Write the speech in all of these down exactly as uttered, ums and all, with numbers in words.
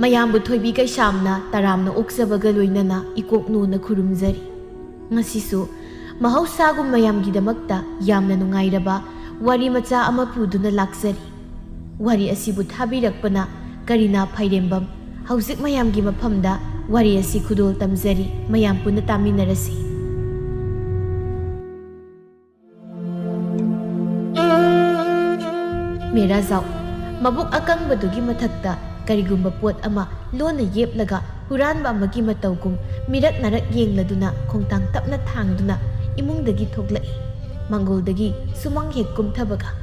ꯃꯌꯥꯝꯕꯨ ꯊꯣꯏꯕꯤ ꯀꯩꯁꯥꯝꯅ ꯇꯔꯥꯝꯅ ꯑꯣꯛꯆꯕꯒ ꯂꯣꯏꯅꯅ ꯏꯀꯣꯛ ꯅꯣꯟꯅ ꯈꯨꯔꯨꯝꯖꯔꯤ꯫ ꯉꯁꯤꯁꯨ ꯃꯍꯧꯁꯥꯒꯨꯝ ꯃꯌꯥꯝꯒꯤꯗꯃꯛꯇ ꯌꯥꯝꯅ ꯅꯨꯡꯉꯥꯏꯔꯕ ꯋꯥꯔꯤ ꯃꯆꯥ ꯑꯃ ꯄꯨꯗꯨꯅ ꯂꯥꯛꯆꯔꯤ꯫ ꯋꯥꯔꯤ ꯑꯁꯤꯕꯨ ꯊꯥꯕꯤꯔꯛꯄꯅ ꯀꯔꯤꯅꯥ ꯐꯥꯏꯔꯦꯝꯕꯝ꯫ ꯍꯧꯖꯤꯛ ꯃꯌꯥꯝꯒꯤ ꯃꯐꯝꯗ ꯋꯥꯔꯤ ꯑꯁꯤ ꯈꯨꯗꯣꯜ ꯇꯝꯖꯔꯤ, ꯃꯌꯥꯝ ꯄꯨꯟꯅ ꯇꯥꯃꯤꯟꯅꯔꯁꯤ꯫ ꯃꯦꯔꯥꯖꯥꯎ, ꯃꯕꯨꯛ ꯑꯀꯪꯕꯗꯨꯒꯤ ꯃꯊꯛꯇ ꯀꯔꯤꯒꯨꯝꯕ ꯄꯣꯠ ꯑꯃ ꯂꯣꯟꯅ ꯌꯦꯞꯂꯒ ꯍꯨꯔꯥꯟꯕ ꯑꯃꯒꯤ ꯃꯇꯧꯒꯨꯝ ꯃꯤꯔꯛ ꯅꯥꯔꯛ ꯌꯦꯡꯂꯗꯨꯅ ꯈꯣꯡꯊꯥꯡ ꯇꯞꯅ ꯊꯥꯡꯗꯨꯅ ꯏꯃꯨꯡꯗꯒꯤ ꯊꯣꯛꯂꯛꯏ꯫ ꯃꯪꯒꯣꯜꯗꯒꯤ ꯁꯨꯃꯥꯡ ꯍꯦꯛ ꯀꯨꯝꯊꯕꯒ,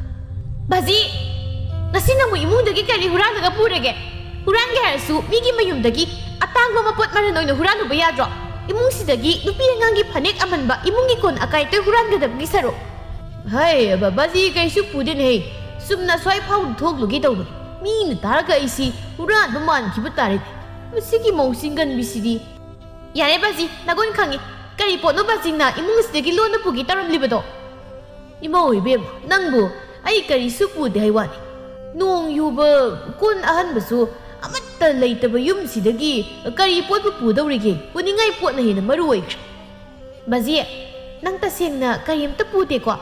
"ꯕꯥꯖꯤ! ꯉꯁꯤ ꯅꯪꯕꯨ ꯏꯃꯨꯡꯗꯒꯤ ꯀꯔꯤ ꯍꯨꯔꯥꯜꯂꯒ ꯄꯨꯔꯒꯦ? ꯍꯨꯔꯥꯟꯒꯦ ꯍꯥꯏꯔꯁꯨ ꯃꯤꯒꯤ ꯃꯌꯨꯝꯗꯒꯤ ꯑꯇꯥꯡꯕ ꯃꯄꯣꯠ ꯃꯔꯟ ꯑꯣꯏꯅ ꯍꯨꯔꯥꯜꯂꯨꯕ ꯌꯥꯗ꯭ꯔꯣ? ꯏꯃꯨꯡꯁꯤꯗꯒꯤ ꯅꯨꯄꯤ ꯑꯉꯥꯡꯒꯤ ꯐꯅꯦꯛ ꯑꯃꯟꯕ, ꯏꯃꯨꯡꯒꯤ ꯀꯣꯟ ꯑꯀꯥꯏ ꯑꯇꯣꯏ ꯍꯨꯔꯥꯟꯒꯗꯕꯒꯤ ꯁꯔꯨꯛ?" "ꯍꯩ, ꯕ-, ꯕꯥꯖꯤ, ꯀꯩꯁꯨ ꯄꯨꯗꯦꯅꯦꯍꯦ꯫ ꯆꯨꯝꯅ ꯑꯁ꯭ꯋꯥꯏ ꯐꯥꯎꯗ ꯊꯣꯛꯂꯨꯒꯦ ꯇꯧꯕꯅꯤ꯫ ꯃꯤꯅ ꯇꯥꯔꯒ ꯑꯩꯁꯤ ꯍꯨꯔꯥꯟꯕ ꯃꯥꯟꯈꯤꯕ ꯇꯥꯔꯦꯅꯦ꯫ ꯃꯁꯤꯒꯤ ꯃꯧ ꯆꯤꯡꯒꯟꯕꯤꯁꯤꯗꯤ꯫" "ꯌꯥꯔꯦ ꯕꯥꯖꯤ, ꯅꯒꯨꯟ ꯈꯪꯉꯤ꯫ ꯀꯔꯤ ꯄꯣꯠꯅꯣ ꯕꯥꯖꯤꯅ ꯏꯃꯨꯡ ꯑꯁꯤꯗꯒꯤ ꯂꯣꯟꯅ ꯄꯨꯒꯦ ꯇꯧꯔꯝꯂꯤꯕꯗꯣ?" "ꯏꯃꯧ ꯏꯕꯦꯝꯃ, ꯅꯪꯕꯨ ꯑꯩ ꯀꯔꯤꯁꯨ ꯄꯨꯗꯦ ꯍꯥꯏ ꯋꯥꯅꯤ꯫ ꯅꯣꯡ ꯌꯨꯕ ꯀꯣꯟ ꯑꯍꯟꯕꯁꯨ ꯑꯃꯠꯇ ꯂꯩꯇꯕ ꯌꯨꯝꯁꯤꯗꯒꯤ ꯀꯔꯤ ꯄꯣꯠꯄꯨ ꯄꯨꯗꯧꯔꯤꯒꯦ? ꯄꯨꯅꯤꯡꯉꯥꯏ ꯄꯣꯠꯅ ꯍꯦꯟꯅ ꯃꯔꯨ ꯑꯣꯏꯈ꯭ꯔꯦ꯫" "ꯕꯥꯖꯤ, ꯅꯪ ꯇꯁꯦꯡꯅ ꯀꯔꯤꯝꯇ ꯄꯨꯗꯦꯀꯣ?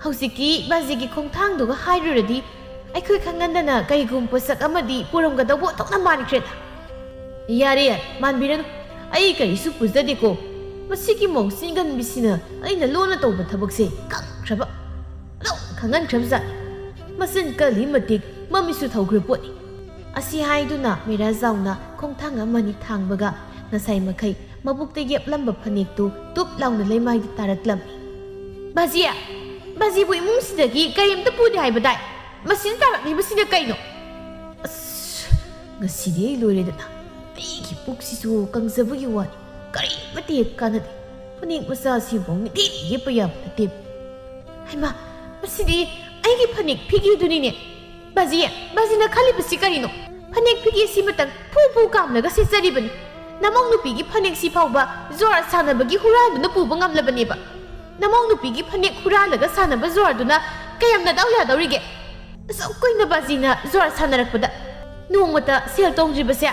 ꯍꯧꯖꯤꯛꯀꯤ ꯕꯥꯖꯤꯒꯤ ꯈꯣꯡꯊꯥꯡꯗꯨꯒ ꯍꯥꯏꯔꯨꯔꯗꯤ ꯑꯩꯈꯣꯏ ꯈꯪꯍꯟꯗꯅ ꯀꯩꯒꯨꯝꯕ ꯄꯣꯠꯁꯛ ꯑꯃꯗꯤ ꯄꯨꯔꯝꯒꯗꯧꯕ ꯑꯣꯟꯊꯣꯛꯅ ꯃꯥꯟꯈ꯭ꯔꯦꯗ꯫" "ꯌꯥꯔꯦ, ꯌꯥꯔꯦ, ꯃꯥꯟꯕꯤꯔꯅꯨ꯫ ꯑꯩ ꯀꯔꯤꯁꯨ ꯄꯨꯖꯗꯦꯀꯣ꯫ ꯃꯁꯤꯒꯤ ꯃꯧ ꯆꯤꯡꯒꯟꯕꯤꯁꯤꯅ ꯑꯩꯅ ꯂꯣꯟꯅ ꯇꯧꯕ ꯊꯕꯛꯁꯦ ꯈꯪꯈ꯭ꯔꯕ, ꯑꯗꯨꯝ ꯈꯪꯍꯟꯈ꯭ꯔꯕꯖꯥꯠꯅꯤ꯫ ꯃꯆꯤꯟ ꯀꯜꯂꯤ ꯃꯇꯤꯛ ꯃꯃꯤꯠꯁꯨ ꯊꯧꯈ꯭ꯔ ꯄꯣꯠꯅꯤ꯫" ꯑꯁꯤ ꯍꯥꯏꯗꯨꯅ ꯃꯦꯔꯥꯖꯥꯎꯅ ꯈꯣꯡꯊꯥꯡ ꯑꯃꯅꯤ ꯊꯥꯡꯕꯒ ꯉꯁꯥꯏ ꯃꯈꯩ ꯃꯕꯨꯛꯇ ꯌꯦꯞꯂꯝꯕ ꯐꯅꯦꯛꯇꯨ ꯇꯨꯞ ꯂꯥꯎꯅ ꯂꯩꯃꯥꯏꯗ ꯇꯥꯔꯛꯂꯝꯃꯤ꯫ "ꯕꯥꯖꯤ! ꯕꯥꯖꯤꯕꯨ ꯏꯃꯨꯡꯁꯤꯗꯒꯤ ꯀꯔꯤꯝꯇ ꯄꯨꯗꯦ ꯍꯥꯏꯕꯗꯥꯏ? ꯃꯁꯤꯗ ꯇꯥꯔꯛꯂꯤꯕꯁꯤꯅ ꯀꯩꯅꯣ? ꯑꯁ, ꯉꯁꯤꯗꯤ ꯑꯩ ꯂꯣꯏꯔꯦꯗꯅ꯫ ꯑꯩꯒꯤ ꯄꯨꯛꯁꯤꯁꯨ ꯀꯪꯖꯕꯒꯤ ꯋꯥꯅꯤ, ꯀꯔꯤꯃꯠꯇ ꯍꯦꯛ ꯀꯥꯟꯅꯗꯦ꯫ ꯐꯅꯦꯛ ꯃꯆꯥꯁꯤꯐꯥꯎ ꯃꯤꯠꯌꯦꯡ ꯌꯦꯞꯄ ꯌꯥꯕ ꯅꯠꯇꯦ꯫ ꯍꯩꯃꯥ, ꯃꯁꯤꯗꯤ ꯑꯩꯒꯤ ꯐꯅꯦꯛ ꯐꯤꯒꯦꯗꯨꯅꯤꯅꯦ꯫ ꯕꯥꯖꯤ, ꯕꯥꯖꯤꯅ ꯈꯜꯂꯤꯕꯁꯤ ꯀꯔꯤꯅꯣ? ꯐꯅꯦꯛ ꯐꯤꯒꯦꯁꯤꯃꯇꯪ ꯐꯨ ꯐꯨ ꯀꯥꯝꯂꯒ ꯁꯦꯠꯆꯔꯤꯕꯅꯤ꯫ ꯅꯃꯧ ꯅꯨꯄꯤꯒꯤ ꯐꯅꯦꯛꯁꯤ ꯐꯥꯎꯕ ꯖꯨꯋꯥꯔ ꯁꯥꯟꯅꯕꯒꯤ ꯍꯨꯔꯥꯟꯗꯨꯅ ꯄꯨꯕ ꯉꯝꯂꯕꯅꯦꯕ꯫ ꯅꯃꯧ ꯅꯨꯄꯤꯒꯤ ꯐꯅꯦꯛ ꯍꯨꯔꯥꯜꯂꯒ ꯁꯥꯟꯅꯕ ꯖꯨꯋꯥꯔꯗꯨꯅ ꯀꯌꯥꯝ ꯅꯗꯥꯎ ꯌꯥꯗꯧꯔꯤꯒꯦ? ꯑꯁꯨꯛ ꯀꯨꯏꯅ ꯕꯥꯖꯤꯅ ꯖꯨꯋꯥꯔ ꯁꯥꯟꯅꯔꯛꯄꯗ ꯅꯣꯡꯃꯇ ꯁꯦꯜ ꯇꯣꯡꯗ꯭ꯔꯤꯕꯁꯦ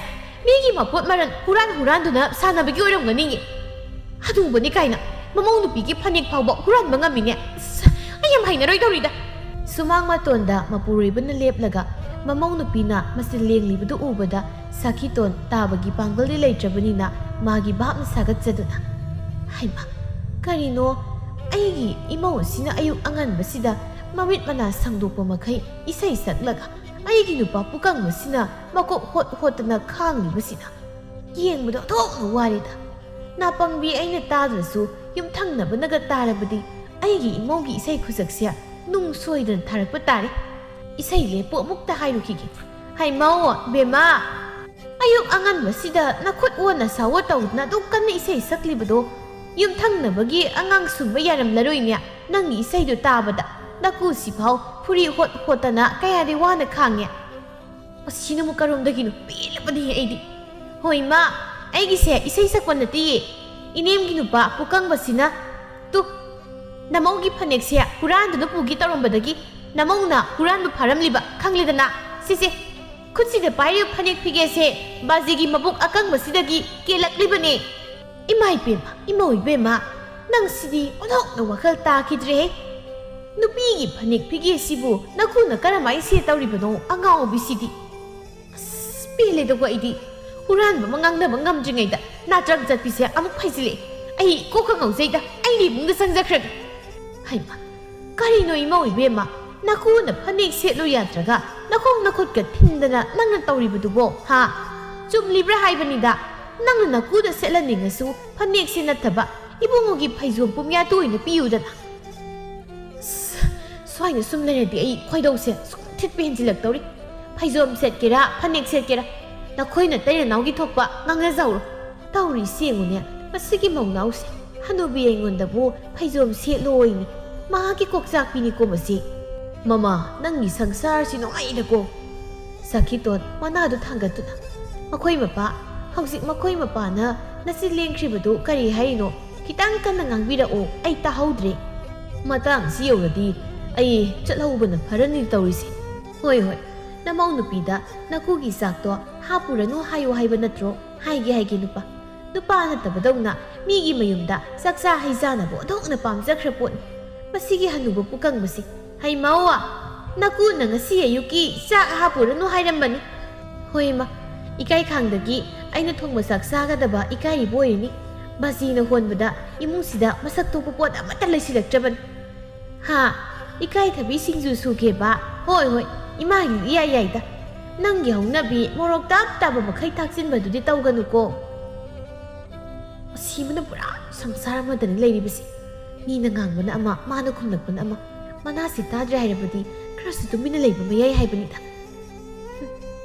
ꯃꯤꯒꯤ ꯃꯄꯣꯠ ꯃꯔꯜ ꯍꯨꯔꯥꯟ ꯍꯨꯔꯥꯟꯗꯨꯅ ꯁꯥꯟꯅꯕꯒꯤ ꯑꯣꯏꯔꯝꯒꯅꯤꯌꯦ꯫ ꯍꯅꯨꯕꯅꯤ ꯀꯥꯏꯅ ꯃꯃꯧ ꯅꯨꯄꯤꯒꯤ ꯐꯅꯦꯛ ꯐꯥꯎꯕ ꯍꯨꯔꯥꯟꯕ ꯉꯝꯃꯤꯅꯦ꯫ ꯑꯁ, ꯑꯩ ꯌꯥꯝ ꯍꯩꯅꯔꯣꯏꯗꯧꯔꯤꯗ꯫ ꯁꯨꯃꯥꯡ ꯃꯇꯣꯟꯗ ꯃꯄꯨꯔꯣꯏꯕꯅ ꯂꯦꯞꯂꯒ ꯃꯃꯧ ꯅꯨꯄꯤꯅ ꯃꯆꯤꯟ ꯂꯦꯡꯂꯤꯕꯗꯨ ꯎꯕꯗ ꯁꯥꯈꯤꯇꯣꯟ ꯇꯥꯕꯒꯤ ꯄꯥꯡꯒꯜꯗꯤ ꯂꯩꯇ꯭ꯔꯕꯅꯤꯅ ꯃꯥꯒꯤ ꯚꯥꯞꯅ ꯁꯥꯒꯠꯆꯗꯨꯅ, "ꯍꯩꯃꯥ, ꯀꯔꯤꯅꯣ? ꯑꯩꯒꯤ ꯏꯃꯧ ꯑꯁꯤꯅ ꯑꯌꯨꯛ ꯑꯉꯟꯕꯁꯤꯗ ꯃꯃꯤꯠ ꯃꯅꯥ ꯁꯪꯗꯣꯛꯄ ꯃꯈꯩ ꯏꯁꯩ ꯁꯛꯂꯒ ꯑꯩꯒꯤ ꯅꯨꯄꯥ ꯄꯨꯀꯪꯕꯁꯤꯅ ꯃꯀꯣꯛ ꯍꯣꯠ ꯍꯣꯠꯇꯅ ꯈꯥꯡꯂꯤꯕꯁꯤꯅ ꯌꯦꯡꯕꯗ ꯑꯣꯟꯊꯣꯛꯅ ꯋꯥꯔꯦꯗ꯫ ꯅꯥꯄꯪꯕꯤ ꯑꯩꯅ ꯇꯥꯗ꯭ꯔꯁꯨ ꯌꯨꯝꯊꯪꯅꯕꯅꯒ ꯇꯥꯔꯕꯗꯤ ꯑꯩꯒꯤ ꯏꯃꯧꯒꯤ ꯏꯁꯩ ꯈꯨꯁꯛꯁꯦ ꯅꯨꯡ ꯁꯣꯏꯗꯅ ꯊꯥꯔꯛꯄ ꯇꯥꯔꯦ꯫ ꯏꯁꯩ ꯂꯦꯞꯄꯨ ꯑꯃꯨꯛꯇ ꯍꯥꯏꯔꯨꯈꯤꯒꯦ꯫ ꯍꯩꯃꯧ, ꯕꯦꯝꯃ, ꯑꯌꯨꯛ ꯑꯉꯟꯕꯁꯤꯗ ꯅꯈꯨꯠ ꯑꯣꯟꯅ ꯁꯥꯋꯣ ꯇꯧꯗꯅ ꯑꯗꯨꯛ ꯀꯟꯅ ꯏꯁꯩ ꯁꯛꯂꯤꯕꯗꯣ ꯌꯨꯝꯊꯪꯅꯕꯒꯤ ꯑꯉꯥꯡ ꯁꯨꯝꯕ ꯌꯥꯔꯝꯂꯔꯣꯏꯅꯦ꯫ ꯅꯪꯒꯤ ꯏꯁꯩꯗꯨ ꯇꯥꯕꯗ ꯅꯀꯨꯁꯤꯐꯥꯎ ꯐꯨꯔꯤ ꯍꯣꯠ ꯍꯣꯠꯇꯅ ꯀꯌꯥꯗꯤ ꯋꯥꯅ ꯈꯥꯡꯉꯦ꯫ ꯑꯁꯤꯅ ꯑꯃꯨꯛ ꯀꯔꯣꯝꯗꯒꯤꯅꯣ? ꯄꯦꯜꯂꯕꯅꯤ ꯑꯩꯗꯤ꯫ ꯍꯣꯏ ꯏꯃꯥ, ꯑꯩꯒꯤꯁꯦ ꯏꯁꯩ ꯁꯛꯄ ꯅꯠꯇꯤꯌꯦ꯫ ꯏꯅꯦꯝꯒꯤ ꯅꯨꯄꯥ ꯄꯨꯀꯪꯕꯁꯤꯅ, ꯇꯨ, ꯅꯃꯧꯒꯤ ꯐꯅꯦꯛꯁꯦ ꯍꯨꯔꯥꯟꯗꯨꯅ ꯄꯨꯒꯦ ꯇꯧꯔꯝꯕꯗꯒꯤ ꯅꯃꯧꯅ ꯍꯨꯔꯥꯟꯕ ꯐꯥꯔꯝꯂꯤꯕ, ꯈꯪꯂꯦꯗꯅ? ꯁꯤꯁꯦ, ꯈꯨꯠꯁꯤꯗ ꯄꯥꯏꯔꯤꯕ ꯐꯅꯦꯛ ꯐꯤꯒꯦꯁꯦ ꯕꯥꯖꯤꯒꯤ ꯃꯕꯨꯛ ꯑꯀꯪꯕꯁꯤꯗꯒꯤ ꯀꯦꯜꯂꯛꯂꯤꯕꯅꯦ꯫ ꯏꯃꯥ ꯏꯕꯦꯝꯃ, ꯏꯃꯧ ꯏꯕꯦꯝꯃ, ꯅꯪ ꯁꯤꯗꯤ ꯑꯣꯟꯊꯣꯛꯅ ꯋꯥꯈꯜ ꯇꯥꯈꯤꯗ꯭ꯔꯦꯍꯦ꯫ ꯅꯨꯄꯤꯒꯤ ꯐꯅꯦꯛ ꯐꯤꯒꯦꯁꯤꯕꯨ ꯅꯈꯨꯅ ꯀꯔꯝꯍꯥꯏꯅ ꯁꯦ ꯇꯧꯔꯤꯕꯅꯣ, ꯑꯉꯥꯎꯕꯤꯁꯤꯗꯤ? ꯑꯁ, ꯄꯦꯜꯂꯦꯗꯀꯣ ꯑꯩꯗꯤ꯫ ꯍꯨꯔꯥꯟꯕ ꯑꯃ ꯉꯥꯡꯅꯕ ꯉꯝꯗ꯭ꯔꯤꯉꯩꯗ ꯅꯥꯇ꯭ꯔꯪ ꯆꯠꯄꯤꯁꯦ ꯑꯃꯨꯛ ꯐꯩꯖꯤꯜꯂꯛꯑꯦ꯫ ꯑꯩ ꯀꯣꯛꯀ ꯉꯥꯎꯖꯩꯗ, ꯑꯩꯗꯤ ꯏꯃꯨꯡꯗ ꯆꯪꯖꯈ꯭ꯔꯒꯦ꯫ ꯍꯩꯃꯥ, ꯀꯔꯤꯅꯣ ꯏꯃꯧ ꯏꯕꯦꯝꯃ? ꯅꯀꯨꯅ ꯐꯅꯦꯛ ꯁꯦꯠꯂꯨ ꯌꯥꯗ꯭ꯔꯒ ꯅꯈꯣꯡ ꯅꯈꯨꯠꯀ ꯊꯤꯟꯗꯅ ꯅꯪꯅ ꯇꯧꯔꯤꯕꯗꯨꯕꯣ, ꯍꯥ? ꯆꯨꯝꯂꯤꯕ꯭ꯔꯥ ꯍꯥꯏꯕꯅꯤꯗ꯫ ꯅꯪꯅ ꯅꯀꯨꯗ ꯁꯦꯠꯍꯟꯅꯤꯡꯉꯁꯨ ꯐꯅꯦꯛꯁꯦ ꯅꯠꯇꯕ ꯏꯕꯨꯡꯉꯣꯒꯤ ꯐꯩꯖꯣꯝ ꯄꯨꯝꯌꯥꯠꯇꯨ ꯑꯣꯏꯅ ꯄꯤꯌꯨꯗꯅ꯫ ꯑꯁ, ꯁ꯭ꯋꯥꯏꯗ ꯁꯨꯝ ꯂꯩꯔꯗꯤ ꯑꯩ ꯈꯣꯏꯗꯧꯁꯦ ꯁꯨꯝ ꯊꯤꯠꯄ ꯍꯦꯟꯖꯤꯜꯂꯛꯇꯧꯔꯤ꯫ ꯐꯩꯖꯣꯝ ꯁꯦꯠꯀꯦꯔꯥ, ꯐꯅꯦꯛ ꯁꯦꯠꯀꯦꯔꯥ, ꯅꯈꯣꯏ ꯅꯇꯩ ꯅꯅꯥꯎꯒꯤ ꯊꯣꯛꯄ ꯉꯥꯡꯅꯖꯧꯔꯣ꯫ ꯇꯧꯔꯤꯁꯤ ꯌꯦꯡꯉꯨꯅꯦ, ꯃꯁꯤꯒꯤ ꯃꯧꯅꯥꯎꯁꯦ꯫ ꯍꯅꯨꯕꯤ ꯑꯩꯉꯣꯟꯗꯕꯨ ꯐꯩꯖꯣꯝ ꯁꯦꯠꯂꯣꯏꯅꯤ꯫ ꯃꯍꯥꯛꯀꯤ ꯀꯣꯛꯆꯥꯛꯄꯤꯅꯤꯀꯣ ꯃꯁꯤ꯫ ꯃꯃꯥ, ꯅꯪꯒꯤ ꯁꯪꯁꯥꯔꯁꯤ ꯅꯨꯡꯉꯥꯏꯗꯀꯣ꯫ ꯁꯈꯤꯇꯣꯟ ꯃꯅꯥꯗꯨ ꯊꯥꯡꯒꯠꯇꯨꯅ, "ꯃꯈꯣꯏ ꯃꯄꯥ, ꯍꯧꯖꯤꯛ ꯃꯈꯣꯏ ꯃꯄꯥꯅ ꯅꯆꯤꯟ ꯂꯦꯡꯈ꯭ꯔꯤꯕꯗꯨ ꯀꯔꯤ ꯍꯥꯏꯔꯤꯅꯣ? ꯈꯤꯇꯪ ꯀꯟꯅ ꯉꯥꯡꯕꯤꯔꯛꯑꯣ, ꯑꯩ ꯇꯥꯍꯧꯗ꯭ꯔꯦ꯫ ꯃꯇꯥꯡꯁꯤ ꯌꯧꯔꯗꯤ ꯑꯩ ꯆꯠꯍꯧꯕꯅ ꯐꯔꯅꯤ ꯇꯧꯔꯤꯁꯦ꯫ ꯍꯣꯏ, ꯍꯣꯏ, ꯅꯃꯧ ꯅꯨꯄꯤꯗ ꯅꯀꯨꯒꯤ ꯆꯥꯛꯇꯣ ꯍꯥꯞꯄꯨꯔꯅꯨ ꯍꯥꯏꯌꯨ ꯍꯥꯏꯕ ꯅꯠꯇ꯭ꯔꯣ? ꯍꯥꯏꯒꯦ ꯍꯥꯏꯒꯦ ꯅꯨꯄꯥ꯫ ꯅꯨꯄꯥ ꯅꯠꯇꯕꯗꯧꯅ ꯃꯤꯒꯤ ꯃꯌꯨꯝꯗ ꯆꯥꯛꯆꯥ ꯍꯩꯖꯥꯅꯕ ꯑꯣꯟꯊꯣꯛꯅ ꯄꯥꯝꯖꯈ꯭ꯔ ꯄꯣꯠꯅꯤ꯫ ꯃꯁꯤꯒꯤ ꯍꯅꯨꯕ ꯄꯨꯀꯪꯕꯁꯤ꯫ ꯍꯩꯃꯧ! ꯅꯀꯨꯅ ꯉꯁꯤ ꯑꯌꯨꯛꯀꯤ ꯆꯥꯛ ꯍꯥꯞꯄꯨꯔꯅꯨ ꯍꯥꯏꯔꯝꯕꯅꯤ꯫ ꯍꯣꯏ ꯏꯃꯥ, ꯏꯀꯥꯏ ꯈꯥꯡꯗꯒꯤ ꯑꯩꯅ ꯊꯣꯡꯕ ꯆꯥꯛ ꯆꯥꯒꯗꯕ ꯏꯀꯥꯏꯔꯤꯕ ꯑꯣꯏꯔꯤꯅꯤ꯫ ꯕꯥꯖꯤꯅ ꯍꯣꯟꯕꯗ ꯏꯃꯨꯡꯁꯤꯗ ꯃꯁꯛ ꯊꯣꯛꯄ ꯄꯣꯠ ꯑꯃꯠꯇ ꯂꯩꯁꯤꯜꯂꯛꯇ꯭ꯔꯕꯅꯤ꯫ ꯍꯥ? ꯏꯀꯥꯏꯊꯕꯤ ꯁꯤꯡꯖꯨ ꯁꯨꯒꯦꯕ? ꯍꯣꯏ, ꯍꯣꯏ, ꯏꯃꯥꯒꯤꯗꯤ ꯏꯌꯥ ꯌꯥꯏꯗ꯫ ꯅꯪꯒꯤ ꯍꯧꯅꯕꯤ ꯃꯣꯔꯣꯛ ꯇꯥꯞ ꯇꯥꯕ ꯃꯈꯩ ꯊꯥꯛꯆꯤꯟꯕꯗꯨꯗꯤ ꯇꯧꯒꯅꯨꯀꯣ꯫ ꯑꯁꯤꯕꯅ ꯄꯨꯔꯥ ꯁꯪꯁꯥꯔ ꯑꯃꯗꯅꯤ ꯂꯩꯔꯤꯕꯁꯤ꯫ ꯃꯤꯅ ꯉꯥꯡꯕꯅ ꯑꯃ, ꯃꯥꯅ ꯈꯨꯝꯂꯛꯄꯅ ꯑꯃ꯫ ꯃꯅꯥꯁꯤ ꯇꯥꯗ꯭ꯔꯦ ꯍꯥꯏꯔꯕꯗꯤ ꯈꯔꯁꯨ ꯇꯨꯃꯤꯟꯅ ꯂꯩꯕ ꯃꯌꯥꯏ ꯍꯥꯏꯕꯅꯤꯗ꯫ ꯍꯨꯝ,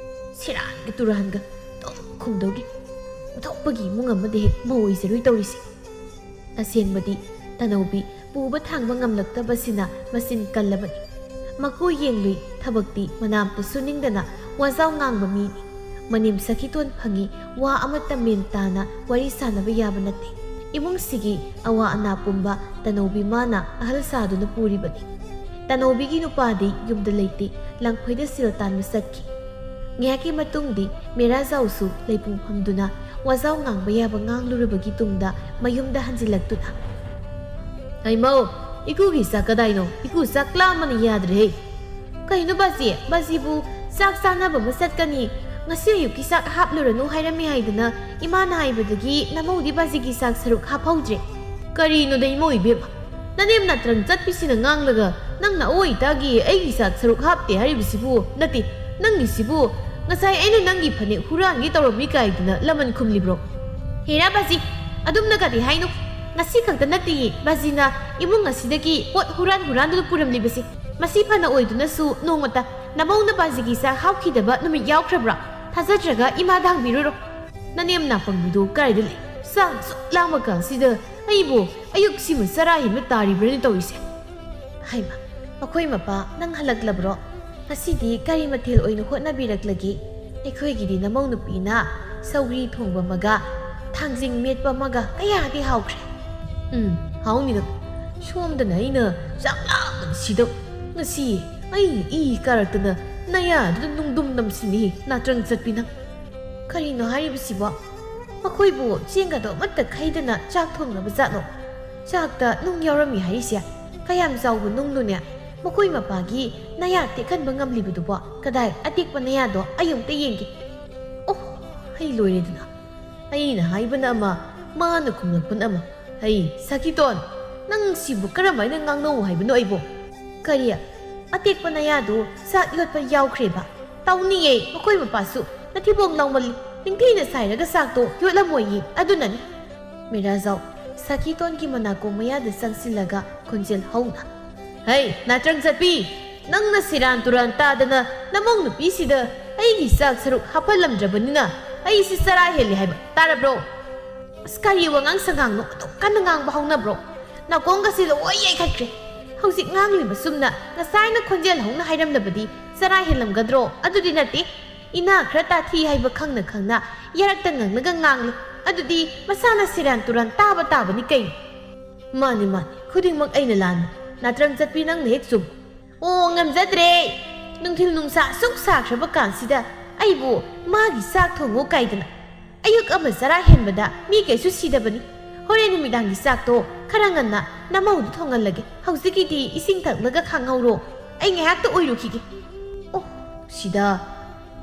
ꯁꯦꯔꯥꯟꯒ ꯇꯨꯔꯥꯟꯒ ꯑꯗꯨꯝ ꯈꯨꯝꯗꯧꯔꯤ꯫ ꯑꯣꯟꯊꯣꯛꯄꯒꯤ ꯏꯃꯨꯡ ꯑꯃꯗ ꯍꯦꯛ ꯃꯧ ꯑꯣꯏꯖꯔꯨꯏ ꯇꯧꯔꯤꯁꯦ꯫ ꯑꯁꯦꯡꯕꯗꯤ ꯇꯅꯧꯕꯤ ꯄꯨꯕ ꯊꯥꯡꯕ ꯉꯝꯂꯛꯇꯕꯁꯤꯅ ꯃꯆꯤꯟ ꯀꯜꯂꯕꯅꯤ꯫ ꯃꯀꯨ ꯌꯦꯡꯂꯨꯏ, ꯊꯕꯛꯇꯤ ꯃꯅꯥꯝꯇ ꯁꯨꯅꯤꯡꯗꯅ ꯋꯥꯖꯥꯎ ꯉꯥꯡꯕ ꯃꯤꯅꯤ꯫ ꯃꯅꯦꯝ ꯁꯈꯤꯇꯣꯟ ꯐꯪꯉꯤ, ꯋꯥ ꯑꯃꯠꯇ ꯃꯦꯟ ꯇꯥꯅ ꯋꯥꯔꯤ ꯁꯥꯅꯕ ꯌꯥꯕ ꯅꯠꯇꯦ꯫ ꯏꯃꯨꯡꯁꯤꯒꯤ ꯑꯋꯥ ꯑꯅꯥ ꯄꯨꯝꯕ ꯇꯅꯧꯕꯤ ꯃꯥꯅ ꯑꯍꯜ ꯁꯥꯗꯨꯅ ꯄꯨꯔꯤꯕꯅꯤ꯫ ꯇꯅꯧꯕꯤꯒꯤ ꯅꯨꯄꯥꯗꯤ ꯌꯨꯝꯗ ꯂꯩꯇꯦ, ꯂꯪꯐꯩꯗ ꯁꯦꯜ ꯇꯥꯟꯕ ꯆꯠꯈꯤ꯫ ꯉꯥꯏꯍꯥꯛꯀꯤ ꯃꯇꯨꯡꯗꯤ ꯃꯦꯔꯥꯖꯥꯎꯁꯨ ꯂꯩꯄꯨꯡ ꯐꯝꯗꯨꯅ ꯋꯥꯖꯥꯎ ꯉꯥꯡꯕ ꯌꯥꯕ ꯉꯥꯡꯂꯨꯔꯕꯒꯤ ꯇꯨꯡꯗ ꯃꯌꯨꯝꯗ ꯍꯟꯖꯤꯜꯂꯛꯇꯨꯅ, "ꯍꯩꯃꯧ, ꯏꯀꯨꯒꯤ ꯆꯥꯛ ꯀꯗꯥꯏꯅꯣ? ꯏꯀꯨ ꯆꯥꯛ ꯂꯥꯝꯕꯅ ꯌꯥꯗ꯭ꯔꯦꯍꯦ!" "ꯀꯩꯅꯣ ꯕꯥꯖꯤ? ꯕꯥꯖꯤꯕꯨ ꯆꯥꯛ ꯆꯥꯅꯕ ꯑꯃ ꯆꯠꯀꯅꯤ, ꯉꯁꯤ ꯑꯌꯨꯛꯀꯤ ꯆꯥꯛ ꯍꯥꯞꯂꯨꯔꯅꯨ ꯍꯥꯏꯔꯝꯃꯤ ꯍꯥꯏꯗꯅ ꯏꯃꯥꯅ ꯍꯥꯏꯕꯗꯒꯤ ꯅꯃꯧꯗꯤ ꯕꯥꯖꯤꯒꯤ ꯆꯥꯛ ꯁꯔꯨꯛ ꯍꯥꯞꯍꯧꯗ꯭ꯔꯦ꯫" "ꯀꯔꯤꯅꯣꯗ ꯏꯃꯧ ꯏꯕꯦꯝꯃ? ꯅꯅꯦꯝ ꯅꯥꯇ꯭ꯔꯪ ꯆꯠꯄꯤꯁꯤꯅ ꯉꯥꯡꯂꯒ ꯅꯪꯅ ꯑꯋꯣꯏ ꯇꯥꯒꯤ ꯑꯩꯒꯤ ꯆꯥꯛ ꯁꯔꯨꯛ ꯍꯥꯞꯇꯦ ꯍꯥꯏꯔꯤꯕꯁꯤꯕꯨ? ꯅꯠꯇꯦ, ꯅꯪꯒꯤꯁꯤꯕꯨ ꯉꯁꯥꯏ ꯑꯩꯅ ꯅꯪꯒꯤ ꯐꯅꯦꯛ ꯍꯨꯔꯥꯟꯒꯦ ꯇꯧꯔꯝꯃꯤ ꯀꯥꯏꯗꯅ ꯂꯃꯟ ꯈꯨꯝꯂꯤꯕ꯭ꯔꯣ?" "ꯍꯦꯔꯥ ꯕꯥꯖꯤ, ꯑꯗꯨꯝꯅ ꯀꯔꯤ ꯍꯥꯏꯅꯣ? ꯉꯁꯤ ꯈꯛꯇ ꯅꯠꯇꯦꯌꯦ ꯕꯥꯖꯤꯅ ꯏꯃꯨꯡ ꯑꯁꯤꯗꯒꯤ ꯄꯣꯠ ꯍꯨꯔꯥꯟ ꯍꯨꯔꯥꯟꯗꯨꯅ ꯄꯨꯔꯝꯂꯤꯕꯁꯤ꯫ ꯃꯁꯤ ꯐꯅ ꯑꯣꯏꯗꯨꯅꯁꯨ ꯅꯣꯡꯃꯇ ꯅꯃꯧꯅ ꯕꯥꯖꯤꯒꯤ ꯆꯥꯛ ꯍꯥꯞꯈꯤꯗꯕ ꯅꯨꯃꯤꯠ ꯌꯥꯎꯈ꯭ꯔꯕ꯭ꯔꯥ? ꯊꯥꯖꯗ꯭ꯔꯒ ꯏꯃꯥꯗ ꯍꯪꯕꯤꯔꯨꯔꯣ꯫ ꯅꯅꯦꯝ ꯅꯥꯄꯪꯕꯤꯗꯣ ꯀꯥꯏꯗ ꯂꯩ? ꯆꯥꯛ ꯑꯁꯨꯛ ꯂꯥꯝꯃ ꯀꯥꯟꯁꯤꯗ ꯑꯩꯕꯨ ꯑꯌꯨꯛꯁꯤꯃ ꯆꯔꯥ ꯍꯦꯟꯕ ꯇꯥꯔꯤꯕ꯭ꯔꯥꯅꯦ ꯇꯧꯔꯤꯁꯦ?" "ꯍꯩꯃ, ꯑꯩꯈꯣꯏ ꯃꯄꯥ, ꯅꯪ ꯍꯜꯂꯛꯂꯕ꯭ꯔꯣ? ꯉꯁꯤꯗꯤ ꯀꯔꯤ ꯃꯊꯦꯜ ꯑꯣꯏꯅ ꯍꯣꯠꯅꯕꯤꯔꯛꯂꯒꯦ? ꯑꯩꯈꯣꯏꯒꯤꯗꯤ ꯅꯃꯧ ꯅꯨꯄꯤꯅ ꯁꯧꯒ꯭ꯔꯤ ꯊꯣꯡꯕ ꯑꯃꯒ ꯊꯥꯡꯖꯤꯡ ꯃꯦꯠꯄ ꯑꯃꯒ ꯀꯌꯥꯗꯤ ꯍꯥꯎꯈ꯭ꯔꯦ꯫" "ꯎꯝ, ꯍꯥꯎꯅꯤꯗ꯫ ꯁꯣꯝꯗꯅ ꯑꯩꯅ ꯆꯥꯛ ꯂꯥꯝꯕꯅ ꯁꯤꯗꯧ꯫ ꯉꯁꯤ ꯑꯩ ꯏ ꯀꯥꯔꯛꯇꯅ ꯅꯌꯥꯗꯨꯗ ꯅꯨꯡꯗꯨꯝ ꯅꯝꯁꯤꯟꯅꯤ, ꯅꯥꯇ꯭ꯔꯪ ꯆꯠꯄꯤ ꯅꯪ꯫ ꯀꯔꯤꯅꯣ ꯍꯥꯏꯔꯤꯕꯁꯤꯕꯣ? ꯃꯈꯣꯏꯕꯨ ꯆꯦꯡꯒꯗꯣ ꯑꯃꯠꯇ ꯈꯩꯗꯅ ꯆꯥꯛ ꯊꯣꯡꯅꯕ ꯖꯥꯠꯂꯣ? ꯆꯥꯛꯇ ꯅꯨꯡ ꯌꯥꯎꯔꯝꯃꯤ ꯍꯥꯏꯔꯤꯁꯦ? ꯀꯌꯥꯝ ꯆꯥꯎꯕ ꯅꯨꯡꯅꯣꯅꯦ? ꯃꯈꯣꯏ ꯃꯄꯥꯒꯤ ꯅꯌꯥ ꯇꯦꯛꯍꯟꯕ ꯉꯝꯂꯤꯕꯗꯨꯕꯣ? ꯀꯗꯥꯏ ꯑꯇꯦꯛꯄ ꯅꯌꯥꯗꯣ ꯑꯩ ꯑꯃꯨꯛꯇ ꯌꯦꯡꯒꯦ꯫ ꯑꯣ, ꯑꯩ ꯂꯣꯏꯔꯦꯗꯅ꯫ ꯑꯩꯅ ꯍꯥꯏꯕꯅ ꯑꯃ, ꯃꯥꯅ ꯈꯨꯝꯂꯛꯄꯅ ꯑꯃ꯫ ꯍꯩ, ꯁꯈꯤꯇꯣꯟ, ꯅꯪ ꯁꯤꯕꯨ ꯀꯔꯝꯍꯥꯏꯅ ꯉꯥꯡꯅꯧ ꯍꯥꯏꯕꯅꯣ ꯑꯩꯕꯨ? ꯀꯔꯤ? ꯑꯇꯦꯛꯄ ꯅꯌꯥꯗꯨ ꯆꯥꯛ ꯌꯣꯠꯄ ꯌꯥꯎꯈ꯭ꯔꯦꯕ? ꯇꯧꯅꯤꯌꯦ, ꯃꯈꯣꯏ ꯃꯄꯥꯁꯨ ꯅꯊꯤꯕꯣꯡ ꯂꯥꯎꯃꯜꯂꯤ, ꯅꯤꯡꯊꯤꯅ ꯁꯥꯏꯔꯒ ꯆꯥꯛꯇꯣ ꯌꯣꯠꯂꯝꯃꯣꯏꯌꯦ, ꯑꯗꯨꯅꯅꯤ꯫ ꯃꯤꯔꯥꯖꯥꯎ, ꯁꯈꯤꯇꯣꯟꯒꯤ ꯃꯅꯥꯀꯣꯡ ꯃꯌꯥꯗ ꯆꯪꯁꯤꯜꯂꯒ ꯈꯣꯟꯖꯦꯜ ꯍꯧꯅ, ꯍꯩ, ꯅꯥꯇ꯭ꯔꯪ ꯆꯠꯄꯤ, ꯅꯪꯅ ꯁꯤꯔꯥꯟ ꯇꯨꯔꯥꯟ ꯇꯥꯗꯅ ꯅꯃꯧ ꯅꯨꯄꯤꯁꯤꯗ ꯑꯩꯒꯤ ꯆꯥꯛ ꯁꯔꯨꯛ ꯍꯥꯞꯍꯜꯂꯝꯗ꯭ꯔꯕꯅꯤꯅ ꯑꯩꯁꯤ ꯆꯔꯥ ꯍꯦꯜꯂꯦ ꯍꯥꯏꯕ, ꯇꯥꯔꯕ꯭ꯔꯣ? ꯑꯁ, ꯀꯔꯤ ꯋꯥꯉꯥꯡ ꯁꯉꯥꯡꯅꯣ ꯑꯗꯨꯛ ꯀꯟꯅ ꯉꯥꯡꯕ ꯍꯧꯅꯕ꯭ꯔꯣ? ꯅꯥꯀꯣꯡꯒꯁꯤ ꯂꯣꯏ ꯌꯩꯈꯠꯈ꯭ꯔꯦ꯫ ꯍꯧꯖꯤꯛ ꯉꯥꯡꯂꯤꯕ ꯁꯨꯝꯅ ꯉꯁꯥꯏꯅ ꯈꯣꯟꯖꯦꯜ ꯍꯧꯅ ꯍꯥꯏꯔꯝꯂꯕꯗꯤ ꯆꯔꯥ ꯍꯦꯜꯂꯝꯒꯗ꯭ꯔꯣ? ꯑꯗꯨꯗꯤ ꯅꯠꯇꯦ꯫ ꯏꯅꯥ ꯈꯔ ꯇꯥꯊꯤ ꯍꯥꯏꯕ ꯈꯪꯅ ꯈꯪꯅ ꯌꯥꯔꯛꯇ ꯉꯪꯂꯒ ꯉꯥꯡꯂꯤ꯫ ꯑꯗꯨꯗꯤ ꯃꯁꯥꯅ ꯁꯤꯔꯥꯟ ꯇꯨꯔꯥꯟ ꯇꯥꯕ ꯇꯥꯕꯅꯤ ꯀꯩꯅꯣ꯫ ꯃꯥꯅꯤ, ꯃꯥꯅꯤ, ꯈꯨꯗꯤꯡꯃꯛ ꯑꯩꯅ ꯂꯥꯟꯕꯅꯤ꯫ ꯅꯥꯇ꯭ꯔꯪ ꯆꯠꯄꯤ, ꯅꯪꯅ ꯍꯦꯛ ꯆꯨꯝ꯫ ꯑꯣ, ꯉꯝꯖꯗ꯭ꯔꯦ꯫ ꯅꯨꯡꯊꯤꯜ ꯅꯨꯡꯁꯥ ꯑꯁꯨꯛ ꯁꯥꯈ꯭ꯔꯕ ꯀꯥꯟꯁꯤꯗ ꯑꯩꯕꯨ ꯃꯥꯒꯤ ꯆꯥꯛ ꯊꯣꯡꯉꯨ ꯀꯥꯏꯗꯅ꯫ ꯑꯌꯨꯛ ꯑꯃ ꯆꯔꯥ ꯍꯦꯟꯕꯗ ꯃꯤ ꯀꯩꯁꯨ ꯁꯤꯗꯕꯅꯤ꯫ ꯍꯣꯔꯦꯟ ꯅꯨꯃꯤꯗꯥꯡꯒꯤ ꯆꯥꯛꯇꯣ ꯈꯔ ꯉꯟꯅ ꯅꯃꯧꯗ ꯊꯣꯡꯍꯜꯂꯒꯦ꯫ ꯍꯧꯖꯤꯛꯀꯤꯗꯤ ꯏꯁꯤꯡ ꯊꯛꯂꯒ ꯈꯥꯡꯍꯧꯔꯣ꯫ ꯑꯩ ꯉꯥꯏꯍꯥꯛꯇ ꯑꯣꯏꯔꯨꯈꯤꯒꯦ꯫ ꯑꯣ, ꯁꯤꯗ꯫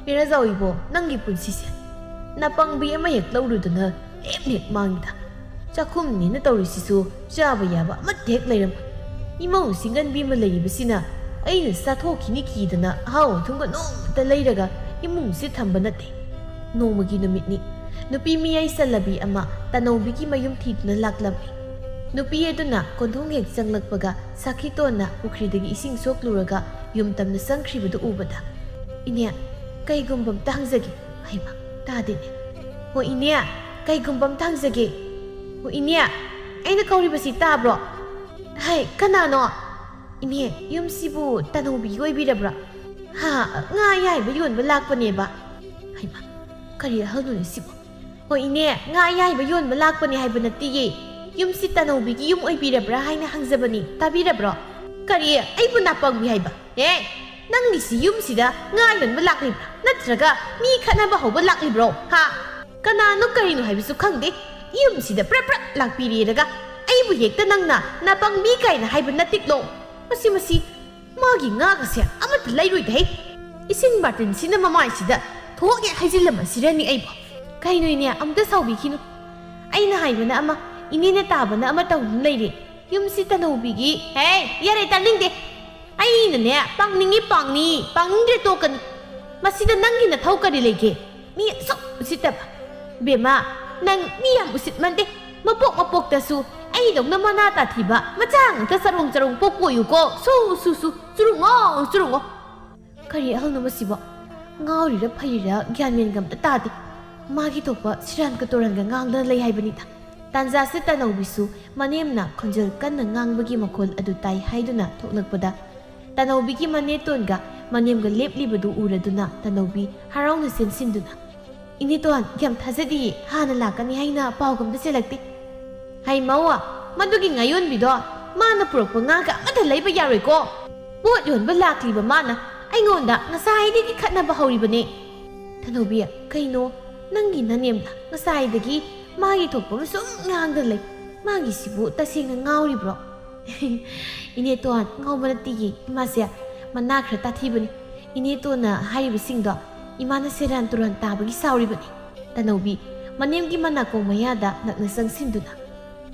ꯄꯦꯔꯥꯖꯥꯎꯏꯕꯣ, ꯅꯪꯒꯤ ꯄꯨꯟꯁꯤꯁꯦ ꯅꯄꯪꯕꯤ ꯑꯃ ꯍꯦꯛ ꯂꯧꯔꯨꯗꯅ ꯂꯦꯝ ꯍꯦꯛ ꯃꯥꯡꯉꯤꯗ꯫ ꯆꯥꯛꯈꯨꯝꯅꯦꯅ ꯇꯧꯔꯤꯁꯤꯁꯨ ꯆꯥꯕ ꯌꯥꯕ ꯑꯃꯠꯇ ꯍꯦꯛ ꯂꯩꯔꯝꯃꯣꯏ꯫ ꯏꯃꯧ ꯁꯤꯡꯒꯟꯕꯤ ꯑꯃ ꯂꯩꯔꯤꯕꯁꯤꯅ ꯑꯩꯅ ꯆꯥꯊꯣꯛꯈꯤꯅꯤ ꯀꯤꯗꯅ ꯑꯍꯥꯎ ꯑꯊꯨꯝꯒ ꯅꯣꯡꯃꯇ ꯂꯩꯔꯒ ꯏꯃꯨꯡꯁꯤ ꯊꯝꯕ ꯅꯠꯇꯦ꯫ ꯅꯣꯡꯃꯒꯤ ꯅꯨꯃꯤꯠꯅꯤ꯫ ꯅꯨꯄꯤ ꯃꯤꯌꯥꯏ ꯆꯜꯂꯕꯤ ꯑꯃ ꯇꯅꯧꯕꯤꯒꯤ ꯃꯌꯨꯝ ꯊꯤꯗꯨꯅ ꯂꯥꯛꯂꯝꯃꯤ꯫ ꯅꯨꯄꯤ ꯑꯗꯨꯅ ꯀꯣꯟꯊꯣꯡ ꯍꯦꯛ ꯆꯪꯂꯛꯄꯒ ꯁꯥꯈꯤꯇꯣꯟꯅ ꯄꯨꯈ꯭ꯔꯤꯗꯒꯤ ꯏꯁꯤꯡ ꯁꯣꯛꯂꯨꯔꯒ ꯌꯨꯝ ꯇꯝꯅ ꯆꯪꯈ꯭ꯔꯤꯕꯗꯨ ꯎꯕꯗ, "ꯏꯅꯦ, ꯀꯩꯒꯨꯝꯕ ꯑꯝꯇ ꯍꯪꯖꯒꯦ꯫" "ꯍꯩꯃ, ꯇꯥꯗꯦꯅꯦ꯫ ꯍꯣ ꯏꯅꯦ, ꯀꯩꯒꯨꯝꯕ ꯑꯝꯇ ꯍꯪꯖꯒꯦ꯫ ꯍꯣ ꯏꯅꯦ, ꯑꯩꯅ ꯀꯧꯔꯤꯕꯁꯤ ꯇꯥꯕ꯭ꯔꯣ? ꯍꯥꯏ, ꯀꯅꯥꯅꯣ? ꯏꯅꯦ, ꯌꯨꯝꯁꯤꯕꯨ ꯇꯅꯧꯕꯤꯒꯤ ꯑꯣꯏꯕꯤꯔꯕ꯭ꯔꯥ?" "ꯍꯥ, ꯉꯥ ꯑꯌꯥꯏꯕ ꯌꯣꯟꯕ ꯂꯥꯛꯄꯅꯦꯕ꯫" "ꯍꯩꯃ, ꯀꯔꯤ ꯑꯍꯜꯅꯣꯅꯦ ꯁꯤꯕꯨ? ꯍꯣꯏ ꯏꯅꯦ, ꯉꯥ ꯑꯌꯥꯏꯕ ꯌꯣꯟꯕ ꯂꯥꯛꯄꯅꯦ ꯍꯥꯏꯕ ꯅꯠꯇꯤꯌꯦ꯫ ꯌꯨꯝꯁꯤ ꯇꯅꯧꯕꯤꯒꯤ ꯌꯨꯝ ꯑꯣꯏꯕꯤꯔꯕ꯭ꯔꯥ ꯍꯥꯏꯅ ꯍꯪꯖꯕꯅꯤ, ꯇꯥꯕꯤꯔꯕ꯭ꯔꯣ?" "ꯀꯔꯤ? ꯑꯩꯕꯨ ꯅꯥꯄꯪꯕꯤ ꯍꯥꯏꯕ? ꯍꯦ!" ꯅꯪꯒꯤꯁꯤ ꯌꯨꯝꯁꯤꯗ ꯉꯥ ꯌꯣꯟꯕ ꯂꯥꯛꯂꯤꯕ꯭ꯔꯥ? ꯅꯠꯇ꯭ꯔꯒ ꯃꯤ ꯈꯠꯅꯕ ꯍꯧꯕ ꯂꯥꯛꯂꯤꯕ꯭ꯔꯣ? ꯍꯥ? ꯀꯅꯥꯅꯣ ꯀꯔꯤꯅꯣ ꯍꯥꯏꯕꯁꯨ ꯈꯪꯗꯦ꯫ ꯌꯨꯝꯁꯤꯗ ꯄ꯭ꯔꯞ ꯄ꯭ꯔꯞ ꯂꯥꯛꯄꯤꯔꯦꯔꯒ ꯑꯩꯕꯨ ꯍꯦꯛꯇ ꯅꯪꯅ ꯅꯥꯄꯪꯕꯤ ꯀꯥꯏꯅ ꯍꯥꯏꯕ ꯅꯠꯇꯤꯛꯂꯣ? ꯃꯁꯤ, ꯃꯁꯤ, ꯃꯥꯒꯤ ꯉꯥꯒꯁꯦ ꯑꯃꯠꯇ ꯂꯩꯔꯣꯏꯗꯍꯦ꯫ ꯏꯁꯤꯡ ꯕꯥꯔꯇꯤꯟꯁꯤꯅ ꯃꯃꯥꯏꯁꯤꯗ ꯊꯣꯛ ꯍꯦꯛ ꯍꯩꯖꯤꯜꯂꯝꯃꯁꯤꯔꯅꯤ ꯑꯩꯕꯨ꯫ ꯀꯩꯅꯣ ꯏꯅꯦ, ꯑꯃꯨꯛꯇ ꯁꯥꯎꯕꯤꯈꯤꯅꯨ꯫ ꯑꯩꯅ ꯍꯥꯏꯕꯅ ꯑꯃ, ꯏꯅꯦꯅ ꯇꯥꯕꯅ ꯑꯃ ꯇꯧꯗꯨꯅ ꯂꯩꯔꯦ꯫ ꯌꯨꯝꯁꯤ ꯇꯅꯧꯕꯤꯒꯤ, ꯍꯦ, ꯌꯥꯔꯦ, ꯇꯥꯅꯤꯡꯗꯦ꯫ ꯑꯩꯅꯅꯦ, ꯄꯥꯡꯅꯤꯡꯉꯤ ꯄꯥꯡꯅꯤ, ꯄꯥꯡꯅꯤꯡꯗ꯭ꯔꯦ ꯇꯣꯛꯀꯅꯤ꯫ ꯃꯁꯤꯗ ꯅꯪꯒꯤ ꯅꯊꯧ ꯀꯔꯤ ꯂꯩꯒꯦ? ꯃꯤ ꯑꯁꯨꯛ ꯎꯁꯤꯠꯇꯕ꯫ ꯕꯦꯝꯃ, ꯅꯪ ꯃꯤ ꯌꯥꯝ ꯎꯁꯤꯠꯃꯟꯗꯦ꯫ ꯃꯄꯣꯛ ꯃꯄꯣꯛꯇꯁꯨ ꯑꯩꯗꯧꯅ ꯃꯅꯥ ꯇꯥꯊꯤꯕ ꯃꯆꯥ ꯉꯥꯛꯇ ꯆꯔꯣꯡ ꯆꯔꯣꯡ ꯄꯣꯛꯄ ꯑꯣꯏꯌꯨꯀꯣ꯫ ꯁꯨ, ꯁꯨ, ꯁꯨ, ꯆꯨꯔꯨꯡꯉꯣ, ꯆꯨꯔꯨꯡꯉꯣ꯫ ꯀꯔꯤ ꯑꯍꯜꯅꯣ ꯃꯁꯤꯕꯣ? ꯉꯥꯎꯔꯤꯔ ꯐꯩꯔꯤꯔ ꯒ꯭ꯌꯥꯟ ꯃꯦꯟꯒ ꯑꯝꯇ ꯇꯥꯗꯦ꯫ ꯃꯥꯒꯤ ꯊꯣꯛꯄ ꯁꯤꯔꯥꯟꯒ ꯇꯨꯔꯥꯟꯒ ꯉꯥꯡꯗꯅ ꯂꯩ ꯍꯥꯏꯕꯅꯤꯗ꯫ ꯇꯥꯟꯖꯥꯁꯤꯗ ꯇꯅꯧꯕꯤꯁꯨ ꯃꯅꯦꯝꯅ ꯈꯣꯟꯖꯦꯜ ꯀꯟꯅ ꯉꯥꯡꯕꯒꯤ ꯃꯈꯣꯜ ꯑꯗꯨ ꯇꯥꯏ ꯍꯥꯏꯗꯨꯅ ꯊꯣꯛꯂꯛꯄꯗ, ꯇꯅꯧꯕꯤꯒꯤ ꯃꯅꯦꯇꯣꯟꯒ ꯃꯅꯦꯝꯒ ꯂꯦꯞꯂꯤꯕꯗꯨ ꯎꯔꯗꯨꯅ ꯇꯅꯧꯕꯤ ꯍꯔꯥꯎꯅ ꯆꯦꯟꯁꯤꯟꯗꯨꯅ, "ꯏꯅꯦꯇꯣꯟ, ꯌꯥꯝ ꯊꯥꯖꯗꯤꯌꯦ, ꯍꯥꯟꯅ ꯂꯥꯛꯀꯅꯤ ꯍꯥꯏꯅ ꯄꯥꯎꯒ ꯑꯝꯇ ꯆꯦꯜꯂꯛꯇꯦ꯫" "ꯍꯩ ꯃꯧ, ꯃꯗꯨꯒꯤ ꯉꯥꯌꯣꯟꯕꯤꯗꯣ ꯃꯥꯅ ꯄꯨꯔꯛꯄ ꯉꯥꯒ ꯑꯃꯠꯇ ꯂꯩꯕ ꯌꯥꯔꯣꯏꯀꯣ꯫ ꯄꯣꯠ ꯌꯣꯟꯕ ꯂꯥꯛꯂꯤꯕ ꯃꯥꯅ ꯑꯩꯉꯣꯟꯗ ꯉꯁꯥꯏꯗꯒꯤ ꯈꯠꯅꯕ ꯍꯧꯔꯤꯕꯅꯦ꯫" "ꯇꯅꯧꯕꯤ, ꯀꯩꯅꯣ? ꯅꯪꯒꯤ ꯅꯅꯦꯝꯅ ꯉꯁꯥꯏꯗꯒꯤ ꯃꯥꯒꯤ ꯊꯣꯛꯄ ꯑꯃ ꯁꯨꯝ ꯉꯥꯡꯗ ꯂꯩ꯫ ꯃꯥꯒꯤꯁꯤꯕꯨ ꯇꯁꯦꯡꯅ ꯉꯥꯎꯔꯤꯕ꯭ꯔꯣ?" "ꯏꯅꯦꯇꯣꯟ, ꯉꯥꯎꯕ ꯅꯠꯇꯤꯌꯦ, ꯏꯃꯥꯁꯦ ꯃꯅꯥ ꯈꯔ ꯇꯥꯊꯤꯕꯅꯤ꯫ ꯏꯅꯦꯇꯣꯟꯅ ꯍꯥꯏꯔꯤꯕꯁꯤꯡꯗꯣ ꯏꯃꯥꯅ ꯁꯦꯔꯥꯟ ꯇꯨꯔꯥꯟ ꯇꯥꯕꯒꯤ ꯁꯥꯎꯔꯤꯕꯅꯤ꯫" ꯇꯅꯧꯕꯤ ꯃꯅꯦꯝꯒꯤ ꯃꯅꯥꯀꯣꯡ ꯃꯌꯥꯗ ꯅꯛꯅ ꯆꯪꯁꯤꯟꯗꯨꯅ,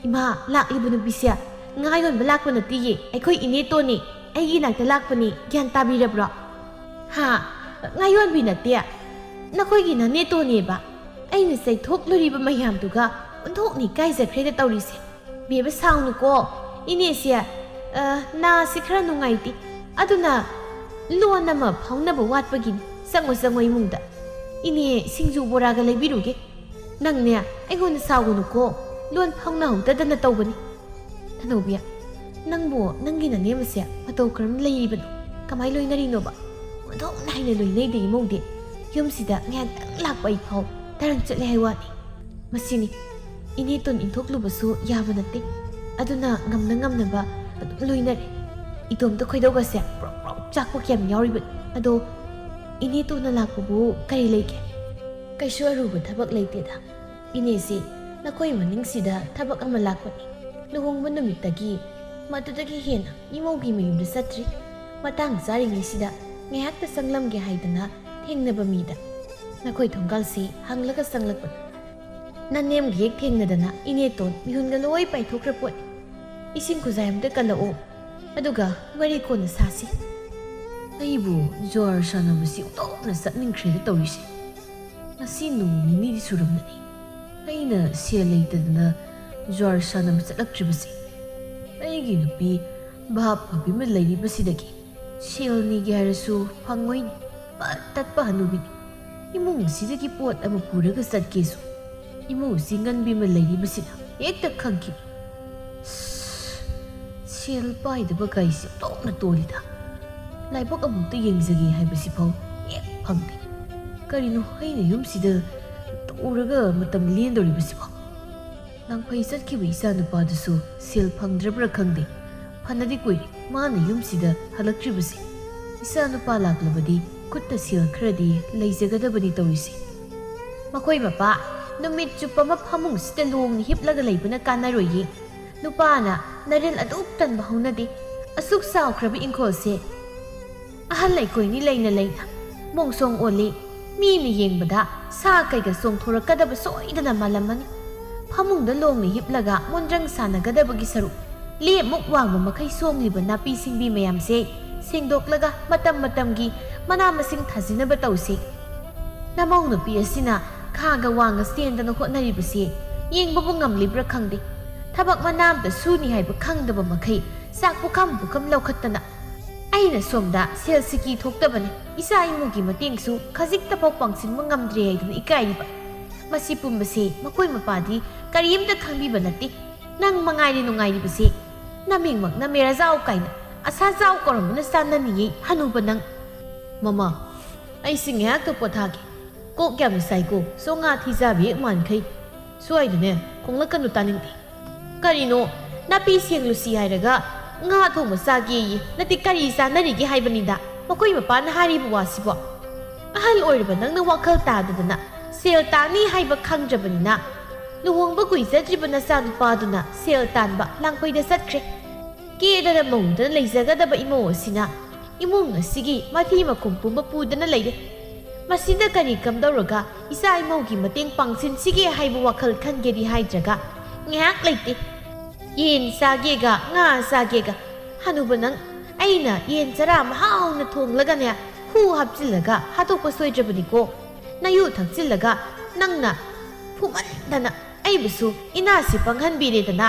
"ꯏꯃꯥ, ꯂꯥꯛꯂꯤꯕ ꯅꯨꯄꯤꯁꯦ ꯉꯥ ꯌꯣꯟꯕ ꯂꯥꯛꯄ ꯅꯠꯇꯤꯌꯦ, ꯑꯩꯈꯣꯏ ꯏꯅꯦꯇꯣꯟꯅꯤ, ꯑꯩꯒꯤ ꯏꯅꯥꯛꯇ ꯂꯥꯛꯄꯅꯤ, ꯒ꯭ꯌꯥꯟ ꯇꯥꯕꯤꯔꯕ꯭ꯔꯣ?" "ꯍꯥ? ꯉꯥ ꯌꯣꯟꯕꯤ ꯅꯠꯇꯦ, ꯅꯈꯣꯏꯒꯤ ꯅꯅꯦꯇꯣꯟꯅꯦꯕ꯫ ꯑꯩꯅ ꯆꯩꯊꯣꯛꯂꯨꯔꯤꯕ ꯃꯌꯥꯝꯗꯨꯒ ꯑꯣꯟꯊꯣꯛꯅ ꯏꯀꯥꯏꯖꯈ꯭ꯔꯦꯗ ꯇꯧꯔꯤꯁꯦ꯫" "ꯕꯦꯕ, ꯁꯥꯎꯅꯨꯀꯣ, ꯏꯅꯦꯁꯦ, ꯑ, ꯅꯥꯁꯤ ꯈꯔ ꯅꯨꯡꯉꯥꯏꯇꯦ, ꯑꯗꯨꯅ ꯂꯣꯟ ꯑꯃ ꯐꯥꯎꯅꯕ ꯋꯥꯠꯄꯒꯤꯅꯤ꯫ ꯆꯪꯉꯣ, ꯆꯪꯉꯣ ꯏꯃꯨꯡꯗ꯫ ꯏꯅꯦ ꯁꯤꯡꯖꯨ ꯕꯣꯔꯥꯒ ꯂꯩꯕꯤꯔꯨꯒꯦ꯫ ꯅꯪꯅꯦ, ꯑꯩꯉꯣꯟꯗ ꯁꯥꯎꯒꯅꯨꯀꯣ, ꯂꯣꯟ ꯐꯥꯎꯅꯍꯧꯗꯗꯅ ꯇꯧꯕꯅꯤ꯫" "ꯇꯅꯧꯕꯤ, ꯅꯪꯕꯨ ꯅꯪꯒꯤ ꯅꯅꯦꯝ ꯑꯁꯦ ꯃꯇꯧ ꯀꯔꯝꯅ ꯂꯩꯔꯤꯕꯅꯣ? ꯀꯃꯥꯏ ꯂꯣꯏꯅꯔꯤꯅꯣꯕ? ꯑꯣꯟꯊꯣꯛꯅ ꯍꯩꯅ ꯂꯣꯏꯅꯩꯗ ꯏꯃꯧꯗꯤ꯫ ꯌꯨꯝꯁꯤꯗ ꯉꯥꯏꯍꯥꯛꯇꯪ ꯂꯥꯛꯄ ꯑꯩ ꯐꯥꯎ ꯇꯔꯪ ꯆꯠꯂꯦ ꯍꯥꯏ ꯋꯥꯅꯤ꯫ ꯃꯁꯤꯅꯤ, ꯏꯅꯦꯇꯣꯟ ꯏꯟꯊꯣꯛꯂꯨꯕꯁꯨ ꯌꯥꯕ ꯅꯠꯇꯦ꯫ ꯑꯗꯨꯅ ꯉꯝꯅ ꯉꯝꯅꯕ ꯑꯗꯨꯝ ꯂꯣꯏꯅꯔꯦ꯫ ꯏꯇꯣꯝꯇ ꯈꯣꯏꯗꯧꯒꯁꯦ ꯄ꯭ꯔꯣꯛ ꯄ꯭ꯔꯣꯛ ꯆꯥꯛꯄ ꯀꯌꯥꯝ ꯌꯥꯎꯔꯤꯕꯅꯤ꯫ ꯑꯗꯣ ꯏꯅꯦꯇꯣꯟꯅ ꯂꯥꯛꯄꯕꯨ ꯀꯔꯤ ꯂꯩꯒꯦ? ꯀꯩꯁꯨ ꯑꯔꯨꯕ ꯊꯕꯛ ꯂꯩꯇꯦꯗ꯫ ꯏꯅꯦꯁꯤ ꯅꯈꯣꯏ ꯃꯅꯤꯡꯁꯤꯗ ꯊꯕꯛ ꯑꯃ ꯂꯥꯛꯄꯅꯤ꯫ ꯂꯨꯍꯣꯡꯕ ꯅꯨꯃꯤꯠꯇꯒꯤ ꯃꯗꯨꯗꯒꯤ ꯍꯦꯟꯅ ꯏꯃꯧꯒꯤ ꯃꯌꯨꯝꯗ ꯆꯠꯇ꯭ꯔꯤ꯫ ꯃꯇꯥꯡ ꯆꯥꯔꯤꯉꯩꯁꯤꯗ ꯉꯥꯏꯍꯥꯛꯇ ꯆꯪꯂꯝꯒꯦ ꯍꯥꯏꯗꯅ ꯊꯦꯡꯅꯕ ꯃꯤꯗ ꯅꯈꯣꯏ ꯊꯣꯡꯒꯥꯜꯁꯤ ꯍꯥꯡꯂꯒ ꯆꯪꯂꯛꯄꯅꯤ꯫ ꯅꯅꯦꯝꯒ ꯍꯦꯛ ꯊꯦꯡꯅꯗꯅ ꯏꯅꯦꯇꯣꯟ ꯃꯤꯍꯨꯟꯒ ꯂꯣꯏ ꯄꯥꯏꯊꯣꯛꯈ꯭ꯔ ꯄꯣꯠꯅꯤ꯫ ꯏꯁꯤꯡ ꯈꯨꯖꯥꯏ ꯑꯝꯇ ꯀꯜꯂꯛꯑꯣ, ꯑꯗꯨꯒ ꯋꯥꯔꯤ ꯀꯣꯟꯅ ꯁꯥꯁꯤ꯫ ꯑꯩꯕꯨ ꯖ꯭ꯋꯥꯔ ꯁꯥꯟꯅꯕꯁꯤ ꯑꯣꯟꯊꯣꯛꯅ ꯆꯠꯅꯤꯡꯈ꯭ꯔꯦꯗ ꯇꯧꯔꯤꯁꯦ꯫ ꯉꯁꯤ ꯅꯣꯡ ꯅꯤꯅꯤꯗꯤ ꯁꯨꯔꯝꯃꯅꯤ ꯑꯩꯅ ꯁꯦꯜ ꯂꯩꯇꯗꯅ ꯖ꯭ꯋꯥꯔ ꯁꯥꯟꯅꯕ ꯆꯠꯂꯛꯇ꯭ꯔꯤꯕꯁꯦ꯫ ꯑꯩꯒꯤ ꯅꯨꯄꯤ ꯚꯥꯞ ꯐꯕꯤ ꯑꯃ ꯂꯩꯔꯤꯕꯁꯤꯗꯒꯤ ꯁꯦꯜ ꯅꯤꯒꯦ ꯍꯥꯏꯔꯁꯨ ꯐꯪꯉꯣꯏꯅꯦ꯫ ꯄꯠ ꯇꯠꯄ ꯍꯅꯨꯕꯤꯅꯤ꯫ ꯏꯃꯨꯡ ꯑꯁꯤꯗꯒꯤ ꯄꯣꯠ ꯑꯃ ꯄꯨꯔꯒ ꯆꯠꯀꯦꯁꯨ ꯏꯃꯨꯡ ꯑꯁꯤ ꯉꯟꯕꯤ ꯑꯃ ꯂꯩꯔꯤꯕꯁꯤꯅ ꯍꯦꯛꯇ ꯈꯪꯈꯤ꯫ ꯁꯦꯜ ꯄꯥꯏꯗꯕ ꯀꯥꯏꯁꯦ ꯑꯣꯟꯊꯣꯛꯅ ꯇꯣꯜꯂꯤꯗ꯫ ꯂꯥꯏꯕꯛ ꯑꯃꯨꯛꯇ ꯌꯦꯡꯖꯒꯦ ꯍꯥꯏꯕꯁꯤꯐꯥꯎ ꯍꯦꯛ ꯐꯪꯗꯦ꯫ ꯀꯔꯤꯅꯣ ꯑꯩꯅ ꯌꯨꯝꯁꯤꯗ ꯇꯧꯔꯒ ꯃꯇꯝ ꯂꯦꯟꯗꯧꯔꯤꯕꯁꯤꯕꯣ? ꯂꯥꯡꯐꯩ ꯆꯠꯈꯤꯕ ꯏꯆꯥ ꯅꯨꯄꯥꯗꯨꯁꯨ ꯁꯦꯜ ꯐꯪꯗ꯭ꯔꯕ꯭ꯔꯥ ꯈꯪꯗꯦ, ꯐꯅꯗꯤ ꯀꯨꯏꯔꯦ ꯃꯥꯅ ꯌꯨꯝꯁꯤꯗ ꯍꯜꯂꯛꯇ꯭ꯔꯤꯕꯁꯦ꯫ ꯏꯆꯥ ꯅꯨꯄꯥ ꯂꯥꯛꯂꯕꯗꯤ ꯈꯨꯠꯇ ꯁꯦꯜ ꯈꯔꯗꯤ ꯂꯩꯖꯒꯗꯕꯅꯤ ꯇꯧꯔꯤꯁꯦ꯫ ꯃꯈꯣꯏ ꯃꯄꯥ ꯅꯨꯃꯤꯠ ꯆꯨꯞꯄ ꯑꯃ ꯐꯃꯨꯡꯁꯤꯗ ꯂꯣꯡꯅ ꯍꯤꯞꯂꯒ ꯂꯩꯕꯅ ꯀꯥꯟꯅꯔꯣꯏꯌꯦ꯫ ꯅꯨꯄꯥꯅ ꯅꯔꯦꯜ ꯑꯗꯨꯛ ꯇꯟꯕ ꯍꯧꯅꯗꯦ꯫ ꯑꯁꯨꯛ ꯆꯥꯎꯈ꯭ꯔꯕ ꯏꯪꯈꯣꯜꯁꯦ ꯑꯍꯜ ꯑꯩꯈꯣꯏꯅꯤ ꯂꯩꯅ ꯂꯩꯅ ꯃꯣꯡꯁꯣꯡ ꯑꯣꯜꯂꯤ꯫ ꯃꯤꯅ ꯌꯦꯡꯕꯗ ꯁꯥ ꯀꯩꯒ ꯆꯣꯡꯊꯣꯔꯛꯀꯗꯕ ꯁꯣꯏꯗꯅ ꯃꯥꯜꯂꯝꯃꯅꯤ꯫ ꯐꯃꯨꯡꯗ ꯂꯣꯡꯅ ꯍꯤꯞꯂꯒ ꯃꯣꯟꯗ꯭ꯔꯪ ꯁꯥꯟꯅꯒꯗꯕꯒꯤ ꯁꯔꯨꯛ ꯂꯦꯞꯃꯨꯛ ꯋꯥꯡꯕ ꯃꯈꯩ ꯁꯣꯡꯂꯤꯕ ꯅꯥꯄꯤ ꯁꯤꯡꯕꯤ ꯃꯌꯥꯝꯁꯦ ꯁꯦꯡꯗꯣꯛꯂꯒ ꯃꯇꯝ ꯃꯇꯝꯒꯤ ꯃꯅꯥ ꯃꯁꯤꯡ ꯊꯥꯖꯤꯟꯅꯕ ꯇꯧꯁꯤ꯫ ꯅꯃꯧ ꯅꯨꯄꯤ ꯑꯁꯤꯅ ꯈꯥꯒ ꯋꯥꯡꯒ ꯆꯦꯟꯗꯅ ꯍꯣꯠꯅꯔꯤꯕꯁꯤ ꯌꯦꯡꯕꯕꯨ ꯉꯝꯂꯤꯕ꯭ꯔꯥ ꯈꯪꯗꯦ꯫ ꯊꯕꯛ ꯃꯅꯥ ꯑꯝꯇ ꯁꯨꯅꯤ ꯍꯥꯏꯕ ꯈꯪꯗꯕ ꯃꯈꯩ ꯆꯥꯛ ꯄꯨꯈꯝ ꯄꯨꯈꯝ ꯂꯧꯈꯠꯇꯅ꯫ ꯑꯩꯅ ꯁꯣꯝꯗ ꯁꯦꯜ ꯁꯤꯀꯤ ꯊꯣꯛꯇꯕꯅꯤ, ꯏꯆꯥ ꯏꯃꯨꯒꯤ ꯃꯇꯦꯡꯁꯨ ꯈꯖꯤꯛꯇꯐꯥꯎ ꯄꯥꯡꯁꯤꯟꯕ ꯉꯝꯗ꯭ꯔꯦ ꯍꯥꯏꯗꯨꯅ ꯏꯀꯥꯏꯔꯤꯕ꯫ ꯃꯁꯤ ꯄꯨꯝꯕꯁꯦ ꯃꯈꯣꯏ ꯃꯄꯥꯗꯤ ꯀꯔꯤꯝꯇ ꯈꯪꯕꯤꯕ ꯅꯠꯇꯦ꯫ ꯅꯪ ꯃꯉꯥꯏꯔꯦ ꯅꯨꯡꯉꯥꯏꯔꯤꯕꯁꯦ꯫ ꯅꯃꯤꯡꯃꯛꯅ ꯃꯦꯔꯥꯖꯥꯎ ꯀꯥꯏꯅ ꯑꯁꯥ ꯖꯥꯎ ꯀꯧꯔꯝꯕꯅ ꯆꯥꯟꯅꯅꯤꯌꯦ, ꯍꯅꯨꯕ ꯅꯪ꯫ ꯃꯃꯥ, ꯑꯩꯁꯤ ꯉꯥꯏꯍꯥꯛꯇ ꯄꯣꯊꯥꯒꯦ꯫ ꯀꯣꯛ ꯌꯥꯝꯅ ꯁꯥꯏꯀꯣ, ꯆꯣꯉꯥ ꯊꯤꯖꯥꯕꯤ ꯍꯦꯛ ꯃꯥꯟꯈꯩ꯫ ꯁ꯭ꯋꯥꯏꯗꯅꯦ ꯈꯣꯡꯂꯛꯀꯅꯨ, ꯇꯥꯅꯤꯡꯗꯦ꯫ ꯀꯔꯤꯅꯣ, ꯅꯥꯄꯤ ꯁꯦꯡꯂꯨꯁꯤ ꯍꯥꯏꯔꯒ ꯉꯥ ꯊꯣꯡꯕ ꯆꯥꯒꯦꯌꯦ, ꯅꯠꯇꯦ, ꯀꯔꯤ ꯆꯥꯅꯔꯤꯒꯦ ꯍꯥꯏꯕꯅꯤꯗ ꯃꯈꯣꯏ ꯃꯄꯥꯅ ꯍꯥꯏꯔꯤꯕ ꯋꯥꯁꯤꯕꯣ? ꯑꯍꯜ ꯑꯣꯏꯔꯕ ꯅꯪꯅ ꯋꯥꯈꯜ ꯇꯥꯗꯗꯅ ꯁꯦꯜ ꯇꯥꯅꯤ ꯍꯥꯏꯕ ꯈꯪꯗ꯭ꯔꯕꯅꯤꯅ, ꯂꯨꯍꯣꯡꯕ ꯀꯨꯏꯖꯗ꯭ꯔꯤꯕ ꯅꯆꯥꯅꯨꯄꯥꯗꯨꯅ ꯁꯦꯜ ꯇꯥꯟꯕ ꯂꯥꯡꯐꯩꯗ ꯆꯠꯈ꯭ꯔꯦ꯫ ꯀꯦꯗꯅ ꯃꯧꯗꯅ ꯂꯩꯖꯒꯗꯕ ꯏꯃꯧ ꯑꯁꯤꯅ ꯏꯃꯨꯡ ꯑꯁꯤꯒꯤ ꯃꯊꯤ ꯃꯈꯨꯝ ꯄꯨꯝꯕ ꯄꯨꯗꯅ ꯂꯩꯔꯦ꯫ ꯃꯁꯤꯗ ꯀꯔꯤ ꯀꯝꯗꯧꯔꯒ ꯏꯆꯥ ꯏꯃꯧꯒꯤ ꯃꯇꯦꯡ ꯄꯥꯡꯁꯤꯟꯁꯤꯒꯦ ꯍꯥꯏꯕ ꯋꯥꯈꯜ ꯈꯟꯒꯦꯗꯤ ꯍꯥꯏꯗ꯭ꯔꯒ ꯉꯥꯏꯍꯥꯛ ꯂꯩꯇꯦ꯫ ꯌꯦꯟ ꯆꯥꯒꯦꯒ ꯉꯥ ꯆꯥꯒꯦꯒ꯫ ꯍꯅꯨꯕ ꯅꯪ, ꯑꯩꯅ ꯌꯦꯟ ꯆꯔꯥ ꯑꯃ ꯍꯥꯎꯅ ꯊꯣꯡꯂꯒꯅꯦ, ꯍꯨ ꯍꯥꯞꯆꯤꯜꯂꯒ ꯍꯥꯠꯇꯣꯛꯄ ꯁꯣꯏꯗ꯭ꯔꯕꯅꯤꯀꯣ꯫ ꯅꯌꯨ ꯊꯛꯆꯤꯜꯂꯒ ꯅꯪꯅ ꯐꯨꯃꯟꯗꯅ ꯑꯩꯕꯨꯁꯨ ꯏꯅꯥꯁꯤ ꯄꯪꯍꯟꯕꯤꯔꯦꯗꯅ꯫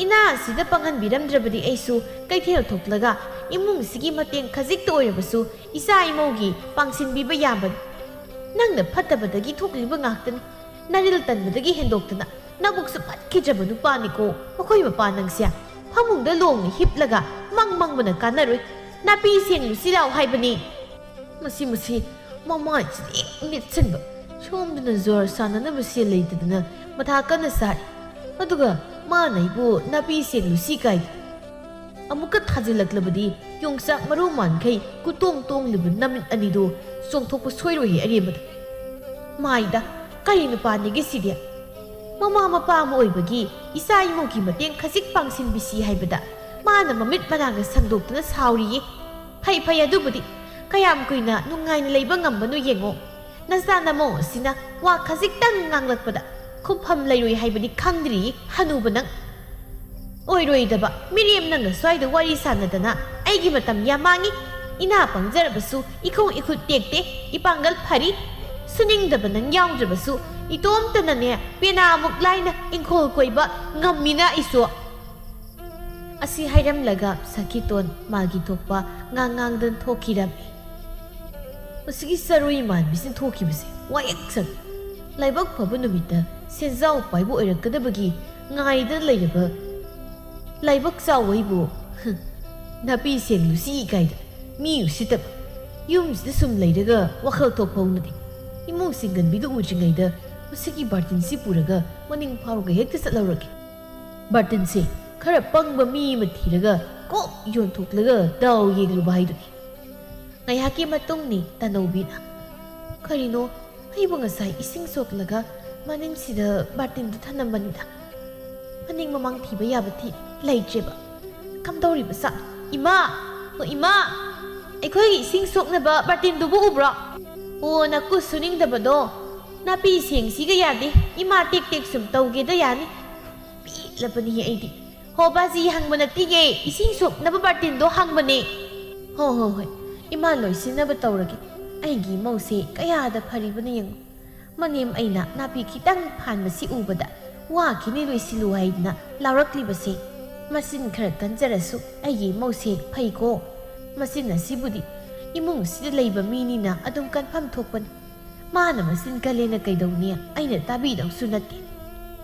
ꯏꯅꯥꯁꯤꯗ ꯄꯪꯍꯟꯕꯤꯔꯝꯗ꯭ꯔꯕꯗꯤ ꯑꯩꯁꯨ ꯀꯩꯊꯦꯜ ꯊꯣꯛꯂꯒ ꯏꯃꯨꯡꯁꯤꯒꯤ ꯃꯇꯦꯡ ꯈꯖꯤꯛꯇ ꯑꯣꯏꯔꯕꯁꯨ ꯏꯆꯥ ꯏꯃꯧꯒꯤ ꯄꯥꯡꯁꯤꯟꯕꯤꯕ ꯌꯥꯕꯅꯤ꯫ ꯅꯪꯅ ꯐꯠꯇꯕꯗꯒꯤ ꯊꯣꯛꯂꯤꯕ ꯉꯥꯛꯇꯅꯤ꯫ ꯅꯔꯤꯜ ꯇꯟꯕꯗꯒꯤ ꯍꯦꯟꯗꯣꯛꯇꯅ ꯅꯕꯨꯛꯁꯨ ꯐꯠꯈꯤꯗ꯭ꯔꯕ ꯅꯨꯄꯥꯅꯤꯀꯣ꯫ ꯃꯈꯣꯏ ꯃꯄꯥ ꯅꯪꯁꯦ ꯐꯃꯨꯡꯗ ꯂꯣꯡꯅ ꯍꯤꯞꯂꯒ ꯃꯪ ꯃꯪꯕꯅ ꯀꯥꯟꯅꯔꯣꯏ꯫ ꯅꯥꯄꯤ ꯁꯦꯡꯂꯨꯁꯤ ꯂꯥꯎ ꯍꯥꯏꯕꯅꯤ꯫ ꯃꯁꯤ, ꯃꯁꯤ ꯃꯃꯥꯏꯁꯤꯗ ꯍꯦꯛ ꯃꯦꯠꯁꯤꯟꯕ꯫ ꯁꯣꯝꯗꯅ ꯖ꯭ꯋꯥꯔ ꯁꯥꯟꯅꯅꯕ ꯁꯦꯜ ꯂꯩꯇꯗꯅ ꯃꯊꯥ ꯀꯟꯅ ꯁꯥꯔꯤ꯫ ꯑꯗꯨꯒ ꯃꯥꯅ ꯑꯩꯕꯨ ꯅꯥꯄꯤ ꯁꯦꯡꯂꯨꯁꯤ ꯀꯥꯏ꯫ ꯑꯃꯨꯛꯀ ꯊꯥꯖꯤꯜꯂꯛꯂꯕꯗꯤ ꯌꯣꯡꯆꯥꯛ ꯃꯔꯨ ꯃꯥꯟꯈꯩ ꯀꯨꯇꯣꯡ ꯇꯣꯡꯂꯤꯕ ꯅꯃꯤꯠ ꯑꯅꯤꯗꯨ ꯆꯣꯡꯊꯣꯛꯄ ꯁꯣꯏꯔꯣꯏꯍꯦ ꯑꯔꯦꯝꯕꯗ꯫ ꯃꯥꯏꯗ, ꯀꯔꯤ ꯅꯨꯄꯥꯅꯤꯒꯦ ꯁꯤꯗꯤ? ꯃꯃꯥ ꯃꯄꯥ ꯑꯃ ꯑꯣꯏꯕꯒꯤ ꯏꯆꯥ ꯏꯃꯧꯒꯤ ꯃꯇꯦꯡ ꯈꯖꯤꯛ ꯄꯥꯡꯁꯤꯟꯕꯤꯁꯤ ꯍꯥꯏꯕꯗ ꯃꯥꯅ ꯃꯃꯤꯠ ꯃꯅꯥꯒ ꯁꯪꯗꯣꯛꯇꯨꯅ ꯁꯥꯎꯔꯤꯌꯦ꯫ ꯐꯩ ꯐꯩ, ꯑꯗꯨꯕꯨꯗꯤ ꯀꯌꯥꯝ ꯀꯨꯏꯅ ꯅꯨꯡꯉꯥꯏꯅ ꯂꯩꯕ ꯉꯝꯕꯅꯣ ꯌꯦꯡꯉꯣ꯫ ꯅꯆꯥ ꯅꯃꯧ ꯑꯁꯤꯅ ꯋꯥ ꯈꯖꯤꯛꯇꯪ ꯉꯥꯡꯂꯛꯄꯗ ꯈꯨꯝꯐꯝ ꯂꯩꯔꯣꯏ ꯍꯥꯏꯕꯗꯤ ꯈꯪꯗ꯭ꯔꯤꯌꯦ ꯍꯅꯨꯕ ꯅꯪ꯫ ꯑꯣꯏꯔꯣꯏꯗꯕ ꯃꯤꯔꯦꯝ ꯅꯪꯅ ꯁ꯭ꯋꯥꯏꯗ ꯋꯥꯔꯤ ꯁꯥꯟꯅꯗꯅ ꯑꯩꯒꯤ ꯃꯇꯝ ꯌꯥꯝ ꯃꯥꯡꯉꯤ꯫ ꯏꯅꯥ ꯄꯪꯖꯔꯕꯁꯨ ꯏꯈꯣꯡ ꯏꯈꯨꯠ ꯇꯦꯛꯇꯦ, ꯏꯄꯥꯡꯒꯜ ꯐꯔꯤ꯫ ꯁꯨꯅꯤꯡꯗꯕ ꯅꯪ ꯌꯥꯎꯗ꯭ꯔꯕꯁꯨ ꯏꯇꯣꯝꯇꯅꯅꯦ ꯄꯦꯅꯥꯃꯨꯛ ꯂꯥꯏꯅ ꯏꯪꯈꯣꯜ ꯀꯣꯏꯕ ꯉꯝꯃꯤꯅ ꯑꯩꯁꯨ꯫ ꯑꯁꯤ ꯍꯥꯏꯔꯝꯂꯒ ꯁꯈꯤꯇꯣꯟ ꯃꯥꯒꯤ ꯊꯣꯛꯄ ꯉꯥꯡ ꯉꯥꯡꯗꯨꯅ ꯊꯣꯛꯈꯤꯔꯝꯃꯤ꯫ ꯃꯁꯤꯒꯤ ꯆꯔꯨ ꯏꯃꯥꯟꯕꯤꯁꯤꯅ ꯊꯣꯛꯈꯤꯕꯁꯦ ꯋꯥꯌꯦꯛ ꯁꯪꯉꯤ꯫ ꯂꯥꯏꯕꯛ ꯐꯕ ꯅꯨꯃꯤꯠꯇ ꯁꯦꯟꯖꯥꯎ ꯄꯥꯏꯕ ꯑꯣꯏꯔꯛꯀꯗꯕꯒꯤ ꯉꯥꯏꯗ ꯂꯩꯔꯕ ꯂꯥꯏꯕꯛ ꯆꯥꯎꯕ ꯑꯩꯕꯨ, ꯍ, ꯅꯥꯄꯤ ꯁꯦꯡꯂꯨꯁꯤ ꯀꯥꯏꯗ ꯃꯤ ꯎꯁꯤꯠꯇꯕ꯫ ꯌꯨꯝꯁꯤꯗ ꯁꯨꯝ ꯂꯩꯔꯒ ꯋꯥꯈꯜ ꯊꯣꯛꯄ ꯍꯧꯅꯗꯦ꯫ ꯏꯃꯨꯡ ꯁꯤꯡꯒꯟꯕꯤꯗꯨ ꯎꯗ꯭ꯔꯤꯉꯩꯗ ꯃꯁꯤꯒꯤ ꯕꯥꯔꯇꯤꯟꯁꯤ ꯄꯨꯔꯒ ꯃꯅꯤꯡ ꯐꯥꯎꯔꯒ ꯍꯦꯛꯇ ꯆꯠꯍꯧꯔꯒꯦ꯫ ꯕꯥꯔꯇꯤꯟꯁꯦ ꯈꯔ ꯄꯪꯕ ꯃꯤ ꯑꯃ ꯊꯤꯔꯒ ꯀꯣꯛ ꯌꯣꯟꯊꯣꯛꯂꯒ ꯗꯥꯎ ꯌꯦꯡꯂꯨꯕ ꯍꯥꯏꯗꯨꯅꯤ꯫ ꯉꯥꯏꯍꯥꯛꯀꯤ ꯃꯇꯨꯡꯅꯤ ꯇꯅꯧꯕꯤꯅ, "ꯀꯔꯤꯅꯣ, ꯑꯩꯕꯨ ꯉꯁꯥꯏ ꯏꯁꯤꯡ ꯁꯣꯛꯂꯒ ꯃꯅꯤꯡꯁꯤꯗ ꯕꯥꯔꯇꯤꯟꯗꯨ ꯊꯅꯝꯕꯅꯤꯗ꯫ ꯃꯅꯤꯡ ꯃꯃꯥꯡ ꯊꯤꯕ ꯌꯥꯕ ꯊꯤ ꯂꯩꯇ꯭ꯔꯦꯕ꯫ ꯀꯝꯗꯧꯔꯤꯕ ꯁꯥ? ꯏꯃꯥ! ꯑꯣ, ꯏꯃꯥ! ꯑꯩꯈꯣꯏꯒꯤ ꯏꯁꯤꯡ ꯁꯣꯛꯅꯕ ꯕꯥꯔꯇꯤꯟꯗꯨꯕꯨ ꯎꯕ꯭ꯔꯣ? ꯑꯣ, ꯅꯀꯨ ꯁꯨꯅꯤꯡꯗꯕꯗꯣ꯫ ꯅꯥꯄꯤ ꯁꯦꯡꯁꯤꯒ ꯌꯥꯗꯦ꯫ ꯏꯃꯥ ꯇꯦꯛ ꯇꯦꯛ ꯁꯨꯝ ꯇꯧꯒꯦꯗ ꯌꯥꯅꯤ꯫ ꯄꯦꯜꯂꯕꯅꯤꯍꯦ ꯑꯩꯗꯤ꯫ ꯍꯣ, ꯕꯥꯖꯤ ꯍꯪꯕ ꯅꯠꯇꯤꯌꯦ, ꯏꯁꯤꯡ ꯁꯣꯛꯅꯕ ꯕꯥꯔꯇꯤꯟꯗꯣ ꯍꯪꯕꯅꯦ꯫ ꯍꯣ, ꯍꯣ, ꯍꯣꯏ, ꯏꯃꯥ ꯂꯣꯏꯁꯤꯟꯅꯕ ꯇꯧꯔꯒꯦ꯫ ꯑꯩꯒꯤ ꯏꯃꯧꯁꯦ ꯀꯌꯥꯗ ꯐꯔꯤꯕꯅ ꯌꯦꯡꯉꯨ꯫ ꯃꯅꯦꯝ ꯑꯩꯅ ꯅꯥꯄꯤ ꯈꯤꯇꯪ ꯐꯥꯟꯕꯁꯤ ꯎꯕꯗ ꯋꯥꯈꯤꯅꯤ ꯂꯣꯏꯁꯤꯜꯂꯨ ꯍꯥꯏꯗꯅ ꯂꯥꯎꯔꯛꯂꯤꯕꯁꯦ꯫ ꯃꯆꯤꯟ ꯈꯔ ꯀꯟꯖꯔꯁꯨ ꯑꯩꯒꯤ ꯏꯃꯧꯁꯦ ꯐꯩꯀꯣ꯫ ꯃꯆꯤꯟ ꯑꯁꯤꯕꯨꯗꯤ ꯏꯃꯨꯡ ꯑꯁꯤꯗ ꯂꯩꯕ ꯃꯤꯅꯤꯅ ꯑꯗꯨꯝ ꯀꯟꯐꯝ ꯊꯣꯛꯄꯅꯤ꯫ ꯃꯥꯅ ꯃꯆꯤꯟ ꯀꯜꯂꯦꯅ ꯀꯩꯗꯧꯅꯤ? ꯑꯩꯅ ꯇꯥꯕꯤꯗꯧꯁꯨ ꯅꯠꯇꯦ꯫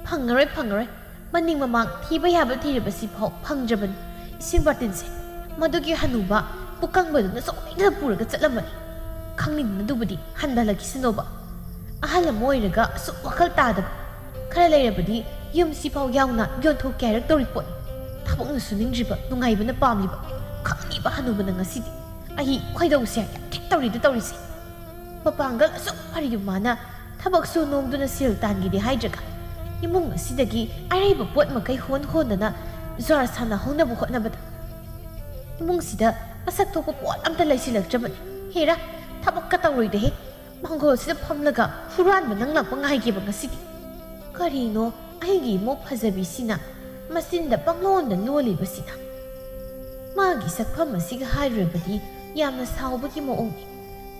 ꯐꯪꯉꯔꯣꯏ, ꯐꯪꯉꯔꯣꯏ꯫ ꯃꯅꯤꯡ ꯃꯃꯥꯡ ꯊꯤꯕ ꯌꯥꯕ ꯊꯤꯔꯕꯁꯤ ꯐꯥꯎ ꯐꯪꯗ꯭ꯔꯕꯅꯤ꯫ ꯏꯁꯤꯡ ꯕꯥꯔꯇꯤꯟꯁꯦ ꯃꯗꯨꯒꯤ ꯍꯅꯨꯕ ꯄꯨꯀꯪꯕꯗꯨꯅ ꯁꯣꯏꯗꯅ ꯄꯨꯔꯒ ꯆꯠꯂꯝꯃꯅꯤ꯫ ꯈꯪꯅꯤꯡꯕꯗꯨꯕꯨꯗꯤ ꯍꯟꯊꯍꯜꯂꯛꯈꯤꯁꯅꯣꯕ꯫ ꯑꯍꯜ ꯑꯃ ꯑꯣꯏꯔꯒ ꯑꯁꯨꯛ ꯋꯥꯈꯜ ꯇꯥꯗꯕ꯫ ꯈꯔ ꯂꯩꯔꯕꯗꯤ ꯌꯨꯝꯁꯤꯐꯥꯎ ꯌꯥꯎꯅ ꯌꯣꯟꯊꯣꯛꯀꯦ ꯍꯥꯏꯔꯛꯇꯧꯔꯤ ꯄꯣꯠꯅꯤ꯫ ꯊꯕꯛꯅ ꯁꯨꯅꯤꯡꯗ꯭ꯔꯤꯕ, ꯅꯨꯡꯉꯥꯏꯕꯅ ꯄꯥꯝꯂꯤꯕ꯫ ꯈꯪꯉꯤꯕ ꯍꯅꯨꯕꯅ ꯉꯁꯤꯗꯤ ꯑꯩ ꯈꯣꯏꯗꯧꯁꯦ ꯌꯥꯝ ꯊꯤꯛ ꯇꯧꯔꯤꯗ ꯇꯧꯔꯤꯁꯦ꯫ ꯃꯄꯥꯡꯒꯜ ꯑꯁꯨꯛ ꯐꯔꯤꯕ ꯃꯥꯅ ꯊꯕꯛꯁꯨ ꯅꯣꯝꯗꯨꯅ ꯁꯦꯜ ꯇꯥꯟꯒꯦꯗꯤ ꯍꯥꯏꯗ꯭ꯔꯒ, ꯏꯃꯨꯡ ꯑꯁꯤꯗꯒꯤ ꯑꯔꯩꯕ ꯄꯣꯠ ꯃꯈꯩ ꯍꯣꯟ ꯍꯣꯟꯗꯅ ꯖ꯭ꯋꯥꯔ ꯁꯥꯟꯅꯍꯧꯅꯕ ꯍꯣꯠꯅꯕꯗ, ꯏꯃꯨꯡꯁꯤꯗ ꯃꯁꯛ ꯊꯣꯛꯄ ꯄꯣꯠ ꯑꯝꯇ ꯂꯩꯁꯤꯜꯂꯛꯇ꯭ꯔꯕꯅꯤ꯫ ꯍꯦꯔꯥ, ꯊꯕꯛꯀ ꯇꯧꯔꯣꯏꯗꯍꯦ꯫ ꯃꯥꯡꯒꯣꯜꯁꯤꯗ ꯐꯝꯂꯒ ꯍꯨꯔꯥꯟꯕ ꯅꯪ ꯂꯥꯛꯄ ꯉꯥꯏꯒꯦꯕ ꯉꯁꯤꯗꯤ꯫ ꯀꯔꯤꯅꯣ ꯑꯩꯒꯤ ꯏꯃꯧ ꯐꯖꯕꯤꯁꯤꯅ ꯃꯆꯤꯟꯗ ꯄꯪꯂꯣꯟꯗ ꯂꯣꯜꯂꯤꯕꯁꯤꯅ? ꯃꯥꯒꯤ ꯁꯛꯐꯝ ꯑꯁꯤꯒ ꯍꯥꯏꯔꯨꯔꯕꯗꯤ ꯌꯥꯝꯅ ꯁꯥꯎꯕꯒꯤ ꯃꯑꯣꯡꯅꯤ꯫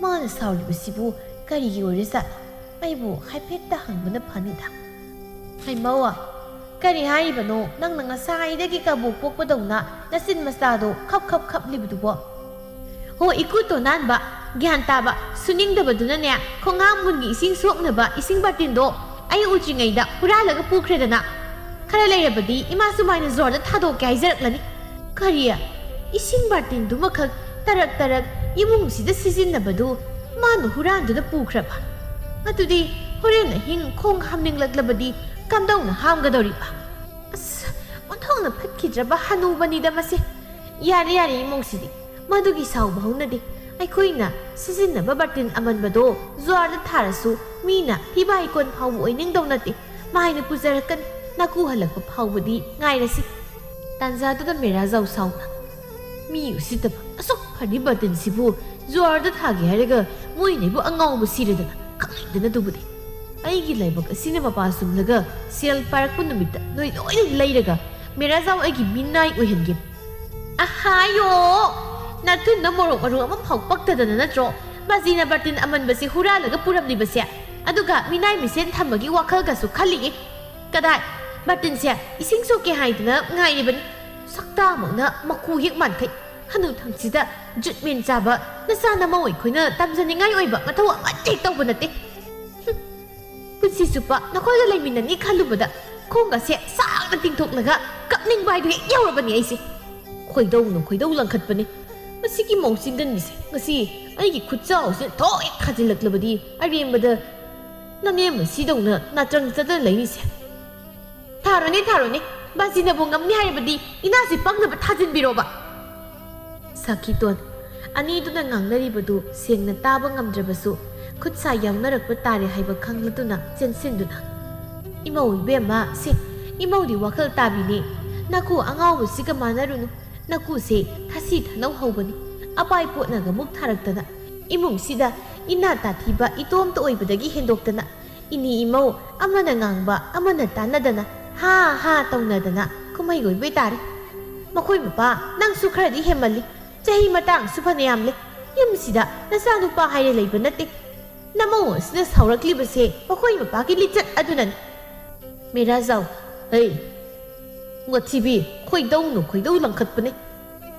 ꯃꯥꯅ ꯁꯥꯎꯔꯤꯕꯁꯤꯕꯨ ꯀꯔꯤꯒꯤ ꯑꯣꯏꯔꯖꯥꯠꯅꯣ? ꯑꯩꯕꯨ ꯍꯥꯏꯐꯦꯠꯇ ꯍꯪꯕꯅ ꯐꯅꯤꯗ꯫ ꯍꯩꯃꯧ, ꯀꯔꯤ ꯍꯥꯏꯔꯤꯕꯅꯣ? ꯅꯪꯅ ꯉꯁꯥꯏꯗꯒꯤ ꯀꯕꯣꯛ ꯄꯣꯛꯄꯗꯧꯅ ꯅꯆꯤꯟ ꯃꯆꯥꯗꯣ ꯈꯞ ꯈꯞ ꯈꯞꯂꯤꯕꯗꯨꯕꯣ? ꯍꯣ, ꯏꯀꯨ ꯇꯣꯅꯥꯟꯕ, ꯒ꯭ꯌꯥꯟ ꯇꯥꯕ, ꯁꯨꯅꯤꯡꯗꯕꯗꯨꯅꯅꯦ, ꯈꯣꯡꯍꯥꯝꯕꯨꯟꯒꯤ ꯏꯁꯤꯡ ꯁꯣꯛꯅꯕ ꯏꯁꯤꯡ ꯕꯥꯔꯇꯤꯟꯗꯣ ꯑꯩ ꯎꯗ꯭ꯔꯤꯉꯩꯗ ꯍꯨꯔꯥꯜꯂꯒ ꯄꯨꯈ꯭ꯔꯦꯗꯅ꯫ ꯈꯔ ꯂꯩꯔꯕꯗꯤ ꯏꯃꯥ ꯁꯨꯃꯥꯏꯅ ꯖꯣꯔꯗ ꯊꯥꯗꯣꯛꯀꯦ ꯍꯥꯏꯖꯔꯛꯂꯅꯤ꯫ ꯀꯔꯤ? ꯏꯁꯤꯡ ꯕꯥꯔꯇꯤꯟꯗꯨꯃꯈꯛ ꯇꯔꯛ ꯇꯔꯛ ꯏꯃꯨꯡꯁꯤꯗ ꯁꯤꯖꯤꯟꯅꯕꯗꯨ ꯃꯥꯅ ꯍꯨꯔꯥꯟꯗꯨꯅ ꯄꯨꯈ꯭ꯔꯕ? ꯑꯗꯨꯗꯤ ꯍꯣꯔꯦꯟ ꯑꯍꯤꯡ ꯈꯣꯡ ꯍꯥꯝꯅꯤꯡꯂꯛꯂꯕꯗꯤ ꯀꯝꯗꯧꯅ ꯍꯥꯝꯒꯗꯧꯔꯤꯕ? ꯑꯁ, ꯑꯣꯟꯊꯣꯛꯅ ꯐꯠꯈꯤꯗ꯭ꯔꯕ ꯍꯅꯨꯕꯅꯤꯗ ꯃꯁꯦ꯫ ꯌꯥꯔꯦ, ꯌꯥꯔꯦ, ꯏꯃꯧꯁꯤꯗꯤ꯫ ꯃꯗꯨꯒꯤ ꯁꯥꯎꯕ ꯍꯧꯅꯗꯦ꯫ ꯑꯩꯈꯣꯏꯅ ꯁꯤꯖꯤꯟꯅꯕ ꯕꯥꯔꯇꯤꯟ ꯑꯃꯟꯕꯗꯣ ꯖꯨꯋꯥꯔꯗ ꯊꯥꯔꯁꯨ ꯃꯤꯅ ꯐꯤꯕꯥꯏ ꯀꯣꯟ ꯐꯥꯎꯕ ꯑꯣꯏꯅꯤꯡꯗꯧ ꯅꯠꯇꯦ꯫ ꯃꯍꯥꯏꯅ ꯄꯨꯖꯔꯛꯀꯅꯤ꯫ ꯅꯥꯀꯨ ꯍꯜꯂꯛꯄ ꯐꯥꯎꯕꯗꯤ ꯉꯥꯏꯔꯁꯤ꯫ ꯇꯥꯟꯖꯥꯗꯨꯗ ꯃꯦꯔꯥꯖꯥꯎ ꯁꯥꯎꯅ, "ꯃꯤ ꯎꯁꯤꯠꯇꯕ, ꯑꯁꯨꯛ ꯐꯔꯤ ꯕꯥꯔꯇꯤꯟꯁꯤꯕꯨ ꯖꯨꯋꯥꯔꯗ ꯊꯥꯒꯦ ꯍꯥꯏꯔꯒ ꯃꯣꯏꯅ ꯑꯩꯕꯨ ꯑꯉꯥꯎꯕ ꯁꯤꯔꯗꯅ ꯈꯪꯂꯩꯗꯅ ꯑꯗꯨꯕꯨꯗꯤ꯫ ꯑꯩꯒꯤ ꯂꯥꯏꯕꯛ ꯑꯁꯤꯅ ꯃꯄꯥ ꯆꯨꯝꯂꯒ ꯁꯦꯜ ꯄꯥꯏꯔꯛꯄ ꯅꯨꯃꯤꯠꯇ ꯅꯣꯏ ꯂꯣꯏꯅ ꯂꯩꯔꯒ ꯃꯦꯔꯥꯖꯥꯎ ꯑꯩꯒꯤ ꯃꯤꯅꯥꯏ ꯑꯣꯏꯍꯟꯒꯦ꯫" "ꯑꯍꯥꯌꯣ! ꯅꯥꯊꯨꯟꯗ ꯃꯣꯔꯣꯛ ꯃꯔꯨ ꯑꯃꯐꯥꯎ ꯄꯛꯇꯗꯅ ꯅꯠꯇ꯭ꯔꯣ ꯕꯥꯖꯤꯅ ꯕꯥꯔꯇꯤꯟ ꯑꯃꯟꯕꯁꯦ ꯍꯨꯔꯥꯜꯂꯒ ꯄꯨꯔꯝꯂꯤꯕꯁꯦ? ꯑꯗꯨꯒ ꯃꯤꯅꯥꯏ ꯃꯤꯁꯦꯟ ꯊꯝꯕꯒꯤ ꯋꯥꯈꯜꯒꯁꯨ ꯈꯜꯂꯤꯌꯦ꯫ ꯀꯗꯥꯏ? ꯕꯥꯔꯇꯤꯟꯁꯦ ꯏꯁꯤꯡ ꯁꯣꯛꯀꯦ ꯍꯥꯏꯗꯅ ꯉꯥꯏꯔꯤꯕꯅꯤ꯫ ꯁꯛꯇꯥꯃꯛꯅ ꯃꯀꯨ ꯍꯦꯛ ꯃꯥꯟꯈꯩ꯫ ꯍꯅꯨꯊꯪꯁꯤꯗ ꯖꯨꯠꯃꯦꯟ ꯆꯥꯕ ꯅꯆꯥ ꯅꯃꯧ ꯑꯩꯈꯣꯏꯅ ꯇꯝꯖꯅꯤꯡꯉꯥꯏ ꯑꯣꯏꯕ ꯃꯊꯧ ꯑꯃꯠꯇ ꯍꯦꯛ ꯇꯧꯕ ꯅꯠꯇꯦ꯫ ꯍꯨꯝ꯫ ꯄꯨꯟꯁꯤ ꯆꯨꯞꯄ ꯅꯈꯣꯏꯒ ꯂꯩꯃꯤꯟꯅꯅꯤ ꯈꯜꯂꯨꯕꯗ ꯈꯣꯡꯒꯁꯦ ꯁꯥꯡꯅ ꯇꯤꯡꯊꯣꯛꯂꯒ ꯀꯞꯅꯤꯡꯕ ꯍꯥꯏꯗꯨ ꯍꯦꯛ ꯌꯧꯔꯕꯅꯤ ꯑꯩꯁꯦ꯫ ꯈꯣꯏꯗꯧꯅ ꯈꯣꯏꯗꯧ ꯂꯪꯈꯠꯄꯅꯤ꯫ ꯃꯁꯤꯒꯤ ꯃꯧ ꯆꯤꯟꯗꯟꯕꯤꯁꯦ ꯉꯁꯤ ꯑꯩꯒꯤ ꯈꯨꯠꯆꯥꯎꯁꯤꯅ ꯊꯣꯛ ꯍꯦꯛ ꯊꯥꯖꯤꯜꯂꯛꯂꯕꯗꯤ ꯑꯔꯦꯝꯕꯗ ꯅꯅꯦꯝ ꯑꯁꯤꯗꯧꯅ ꯅꯥꯇ꯭ꯔꯪ ꯆꯠꯇꯅ ꯂꯩꯅꯤꯁꯦ꯫ "ꯊꯥꯔꯣꯅꯦ, ꯊꯥꯔꯣꯅꯦ, ꯕꯥꯖꯤꯅꯕꯨ ꯉꯝꯅꯤ ꯍꯥꯏꯔꯕꯗꯤ ꯏꯅꯥꯁꯤ ꯄꯪꯅꯕ ꯊꯥꯖꯤꯟꯕꯤꯔꯣꯕ꯫" ꯁꯥꯈꯤꯇꯣꯟ ꯑꯅꯤꯗꯨꯅ ꯉꯥꯡꯅꯔꯤꯕꯗꯨ ꯁꯦꯡꯅ ꯇꯥꯕ ꯉꯝꯗ꯭ꯔꯕꯁꯨ ꯈꯨꯠꯁꯥ ꯌꯥꯎꯅꯔꯛꯄ ꯇꯥꯔꯦ ꯍꯥꯏꯕ ꯈꯪꯂꯗꯨꯅ ꯆꯦꯟꯁꯤꯟꯗꯨꯅ, "ꯏꯃꯧ ꯏꯕꯦꯝꯃ, ꯁꯦ, ꯏꯃꯧꯗꯤ ꯋꯥꯈꯜ ꯇꯥꯕꯤꯅꯦ꯫ ꯅꯥꯀꯨ ꯑꯉꯥꯎꯕꯁꯤꯒ ꯃꯥꯟꯅꯔꯨꯅꯨ꯫ ꯅꯥꯀꯨꯁꯦ ꯊꯥꯁꯤ ꯊꯥꯅꯧ ꯍꯧꯕꯅꯤ꯫ ꯑꯄꯥꯏ ꯄꯣꯠꯅꯒ ꯃꯨꯛ ꯊꯥꯔꯛꯇꯅ ꯏꯃꯨꯡꯁꯤꯗ ꯏꯅꯥ ꯇꯥꯊꯤꯕ ꯏꯇꯣꯝꯇ ꯑꯣꯏꯕꯗꯒꯤ ꯍꯦꯟꯗꯣꯛꯇꯅ ꯏꯅꯤ ꯏꯃꯧ ꯑꯃꯅ ꯉꯥꯡꯕ ꯑꯃꯅ ꯇꯥꯟꯅꯗꯅ ꯍꯥ ꯍꯥ ꯇꯧꯅꯗꯅ ꯀꯨꯝꯍꯩ ꯑꯣꯏꯕꯩ ꯇꯥꯔꯦ꯫ ꯃꯈꯣꯏ ꯃꯄꯥ, ꯅꯪꯁꯨ ꯈꯔꯗꯤ ꯍꯦꯟꯃꯜꯂꯤ꯫ ꯆꯍꯤ ꯃꯇꯥꯡꯁꯨ ꯐꯅꯌꯥꯝꯂꯦ꯫ ꯌꯨꯝꯁꯤꯗ ꯅꯆꯥꯅꯨꯄꯥ ꯍꯥꯏꯔꯦ ꯂꯩꯕ ꯅꯠꯇꯦ꯫ ꯅꯃꯧ ꯑꯁꯤꯅ ꯁꯥꯎꯔꯛꯂꯤꯕꯁꯦ ꯃꯈꯣꯏ ꯃꯄꯥꯒꯤ ꯂꯤꯆꯠ ꯑꯗꯨꯅꯅꯤ꯫" ꯃꯦꯔꯥꯖꯥꯎ, "ꯍꯩ, ꯃꯊꯤꯕꯤ, ꯈꯣꯏꯗꯧꯅ ꯈꯣꯏꯗꯧ ꯂꯪꯈꯠꯄꯅꯦ꯫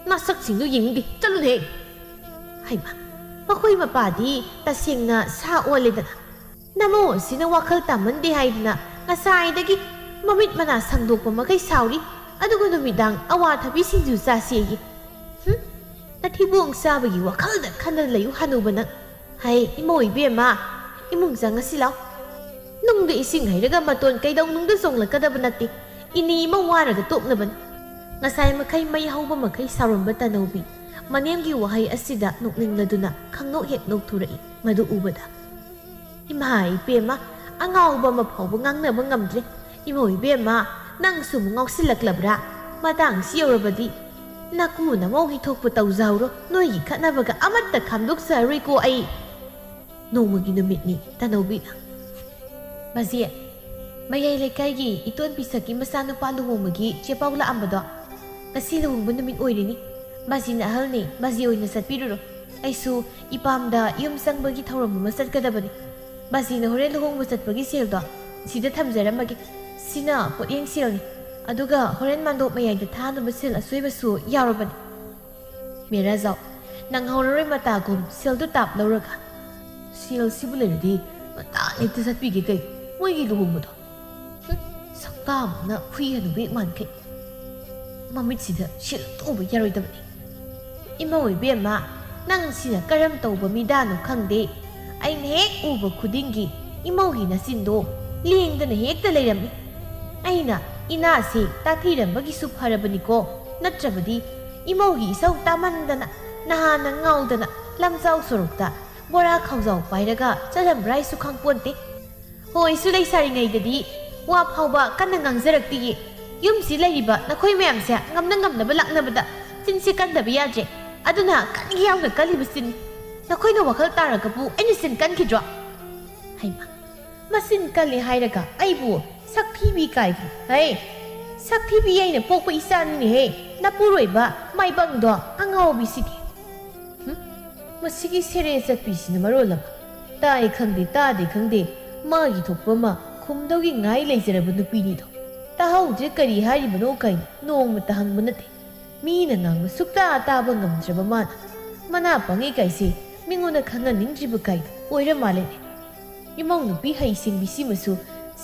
ꯅꯁꯛꯁꯤꯡꯗꯨ ꯌꯦꯡꯅꯤꯡꯗꯦ, ꯆꯠꯂꯨꯅꯦ꯫" ꯍꯩꯃꯥ, ꯃꯈꯣꯏ ꯃꯄꯥꯗꯤ ꯇꯁꯦꯡꯅ ꯁꯥ ꯑꯣꯜꯂꯦꯗꯅ꯫ ꯅꯃꯧ ꯑꯁꯤꯅ ꯋꯥꯈꯜ ꯇꯥꯃꯟꯗꯦ ꯍꯥꯏꯗꯨꯅ ꯉꯁꯥꯏꯗꯒꯤ ꯃꯃꯤꯠ ꯃꯅꯥ ꯁꯪꯗꯣꯛꯄ ꯃꯈꯩ ꯁꯥꯎꯔꯤ, ꯑꯗꯨꯒ ꯅꯨꯃꯤꯗꯥꯡ ꯑꯋꯥꯊꯕꯤ ꯁꯤꯡꯖꯨ ꯆꯥꯁꯦꯌꯦ꯫ ꯍꯨꯝ, ꯅꯊꯤꯕꯣꯡ ꯆꯥꯕꯒꯤ ꯋꯥꯈꯜꯗ ꯈꯟꯗꯅ ꯂꯩꯌꯨ ꯍꯅꯨꯕ ꯅꯪ꯫ ꯍꯩ, ꯏꯃꯧ ꯏꯕꯦꯝꯃ, ꯏꯃꯨꯡ ꯆꯪꯉꯁꯤ ꯂꯥꯎ꯫ ꯅꯨꯡꯗ ꯏꯁꯤꯡ ꯍꯩꯔꯒ ꯃꯇꯣꯟ ꯀꯩꯗꯧꯅꯨꯡꯗ ꯆꯣꯡꯂꯛꯀꯗꯕ ꯅꯠꯇꯦ꯫ ꯏꯅꯤ ꯏꯃꯧ ꯋꯥꯔꯒ ꯇꯣꯛꯅꯕꯅꯤ꯫ ꯉꯁꯥꯏ ꯃꯈꯩ ꯃꯩ ꯍꯧꯕ ꯃꯈꯩ ꯁꯥꯎꯔꯝꯕ ꯇꯅꯧꯕꯤ ꯃꯅꯦꯝꯒꯤ ꯋꯥꯍꯩ ꯑꯁꯤꯗ ꯅꯣꯛꯅꯤꯡꯂꯗꯨꯅ ꯈꯪꯅꯣꯛ ꯍꯦꯛ ꯅꯣꯛꯊꯣꯔꯛꯏ꯫ ꯃꯗꯨ ꯎꯕꯗ, "ꯏꯃꯥ ꯏꯕꯦꯝꯃ, ꯑꯉꯥꯎꯕ ꯑꯃ ꯐꯥꯎꯕ ꯉꯥꯡꯅꯕ ꯉꯝꯗ꯭ꯔꯦ꯫ ꯏꯃꯧ ꯏꯕꯦꯝꯃ, ꯅꯪꯁꯨ ꯑꯃꯨꯛ ꯉꯥꯎꯁꯤꯜꯂꯛꯂꯕ꯭ꯔꯥ? ꯃꯇꯥꯡꯁꯤ ꯌꯧꯔꯕꯗꯤ ꯅꯀꯨ ꯅꯃꯧꯒꯤ ꯊꯣꯛꯄ ꯇꯧꯖꯍꯧꯔꯣ, ꯅꯣꯏꯒꯤ ꯈꯠꯅꯕꯒ ꯑꯃꯠꯇ ꯈꯥꯝꯗꯣꯛꯆꯔꯣꯏꯀꯣ ꯑꯩ"꯫ ꯅꯣꯡꯃꯒꯤ ꯅꯨꯃꯤꯠꯅꯤ꯫ ꯇꯅꯧꯕꯤꯅ, "ꯕꯥꯖꯤ, ꯃꯌꯥꯏ ꯂꯩꯀꯥꯏꯒꯤ ꯏꯇꯣꯟ ꯄꯤꯁꯛꯀꯤ ꯃꯆꯥꯅꯨꯄꯥ ꯂꯨꯍꯣꯡꯕꯒꯤ ꯆꯦꯄꯥꯎ ꯂꯥꯛꯑꯝꯕꯗꯣ, ꯉꯁꯤ ꯂꯨꯍꯣꯡꯕ ꯅꯨꯃꯤꯠ ꯑꯣꯏꯔꯤꯅꯤ꯫ ꯕꯥꯖꯤꯅ ꯑꯍꯜꯅꯤ, ꯕꯥꯖꯤ ꯑꯣꯏꯅ ꯆꯠꯄꯤꯔꯨꯔꯣ꯫ ꯑꯩꯁꯨ ꯏꯄꯥꯝꯗ ꯌꯨꯝ ꯆꯪꯕꯒꯤ ꯊꯧꯔꯝ ꯑꯃ ꯆꯠꯀꯗꯕꯅꯤ꯫ ꯕꯥꯖꯤꯅ ꯍꯣꯔꯦꯟ ꯂꯨꯍꯣꯡꯕ ꯆꯠꯄꯒꯤ ꯁꯦꯜꯗꯣ ꯁꯤꯗ ꯊꯝꯖꯔꯝꯃꯒꯦ꯫ ꯁꯤꯅ ꯄꯣꯠꯌꯦꯡ ꯁꯦꯜꯅꯤ꯫ ꯑꯗꯨꯒ ꯍꯣꯔꯦꯟ ꯃꯥꯟꯗꯣꯞ ꯃꯌꯥꯏꯗ ꯊꯥꯅꯕ ꯁꯦꯜ ꯑꯁꯣꯏꯕꯁꯨ ꯌꯥꯎꯔꯕꯅꯤ"꯫ ꯃꯦꯔꯥꯖꯥꯎ, ꯅꯪꯍꯧꯔꯔꯣꯏ ꯃꯇꯥꯒꯨꯝ ꯁꯦꯜꯗꯨ ꯇꯥꯞ ꯂꯧꯔꯒ꯫ "ꯁꯦꯜꯁꯤꯕꯨ ꯂꯩꯔꯗꯤ ꯉꯟꯇꯥꯅ ꯍꯦꯛꯇ ꯆꯠꯄꯤꯒꯦ ꯀꯩ, ꯃꯣꯏꯒꯤ ꯂꯨꯍꯣꯡꯕꯗꯣ꯫ ꯍꯨꯝ, ꯁꯛꯇꯥꯃꯛꯅ ꯍꯨꯏ ꯍꯅꯨꯕꯤ ꯍꯦꯛ ꯃꯥꯟꯈꯩ꯫ ꯃꯃꯤꯠꯁꯤꯗ ꯁꯦꯜ ꯇꯧꯕ ꯌꯥꯔꯣꯏꯗꯕꯅꯤ"꯫ "ꯏꯃꯧ ꯏꯕꯦꯝꯃ, ꯅꯪ ꯁꯤꯅ ꯀꯔꯝ ꯇꯧꯕ ꯃꯤꯗꯥꯅꯣ ꯈꯪꯗꯦ꯫ ꯑꯩꯅ ꯍꯦꯛ ꯎꯕ ꯈꯨꯗꯤꯡꯒꯤ ꯏꯃꯧꯒꯤ ꯅꯆꯤꯟꯗꯣ ꯂꯦꯡꯗꯅ ꯍꯦꯛꯇ ꯂꯩꯔꯝꯃꯤ꯫ ꯑꯩꯅ ꯏꯅꯥꯁꯦ ꯇꯥꯊꯤꯔꯝꯕꯒꯤꯁꯨ ꯐꯔꯕꯅꯤꯀꯣ, ꯅꯠꯇ꯭ꯔꯕꯗꯤ ꯏꯃꯧꯒꯤ ꯏꯁꯧ ꯇꯥꯃꯟꯗꯅ ꯅꯍꯥꯟꯅ ꯉꯥꯎꯗꯅ ꯂꯝꯖꯥꯎ ꯁꯣꯔꯣꯛꯇ ꯕꯣꯔꯥ ꯈꯥꯎꯖꯥꯎ ꯄꯥꯏꯔꯒ ꯆꯠꯂꯝꯕ꯭ꯔꯥ ꯍꯥꯏꯁꯨ ꯈꯪꯄꯣꯟꯇꯦ꯫ ꯍꯣꯏꯁꯨ ꯂꯩꯁꯥꯔꯤꯉꯩꯗꯗꯤ ꯋꯥ ꯐꯥꯎꯕ ꯀꯟꯅ ꯉꯥꯡꯖꯔꯛꯇꯤꯌꯦ꯫ ꯌꯨꯝꯁꯤ ꯂꯩꯔꯤꯕ ꯅꯈꯣꯏ ꯃꯌꯥꯝꯁꯦ ꯉꯝꯅ ꯉꯝꯅꯕ ꯂꯥꯛꯅꯕꯗ ꯆꯤꯟꯁꯤ ꯀꯟꯗꯕ ꯌꯥꯗ꯭ꯔꯦ꯫ ꯑꯗꯨꯅ ꯀꯟꯒꯦ ꯌꯥꯎꯅ ꯀꯜꯂꯤꯕ ꯆꯤꯟꯅꯤ꯫ ꯅꯈꯣꯏꯅ ꯋꯥꯈꯜ ꯇꯥꯔꯒꯕꯨ ꯑꯩꯅ ꯆꯤꯟ ꯀꯟꯈꯤꯗ꯭ꯔꯣ?" ꯍꯩꯃꯥ, ꯃꯆꯤꯟ ꯀꯜꯂꯤ ꯍꯥꯏꯔꯒ ꯑꯩꯕꯨ ꯁꯛꯊꯤꯕꯤ ꯀꯥꯏꯗꯤ? ꯍꯩ, ꯁꯛꯊꯤꯕꯤ ꯑꯩꯅ ꯄꯣꯛꯄ ꯏꯆꯥꯅꯤꯅꯦꯍꯦ꯫ ꯅꯄꯨꯔꯣꯏꯕ ꯃꯥꯏꯕꯪꯗꯣ ꯑꯉꯥꯎꯕꯤꯁꯤꯗꯤ꯫ ꯍꯨꯝ? ꯃꯁꯤꯒꯤ ꯁꯦꯔꯦ ꯆꯠꯄꯤꯁꯤꯅ ꯃꯔꯣꯜ ꯑꯃ꯫ ꯇꯥꯏ ꯈꯪꯗꯦ, ꯇꯥꯗꯦ ꯈꯪꯗꯦ, ꯃꯥꯒꯤ ꯊꯣꯛꯄ ꯑꯃ ꯈꯨꯝꯗꯧꯒꯤ ꯉꯥꯏ ꯂꯩꯖꯔꯕ ꯅꯨꯄꯤꯅꯤꯗꯣ꯫ ꯇꯥꯍꯧꯗ꯭ꯔꯦ, ꯀꯔꯤ ꯍꯥꯏꯔꯤꯕꯅꯣ ꯀꯥꯏꯅ ꯅꯣꯡꯃꯇ ꯍꯪꯕ ꯅꯠꯇꯦ꯫ ꯃꯤꯅ ꯉꯥꯡꯕ ꯁꯨꯛꯇꯥ ꯇꯥꯕ ꯉꯝꯗ꯭ꯔꯕ ꯃꯥꯅ꯫ ꯃꯅꯥ ꯄꯪꯉꯤ ꯀꯥꯏꯁꯦ ꯃꯤꯉꯣꯟꯗ ꯈꯪꯍꯟꯅꯤꯡꯗ꯭ꯔꯤꯕ ꯀꯥꯏꯗꯣ ꯑꯣꯏꯔ ꯃꯥꯜꯂꯦꯅꯦ꯫ ꯏꯃꯧ ꯅꯨꯄꯤ ꯍꯩꯁꯤꯡꯕꯤꯁꯤꯃꯁꯨ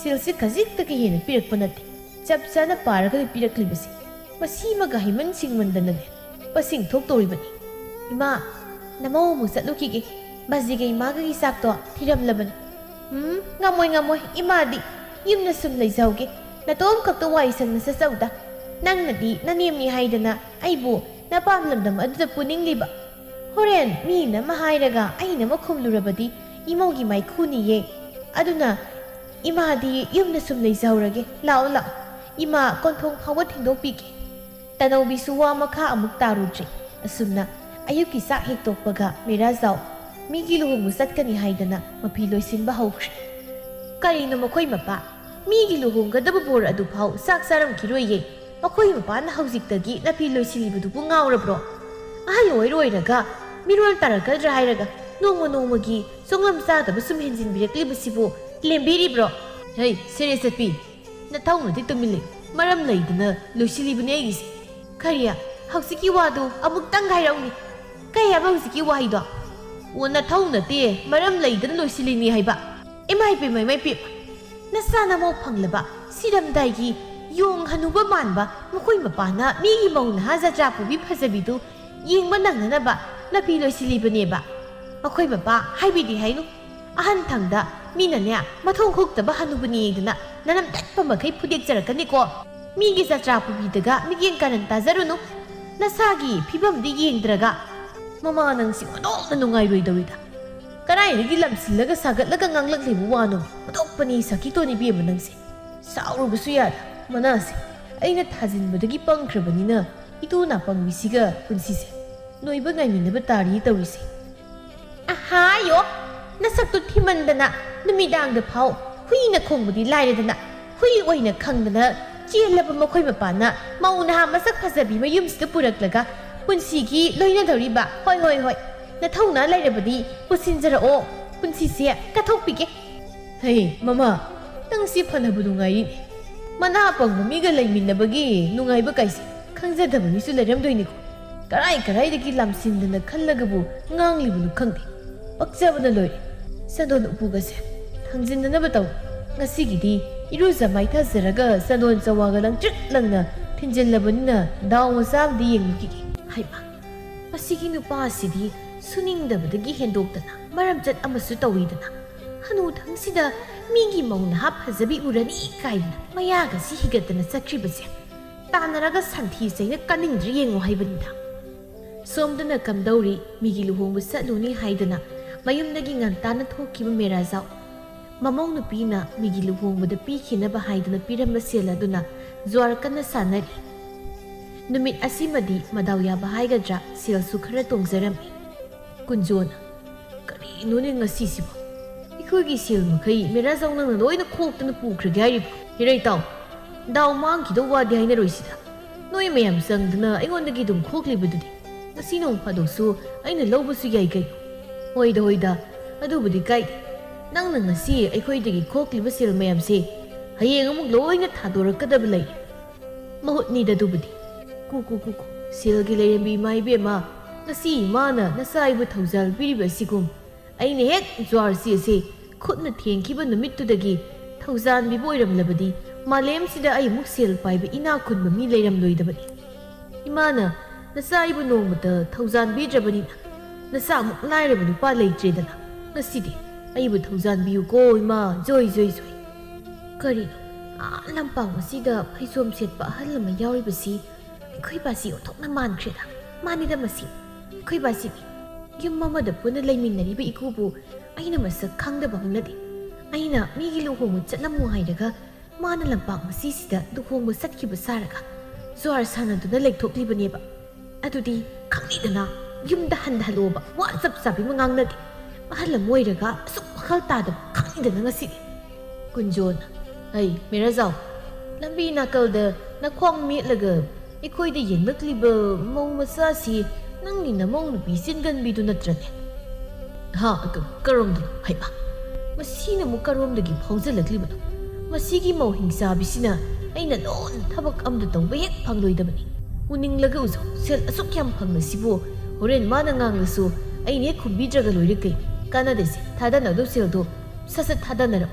ꯁꯦꯜꯁꯦ ꯈꯖꯤꯛꯇꯒꯤ ꯍꯦꯟꯅ ꯄꯤꯔꯛꯄ ꯅꯠꯇꯦ꯫ ꯆꯞ ꯆꯥꯅ ꯄꯥꯔꯒꯗꯤ ꯄꯤꯔꯛꯂꯤꯕꯁꯦ꯫ ꯃꯁꯤꯃꯒ ꯍꯩꯃꯟ ꯁꯤꯡꯃꯟꯗꯅꯅꯦ ꯃꯁꯤꯡ ꯊꯣꯛꯇꯧꯔꯤꯕꯅꯤ꯫ "ꯏꯃꯥ, ꯅꯃꯧ ꯑꯃꯨꯛ ꯆꯠꯂꯨꯈꯤꯒꯦ꯫ ꯕꯥꯖꯤꯒ ꯏꯃꯥꯒꯒꯤ ꯆꯥꯛꯇꯣ ꯊꯤꯔꯝꯂꯕꯅꯤ"꯫ "ꯎꯝ, ꯉꯝꯃꯣꯏ, ꯉꯝꯃꯣꯏ꯫ ꯏꯃꯥꯗꯤ ꯌꯨꯝꯗ ꯁꯨꯝ ꯂꯩꯖꯍꯧꯒꯦ꯫ ꯅꯇꯣꯝ ꯈꯛꯇ ꯋꯥꯏ ꯁꯪꯅ ꯆꯠꯆꯧꯗ"꯫ ꯅꯪꯅꯗꯤ ꯅꯅꯦꯝꯅꯤ ꯍꯥꯏꯗꯅ ꯑꯩꯕꯨ ꯅꯄꯥꯝ ꯂꯝꯗꯝ ꯑꯗꯨꯗ ꯄꯨꯅꯤꯡꯂꯤꯕ꯫ ꯍꯣꯔꯦꯟ ꯃꯤꯅ ꯑꯃ ꯍꯥꯏꯔꯒ ꯑꯩꯅ ꯑꯃ ꯈꯨꯝꯂꯨꯔꯕꯗꯤ ꯏꯃꯧꯒꯤ ꯃꯥꯏꯈꯨꯅꯤꯌꯦ꯫ ꯑꯗꯨꯅ ꯏꯃꯥꯗꯤ ꯌꯨꯝꯗ ꯁꯨꯝ ꯂꯩꯖꯍꯧꯔꯒꯦ꯫ ꯂꯥꯛꯑꯣ, ꯂꯥꯛꯑꯣ꯫ ꯏꯃꯥ ꯀꯣꯟꯊꯣꯡ ꯐꯥꯎꯕ ꯊꯦꯡꯗꯣꯛꯄꯤꯒꯦ꯫ ꯇꯅꯧꯕꯤꯁꯨ ꯋꯥ ꯃꯈꯥ ꯑꯃꯨꯛ ꯇꯥꯔꯨꯗ꯭ꯔꯦ꯫ ꯑꯁꯨꯝꯅ ꯑꯌꯨꯛꯀꯤ ꯆꯥꯛ ꯍꯦꯛ ꯇꯣꯛꯄꯒ ꯃꯤꯔꯥꯖꯥꯎ ꯃꯤꯒꯤ ꯂꯨꯍꯣꯡꯕ ꯆꯠꯀꯅꯤ ꯍꯥꯏꯗꯅ ꯃꯐꯤ ꯂꯣꯏꯁꯤꯟꯕ ꯍꯧꯈ꯭ꯔꯦ꯫ ꯀꯔꯤꯅꯣ ꯃꯈꯣꯏ ꯃꯄꯥ? ꯃꯤꯒꯤ ꯂꯨꯍꯣꯡꯒꯗꯕ ꯕꯣꯔ ꯑꯗꯨꯐꯥꯎ ꯆꯥꯛ ꯆꯥꯔꯝꯈꯤꯔꯣꯏꯌꯦ꯫ ꯃꯈꯣꯏ ꯃꯄꯥꯅ ꯍꯧꯖꯤꯛꯇꯒꯤ ꯅꯐꯤ ꯂꯣꯏꯁꯤꯜꯂꯤꯕꯗꯨꯕꯨ ꯉꯥꯎꯔꯕ꯭ꯔꯣ? ꯑꯍꯜ ꯑꯣꯏꯔ ꯑꯣꯏꯔꯒ ꯃꯤꯔꯣꯜ ꯇꯥꯔꯛꯀꯗ꯭ꯔꯥ ꯍꯥꯏꯔꯒ ꯅꯣꯡꯃ ꯅꯣꯡꯃꯒꯤ ꯆꯣꯡꯂꯝ ꯆꯥꯗꯕ ꯁꯨꯝ ꯍꯦꯟꯖꯤꯟꯕꯤꯔꯛꯂꯤꯕꯁꯤꯕꯨ ꯂꯦꯝꯕꯤꯔꯤꯕ꯭ꯔꯣ? ꯍꯩ, ꯁꯦꯔꯦ ꯆꯠꯄꯤ, ꯅꯊꯧꯅꯗꯤ ꯇꯨꯃꯤꯟ ꯂꯩ꯫ ꯃꯔꯝ ꯂꯩꯗꯅ ꯂꯣꯏꯁꯤꯜꯂꯤꯕꯅꯦ ꯑꯩꯒꯤꯁꯦ꯫ ꯀꯔꯤ? ꯍꯧꯖꯤꯛꯀꯤ ꯋꯥꯗꯨ ꯑꯃꯨꯛꯇꯪ ꯍꯥꯏꯔꯛꯎꯅꯦ꯫ ꯀꯩ ꯍꯥꯏꯕ ꯍꯧꯖꯤꯛꯀꯤ ꯋꯥꯍꯩꯗꯣ? ꯑꯣ, ꯅꯊꯧ ꯅꯠꯇꯦ, ꯃꯔꯝ ꯂꯩꯗꯅ ꯂꯣꯏꯁꯤꯜꯂꯤꯅꯤ ꯍꯥꯏꯕ꯫ ꯏꯃꯥ ꯏꯄꯦꯝꯃ, ꯏꯃꯥ ꯏꯄꯦꯝꯃ, ꯅꯆꯥ ꯅꯃꯧ ꯐꯪꯂꯕ ꯁꯤꯔꯝꯗꯥꯏꯒꯤ ꯌꯣꯡ ꯍꯅꯨꯕ ꯃꯥꯟꯕ ꯃꯈꯣꯏ ꯃꯄꯥꯅ ꯃꯤꯒꯤ ꯃꯧ ꯅꯍꯥ ꯖꯇ꯭ꯔꯥ ꯄꯨꯕꯤ ꯐꯖꯕꯤꯗꯨ ꯌꯦꯡꯕ ꯅꯪꯅꯅꯕ ꯅꯐꯤ ꯂꯣꯏꯁꯤꯜꯂꯤꯕꯅꯦꯕ꯫ ꯃꯈꯣꯏ ꯃꯄꯥ ꯍꯥꯏꯕꯤꯗꯦ ꯍꯥꯏꯅꯨ꯫ ꯑꯍꯟ ꯊꯪꯗ ꯃꯤꯅꯅꯦ, ꯃꯊꯣꯡ ꯍꯨꯛꯇꯕ ꯍꯅꯨꯕꯅꯦꯗꯅ ꯅꯅꯝ ꯇꯠꯄ ꯃꯈꯩ ꯐꯨꯗꯦꯛꯆꯔꯛꯀꯅꯤꯀꯣ꯫ ꯃꯤꯒꯤ ꯖꯇ꯭ꯔꯥ ꯄꯨꯕꯤꯗꯒ ꯃꯤꯠꯌꯦꯡ ꯀꯥꯔꯟ ꯇꯥꯖꯔꯨꯅꯨ꯫ ꯅꯁꯥꯒꯤ ꯐꯤꯕꯝꯗꯤ ꯌꯦꯡꯗ꯭ꯔꯒ꯫ ꯃꯃꯥ, ꯅꯪꯁꯤ ꯑꯣꯟꯊꯣꯛꯅ ꯅꯨꯡꯉꯥꯏꯔꯣꯏꯗꯧꯔꯤꯗ꯫ ꯀꯗꯥꯏꯗꯒꯤ ꯂꯝꯁꯤꯜꯂꯒ ꯁꯥꯒꯠꯂꯒ ꯉꯥꯡꯂꯛꯂꯤꯕ ꯋꯥꯅꯣ? ꯑꯣꯟꯊꯣꯛꯄꯅꯤ ꯁꯥꯈꯤꯇꯣꯟ ꯏꯕꯦꯝꯃ ꯅꯪꯁꯦ꯫ ꯁꯥꯎꯔꯨꯕꯁꯨ ꯌꯥꯗ꯫ ꯃꯅꯥꯁꯦ ꯑꯩꯅ ꯊꯥꯖꯤꯟꯕꯗꯒꯤ ꯄꯪꯈ꯭ꯔꯕꯅꯤꯅ ꯏꯇꯨ ꯅꯥꯄꯪꯕꯤꯁꯤꯒ ꯄꯨꯟꯁꯤꯁꯦ ꯅꯣꯏꯕ ꯉꯥꯏꯃꯤꯟꯅꯕ ꯇꯥꯔꯤ ꯇꯧꯔꯤꯁꯦ꯫ ꯑꯍꯥꯌꯣ, ꯅꯁꯛꯇꯨ ꯊꯤꯃꯟꯗꯅ ꯅꯨꯃꯤꯗꯥꯡꯗ ꯐꯥꯎ ꯍꯨꯏꯅ ꯈꯣꯡꯕꯗꯤ ꯂꯥꯏꯔꯗꯅ ꯍꯨꯏ ꯑꯣꯏꯅ ꯈꯪꯗꯅ ꯆꯦꯜꯂꯕ ꯃꯈꯣꯏ ꯃꯄꯥꯅ ꯃꯧ ꯅꯍꯥ ꯃꯁꯛ ꯐꯖꯕꯤ ꯃꯌꯨꯝꯁꯤꯗ ꯄꯨꯔꯛꯂꯒ ꯄꯨꯟꯁꯤꯒꯤ ꯂꯣꯏꯅꯗꯧꯔꯤꯕ꯫ ꯍꯣꯏ, ꯍꯣꯏ, ꯍꯣꯏ, ꯅꯊꯧꯅ ꯂꯩꯔꯕꯗꯤ ꯄꯨꯁꯤꯟꯖꯔꯛꯑꯣ, ꯄꯨꯟꯁꯤꯁꯦ ꯀꯠꯊꯣꯛꯄꯤꯒꯦ꯫ ꯍꯩ, ꯃꯃꯥ, ꯅꯪꯁꯤ ꯐꯅꯕꯨ ꯅꯨꯡꯉꯥꯏꯔꯤꯅꯦ꯫ ꯃꯅꯥ ꯄꯪꯕ ꯃꯤꯒ ꯂꯩꯃꯤꯟꯅꯕꯒꯤ ꯅꯨꯡꯉꯥꯏꯕ ꯀꯥꯏꯁꯦ ꯈꯪꯖꯗꯕ ꯃꯤꯁꯨ ꯂꯩꯔꯝꯗꯣꯏꯅꯤꯀꯣ꯫ ꯀꯔꯥꯏ ꯀꯔꯥꯏꯗꯒꯤ ꯂꯥꯝꯁꯤꯟꯗꯅ ꯈꯜꯂꯒꯕꯨ ꯉꯥꯡꯂꯤꯕꯅꯣ ꯈꯪꯗꯦ꯫ ꯄꯛꯆꯕꯅ ꯂꯣꯏꯔꯦ꯫ ꯆꯟꯗꯣꯟ ꯎꯄꯨꯒꯁꯦ ꯊꯥꯡꯖꯤꯟꯅꯅꯕ ꯇꯧ꯫ ꯉꯁꯤꯒꯤꯗꯤ ꯏꯔꯨꯖ ꯃꯥꯏꯊꯖꯔꯒ ꯆꯟꯗꯣꯟ ꯆꯋꯥꯒ ꯂꯪꯇ꯭ꯔꯤꯛ ꯂꯪꯅ ꯊꯤꯟꯖꯤꯜꯂꯕꯅꯤꯅ ꯗꯥꯎ ꯃꯆꯥ ꯑꯃꯗꯤ ꯌꯦꯡꯂꯨꯈꯤꯒꯦ꯫ ꯍꯩꯃꯥ, ꯃꯁꯤꯒꯤ ꯅꯨꯄꯥꯁꯤꯗꯤ ꯁꯨꯅꯤꯡꯗꯕꯗꯒꯤ ꯍꯦꯟꯗꯣꯛꯇꯅ ꯃꯔꯝꯆꯠ ꯑꯃꯁꯨ ꯇꯧꯏꯗꯅ꯫ ꯍꯅꯨꯊꯪꯁꯤꯗ ꯃꯤꯒꯤ ꯃꯧ ꯅꯍꯥ ꯐꯖꯕꯤ ꯎꯔꯅꯤ ꯀꯥꯏꯗꯅ ꯃꯌꯥꯒꯁꯤ ꯍꯤꯒꯠꯇꯅ ꯆꯠꯈ꯭ꯔꯤꯕꯁꯦ꯫ ꯇꯥꯟꯅꯔꯒ ꯁꯟꯊꯤ ꯆꯩꯅ ꯀꯟꯅꯤꯡꯗ꯭ꯔꯤ ꯌꯦꯡꯉꯨ ꯍꯥꯏꯕꯅꯤꯗ꯫ ꯁꯣꯝꯗꯅ ꯀꯝꯗꯧꯔꯤ, ꯃꯤꯒꯤ ꯂꯨꯍꯣꯡꯕ ꯆꯠꯂꯨꯅꯤ ꯍꯥꯏꯗꯅ ꯃꯌꯨꯝꯗꯒꯤ ꯉꯟꯇꯥꯅ ꯊꯣꯛꯈꯤꯕ ꯃꯦꯔꯥꯖꯥꯎ꯫ ꯃꯃꯧ ꯅꯨꯄꯤꯅ ꯃꯤꯒꯤ ꯂꯨꯍꯣꯡꯕꯗ ꯄꯤꯈꯤꯅꯕ ꯍꯥꯏꯗꯨꯅ ꯄꯤꯔꯝꯕ ꯁꯦꯜ ꯑꯗꯨꯅ ꯖ꯭ꯋꯥꯔ ꯀꯟꯅ ꯁꯥꯟꯅꯔꯤ꯫ ꯅꯨꯃꯤꯠ ꯑꯁꯤꯃꯗꯤ ꯃꯗꯥꯎ ꯌꯥꯕ ꯍꯥꯏꯒꯗ꯭ꯔꯥ, ꯁꯦꯜꯁꯨ ꯈꯔ ꯇꯣꯡꯖꯔꯝꯃꯤ꯫ ꯀꯨꯟꯖꯣꯅ, "ꯀꯔꯤꯅꯣꯅꯦ ꯉꯁꯤꯁꯤꯕꯣ? ꯑꯩꯈꯣꯏꯒꯤ ꯁꯦꯜ ꯃꯈꯩ ꯃꯦꯔꯥꯖꯥꯎ ꯅꯪꯅ ꯂꯣꯏꯅ ꯈꯣꯛꯇꯅ ꯄꯨꯈ꯭ꯔꯒꯦ ꯍꯥꯏꯔꯤꯕ? ꯏꯔꯩꯇꯥꯎ, ꯗꯥꯎ ꯃꯥꯡꯈꯤꯗꯧ ꯋꯥꯗꯤ ꯍꯥꯏꯅꯔꯣꯏꯁꯤꯗ꯫ ꯅꯣꯏ ꯃꯌꯥꯝ ꯆꯪꯗꯨꯅ ꯑꯩꯉꯣꯟꯗꯒꯤ ꯑꯗꯨꯝ ꯈꯣꯛꯂꯤꯕꯗꯨꯗꯤ꯫ ꯉꯁꯤ ꯅꯣꯡ ꯐꯥꯗꯣꯛꯁꯨ ꯑꯩꯅ ꯂꯧꯕꯁꯨ ꯌꯥꯏ ꯀꯩꯅꯣ?" "ꯍꯣꯏꯗ, ꯍꯣꯏꯗ, ꯑꯗꯨꯕꯨꯗꯤ ꯀꯥꯏꯗꯦ꯫ ꯅꯪꯅ ꯉꯁꯤ ꯑꯩꯈꯣꯏꯗꯒꯤ ꯈꯣꯛꯂꯤꯕ ꯁꯦꯜ ꯃꯌꯥꯝꯁꯦ ꯍꯌꯦꯡ ꯑꯃꯨꯛ ꯂꯣꯏꯅ ꯊꯥꯗꯣꯔꯛꯀꯗꯕ ꯂꯩ꯫ ꯃꯍꯨꯠꯅꯤꯗ ꯑꯗꯨꯕꯨꯗꯤ꯫ ꯀꯨ, ꯀꯨ, ꯀꯨ, ꯀꯨ꯫ ꯁꯦꯜꯒꯤ ꯂꯩꯔꯦꯝꯕꯤ ꯏꯃꯥ ꯏꯕꯦꯝꯃ, ꯉꯁꯤ ꯏꯃꯥꯅ ꯅꯆꯥ ꯑꯩꯕꯨ ꯊꯧꯖꯥꯜ ꯄꯤꯔꯤꯕ ꯑꯁꯤꯒꯨꯝ, ꯑꯩꯅ ꯍꯦꯛ ꯖ꯭ꯋꯥꯔ ꯆꯦꯁꯦ ꯈꯨꯠꯅ ꯊꯦꯡꯈꯤꯕ ꯅꯨꯃꯤꯠꯇꯨꯗꯒꯤ ꯊꯧꯖꯥꯟꯕꯤꯕ ꯑꯣꯏꯔꯝꯂꯕꯗꯤ ꯃꯥꯂꯦꯝꯁꯤꯗ ꯑꯩ ꯑꯃꯨꯛ ꯁꯦꯜ ꯄꯥꯏꯕ ꯏꯅꯥꯛ ꯈꯨꯟꯕ ꯃꯤ ꯂꯩꯔꯝꯂꯣꯏꯗꯕꯅꯤ꯫ ꯏꯃꯥꯅ ꯅꯆꯥ ꯑꯩꯕꯨ ꯅꯣꯡꯃꯇ ꯊꯧꯖꯥꯟꯕꯤꯗ꯭ꯔꯕꯅꯤꯅ ꯅꯆꯥꯃꯨꯛ ꯂꯥꯏꯔꯕ ꯅꯨꯄꯥ ꯂꯩꯇ꯭ꯔꯦꯗꯅ꯫ ꯉꯁꯤꯗꯤ ꯑꯩꯕꯨ ꯊꯧꯖꯥꯟꯕꯤꯌꯨꯀꯣ ꯏꯃꯥ, ꯖꯣꯏ, ꯖꯣꯏ, ꯖꯣꯏ꯫" ꯀꯔꯤꯅꯣ, ꯑꯥ ꯂꯝꯄꯥꯛ ꯑꯁꯤꯗ ꯐꯩꯖꯣꯝ ꯁꯦꯠꯄ ꯑꯍꯜ ꯑꯃ ꯌꯥꯎꯔꯤꯕꯁꯤ? ꯑꯩꯈꯣꯏ ꯕꯥꯁꯤ ꯑꯣꯟꯊꯣꯛꯅ ꯃꯥꯟꯈ꯭ꯔꯦꯗ꯫ ꯃꯥꯅꯤꯗ ꯃꯁꯤ꯫ ꯑꯩꯈꯣꯏ ꯕꯥꯁꯤꯅꯤ꯫ ꯌꯨꯝ ꯑꯃꯗ ꯄꯨꯟꯅ ꯂꯩꯃꯤꯟꯅꯔꯤꯕ ꯏꯀꯨꯕꯨ ꯑꯩꯅ ꯃꯁꯛ ꯈꯪꯗꯕ ꯍꯧꯅꯗꯦ꯫ ꯑꯩꯅ ꯃꯤꯒꯤ ꯂꯨꯍꯣꯡꯕ ꯆꯠꯂꯝꯃꯨ ꯍꯥꯏꯔꯒ ꯃꯥꯅ ꯂꯝꯄꯥꯛ ꯃꯁꯤꯁꯤꯗ ꯂꯨꯍꯣꯡꯕ ꯆꯠꯈꯤꯕ ꯁꯥꯔꯒ ꯖ꯭ꯋꯥꯔ ꯁꯥꯟꯅꯗꯨꯅ ꯂꯩꯊꯣꯛꯂꯤꯕꯅꯦꯕ꯫ ꯑꯗꯨꯗꯤ ꯈꯪꯂꯤꯗꯅ, ꯌꯨꯝꯗ ꯍꯟꯊꯍꯜꯂꯣꯕ, ꯋꯥ ꯆꯞ ꯆꯥꯕꯤ ꯑꯃ ꯉꯥꯡꯅꯒꯦ꯫ ꯑꯍꯜ ꯑꯃ ꯑꯣꯏꯔꯒ ꯑꯁꯨꯛ ꯋꯥꯈꯜ ꯇꯥꯗꯕ ꯈꯪꯂꯤꯗꯅ ꯉꯁꯤꯗꯤ꯫ ꯀꯨꯟꯖꯣꯅ, "ꯍꯩ, ꯃꯦꯔꯥꯖꯥꯎ, ꯂꯝꯕꯤ ꯅꯥꯀꯜꯗ ꯅꯈ꯭ꯋꯥꯡ ꯃꯦꯠꯂꯒ ꯑꯩꯈꯣꯏꯗ ꯌꯦꯡꯂꯛꯂꯤꯕ ꯃꯧ ꯃꯆꯥꯁꯤ ꯅꯪꯒꯤ ꯅꯃꯧ ꯅꯨꯄꯤ ꯆꯤꯟꯒꯟꯕꯤꯗꯨ ꯅꯠꯇ꯭ꯔꯅꯦ?" "ꯍꯥ, ꯀ-, ꯀꯔꯣꯝꯗꯅꯣ? ꯍꯩꯃꯥ, ꯃꯁꯤꯅ ꯑꯃꯨꯛ ꯀꯔꯣꯝꯗꯒꯤ ꯐꯥꯎꯖꯜꯂꯛꯂꯤꯕꯅꯣ? ꯃꯁꯤꯒꯤ ꯃꯧ ꯍꯤꯡꯆꯥꯕꯤꯁꯤꯅ ꯑꯩꯅ ꯂꯣꯟꯅ ꯊꯕꯛ ꯑꯃꯗ ꯇꯧꯕ ꯍꯦꯛ ꯐꯪꯂꯣꯏꯗꯕꯅꯤ꯫ ꯎꯅꯤꯡꯂꯒ ꯎꯖꯧ, ꯁꯦꯜ ꯑꯁꯨꯛ ꯌꯥꯝ ꯐꯪꯂꯁꯤꯕꯨ ꯍꯣꯔꯦꯟ ꯃꯥꯅ ꯉꯥꯡꯂꯁꯨ ꯑꯩꯅ ꯍꯦꯛ ꯈꯨꯝꯕꯤꯗ꯭ꯔꯒ ꯂꯣꯏꯔꯦ ꯀꯩꯅꯣ? ꯀꯥꯟꯅꯗꯦꯁꯦ, ꯊꯥꯗꯅꯗꯧ ꯁꯦꯜꯗꯣ ꯁꯠ ꯁꯠ ꯊꯥꯗꯅꯔꯣ꯫"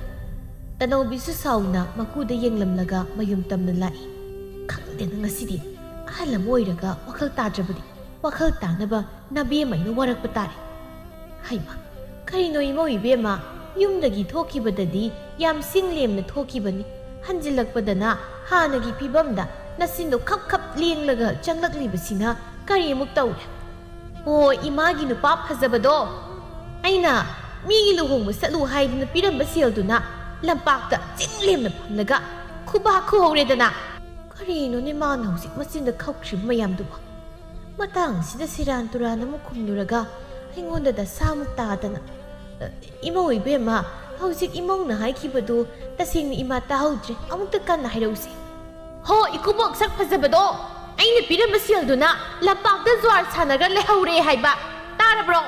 ꯇꯅꯧꯕꯤꯁꯨ ꯁꯥꯎꯅ ꯃꯀꯨꯗ ꯌꯦꯡꯂꯝꯂꯒ ꯃꯌꯨꯝ ꯇꯝꯅ ꯂꯥꯛꯏ꯫ "ꯈꯪꯗꯦꯅ ꯉꯁꯤꯗꯤ ꯑꯍꯜ ꯑꯃ ꯑꯣꯏꯔꯒ ꯋꯥꯈꯜ ꯇꯥꯗ꯭ꯔꯕꯗꯤ ꯋꯥꯈꯜ ꯇꯥꯅꯕ ꯅꯕꯦꯝꯃ ꯑꯩꯅ ꯋꯥꯔꯛꯄ ꯇꯥꯔꯦ꯫" ꯍꯩꯃꯥ, ꯀꯔꯤꯅꯣ ꯏꯃꯧ ꯏꯕꯦꯝꯃ, ꯌꯨꯝꯗꯒꯤ ꯊꯣꯛꯈꯤꯕꯗꯗꯤ ꯌꯥꯝ ꯁꯤꯡ ꯂꯦꯝꯅ ꯊꯣꯛꯈꯤꯕꯅꯤ, ꯍꯟꯖꯤꯜꯂꯛꯄꯗꯅ ꯍꯥꯟꯅꯒꯤ ꯐꯤꯕꯝꯗ ꯅꯆꯤꯟꯗꯣ ꯈꯞ ꯈꯞ ꯂꯦꯡꯂꯒ ꯆꯪꯂꯛꯂꯤꯕꯁꯤꯅ ꯀꯔꯤꯃꯨꯛ ꯇꯧꯔꯦ? ꯑꯣ, ꯏꯃꯥꯒꯤ ꯅꯨꯄꯥ ꯐꯖꯕꯗꯣ, ꯑꯩꯅ ꯃꯤꯒꯤ ꯂꯨꯍꯣꯡꯕ ꯆꯠꯂꯨ ꯍꯥꯏꯗꯅ ꯄꯤꯔꯝꯕ ꯁꯦꯜꯗꯨꯅ ꯂꯝꯄꯥꯛꯇ ꯆꯤꯡ ꯂꯦꯝꯅ ꯐꯝꯂꯒ ꯈꯨꯕꯥꯛ ꯈꯨꯍꯧꯔꯦꯗꯅ꯫ ꯀꯔꯤꯅꯣꯅꯦ ꯃꯥꯅ ꯍꯧꯖꯤꯛ ꯃꯆꯤꯟꯗ ꯈꯞꯈ꯭ꯔꯤꯕ ꯃꯌꯥꯝꯗꯨꯕꯣ? ꯃꯇꯥꯡꯁꯤꯗ ꯁꯦꯔꯥꯟ ꯇꯨꯔꯥꯟ ꯑꯃꯨꯛ ꯈꯨꯝꯂꯨꯔꯒ ꯑꯩꯉꯣꯟꯗ ꯗꯁꯥꯃꯨꯛ ꯇꯥꯗꯅ꯫ ꯑ, ꯏꯃꯧ ꯏꯕꯦꯝꯃ, ꯍꯧꯖꯤꯛ ꯏꯃꯧꯅ ꯍꯥꯏꯈꯤꯕꯗꯨ ꯇꯁꯦꯡꯅ ꯏꯃꯥ ꯇꯥꯍꯧꯗ꯭ꯔꯦ꯫ ꯑꯃꯨꯛꯇ ꯀꯟꯅ ꯍꯥꯏꯔꯛꯎꯁꯦ꯫ ꯍꯣ, ꯏꯀꯨꯕꯣꯛ ꯁꯛ ꯐꯖꯕꯗꯣ, ꯑꯩꯅ ꯄꯤꯔꯝꯕ ꯁꯦꯜꯗꯨꯅ ꯂꯝꯄꯥꯛꯇ ꯖꯨꯋꯥꯔ ꯁꯥꯟꯅꯔꯒ ꯂꯩꯍꯧꯔꯦ ꯍꯥꯏꯕ꯫ ꯇꯥꯔꯕ꯭ꯔꯣ?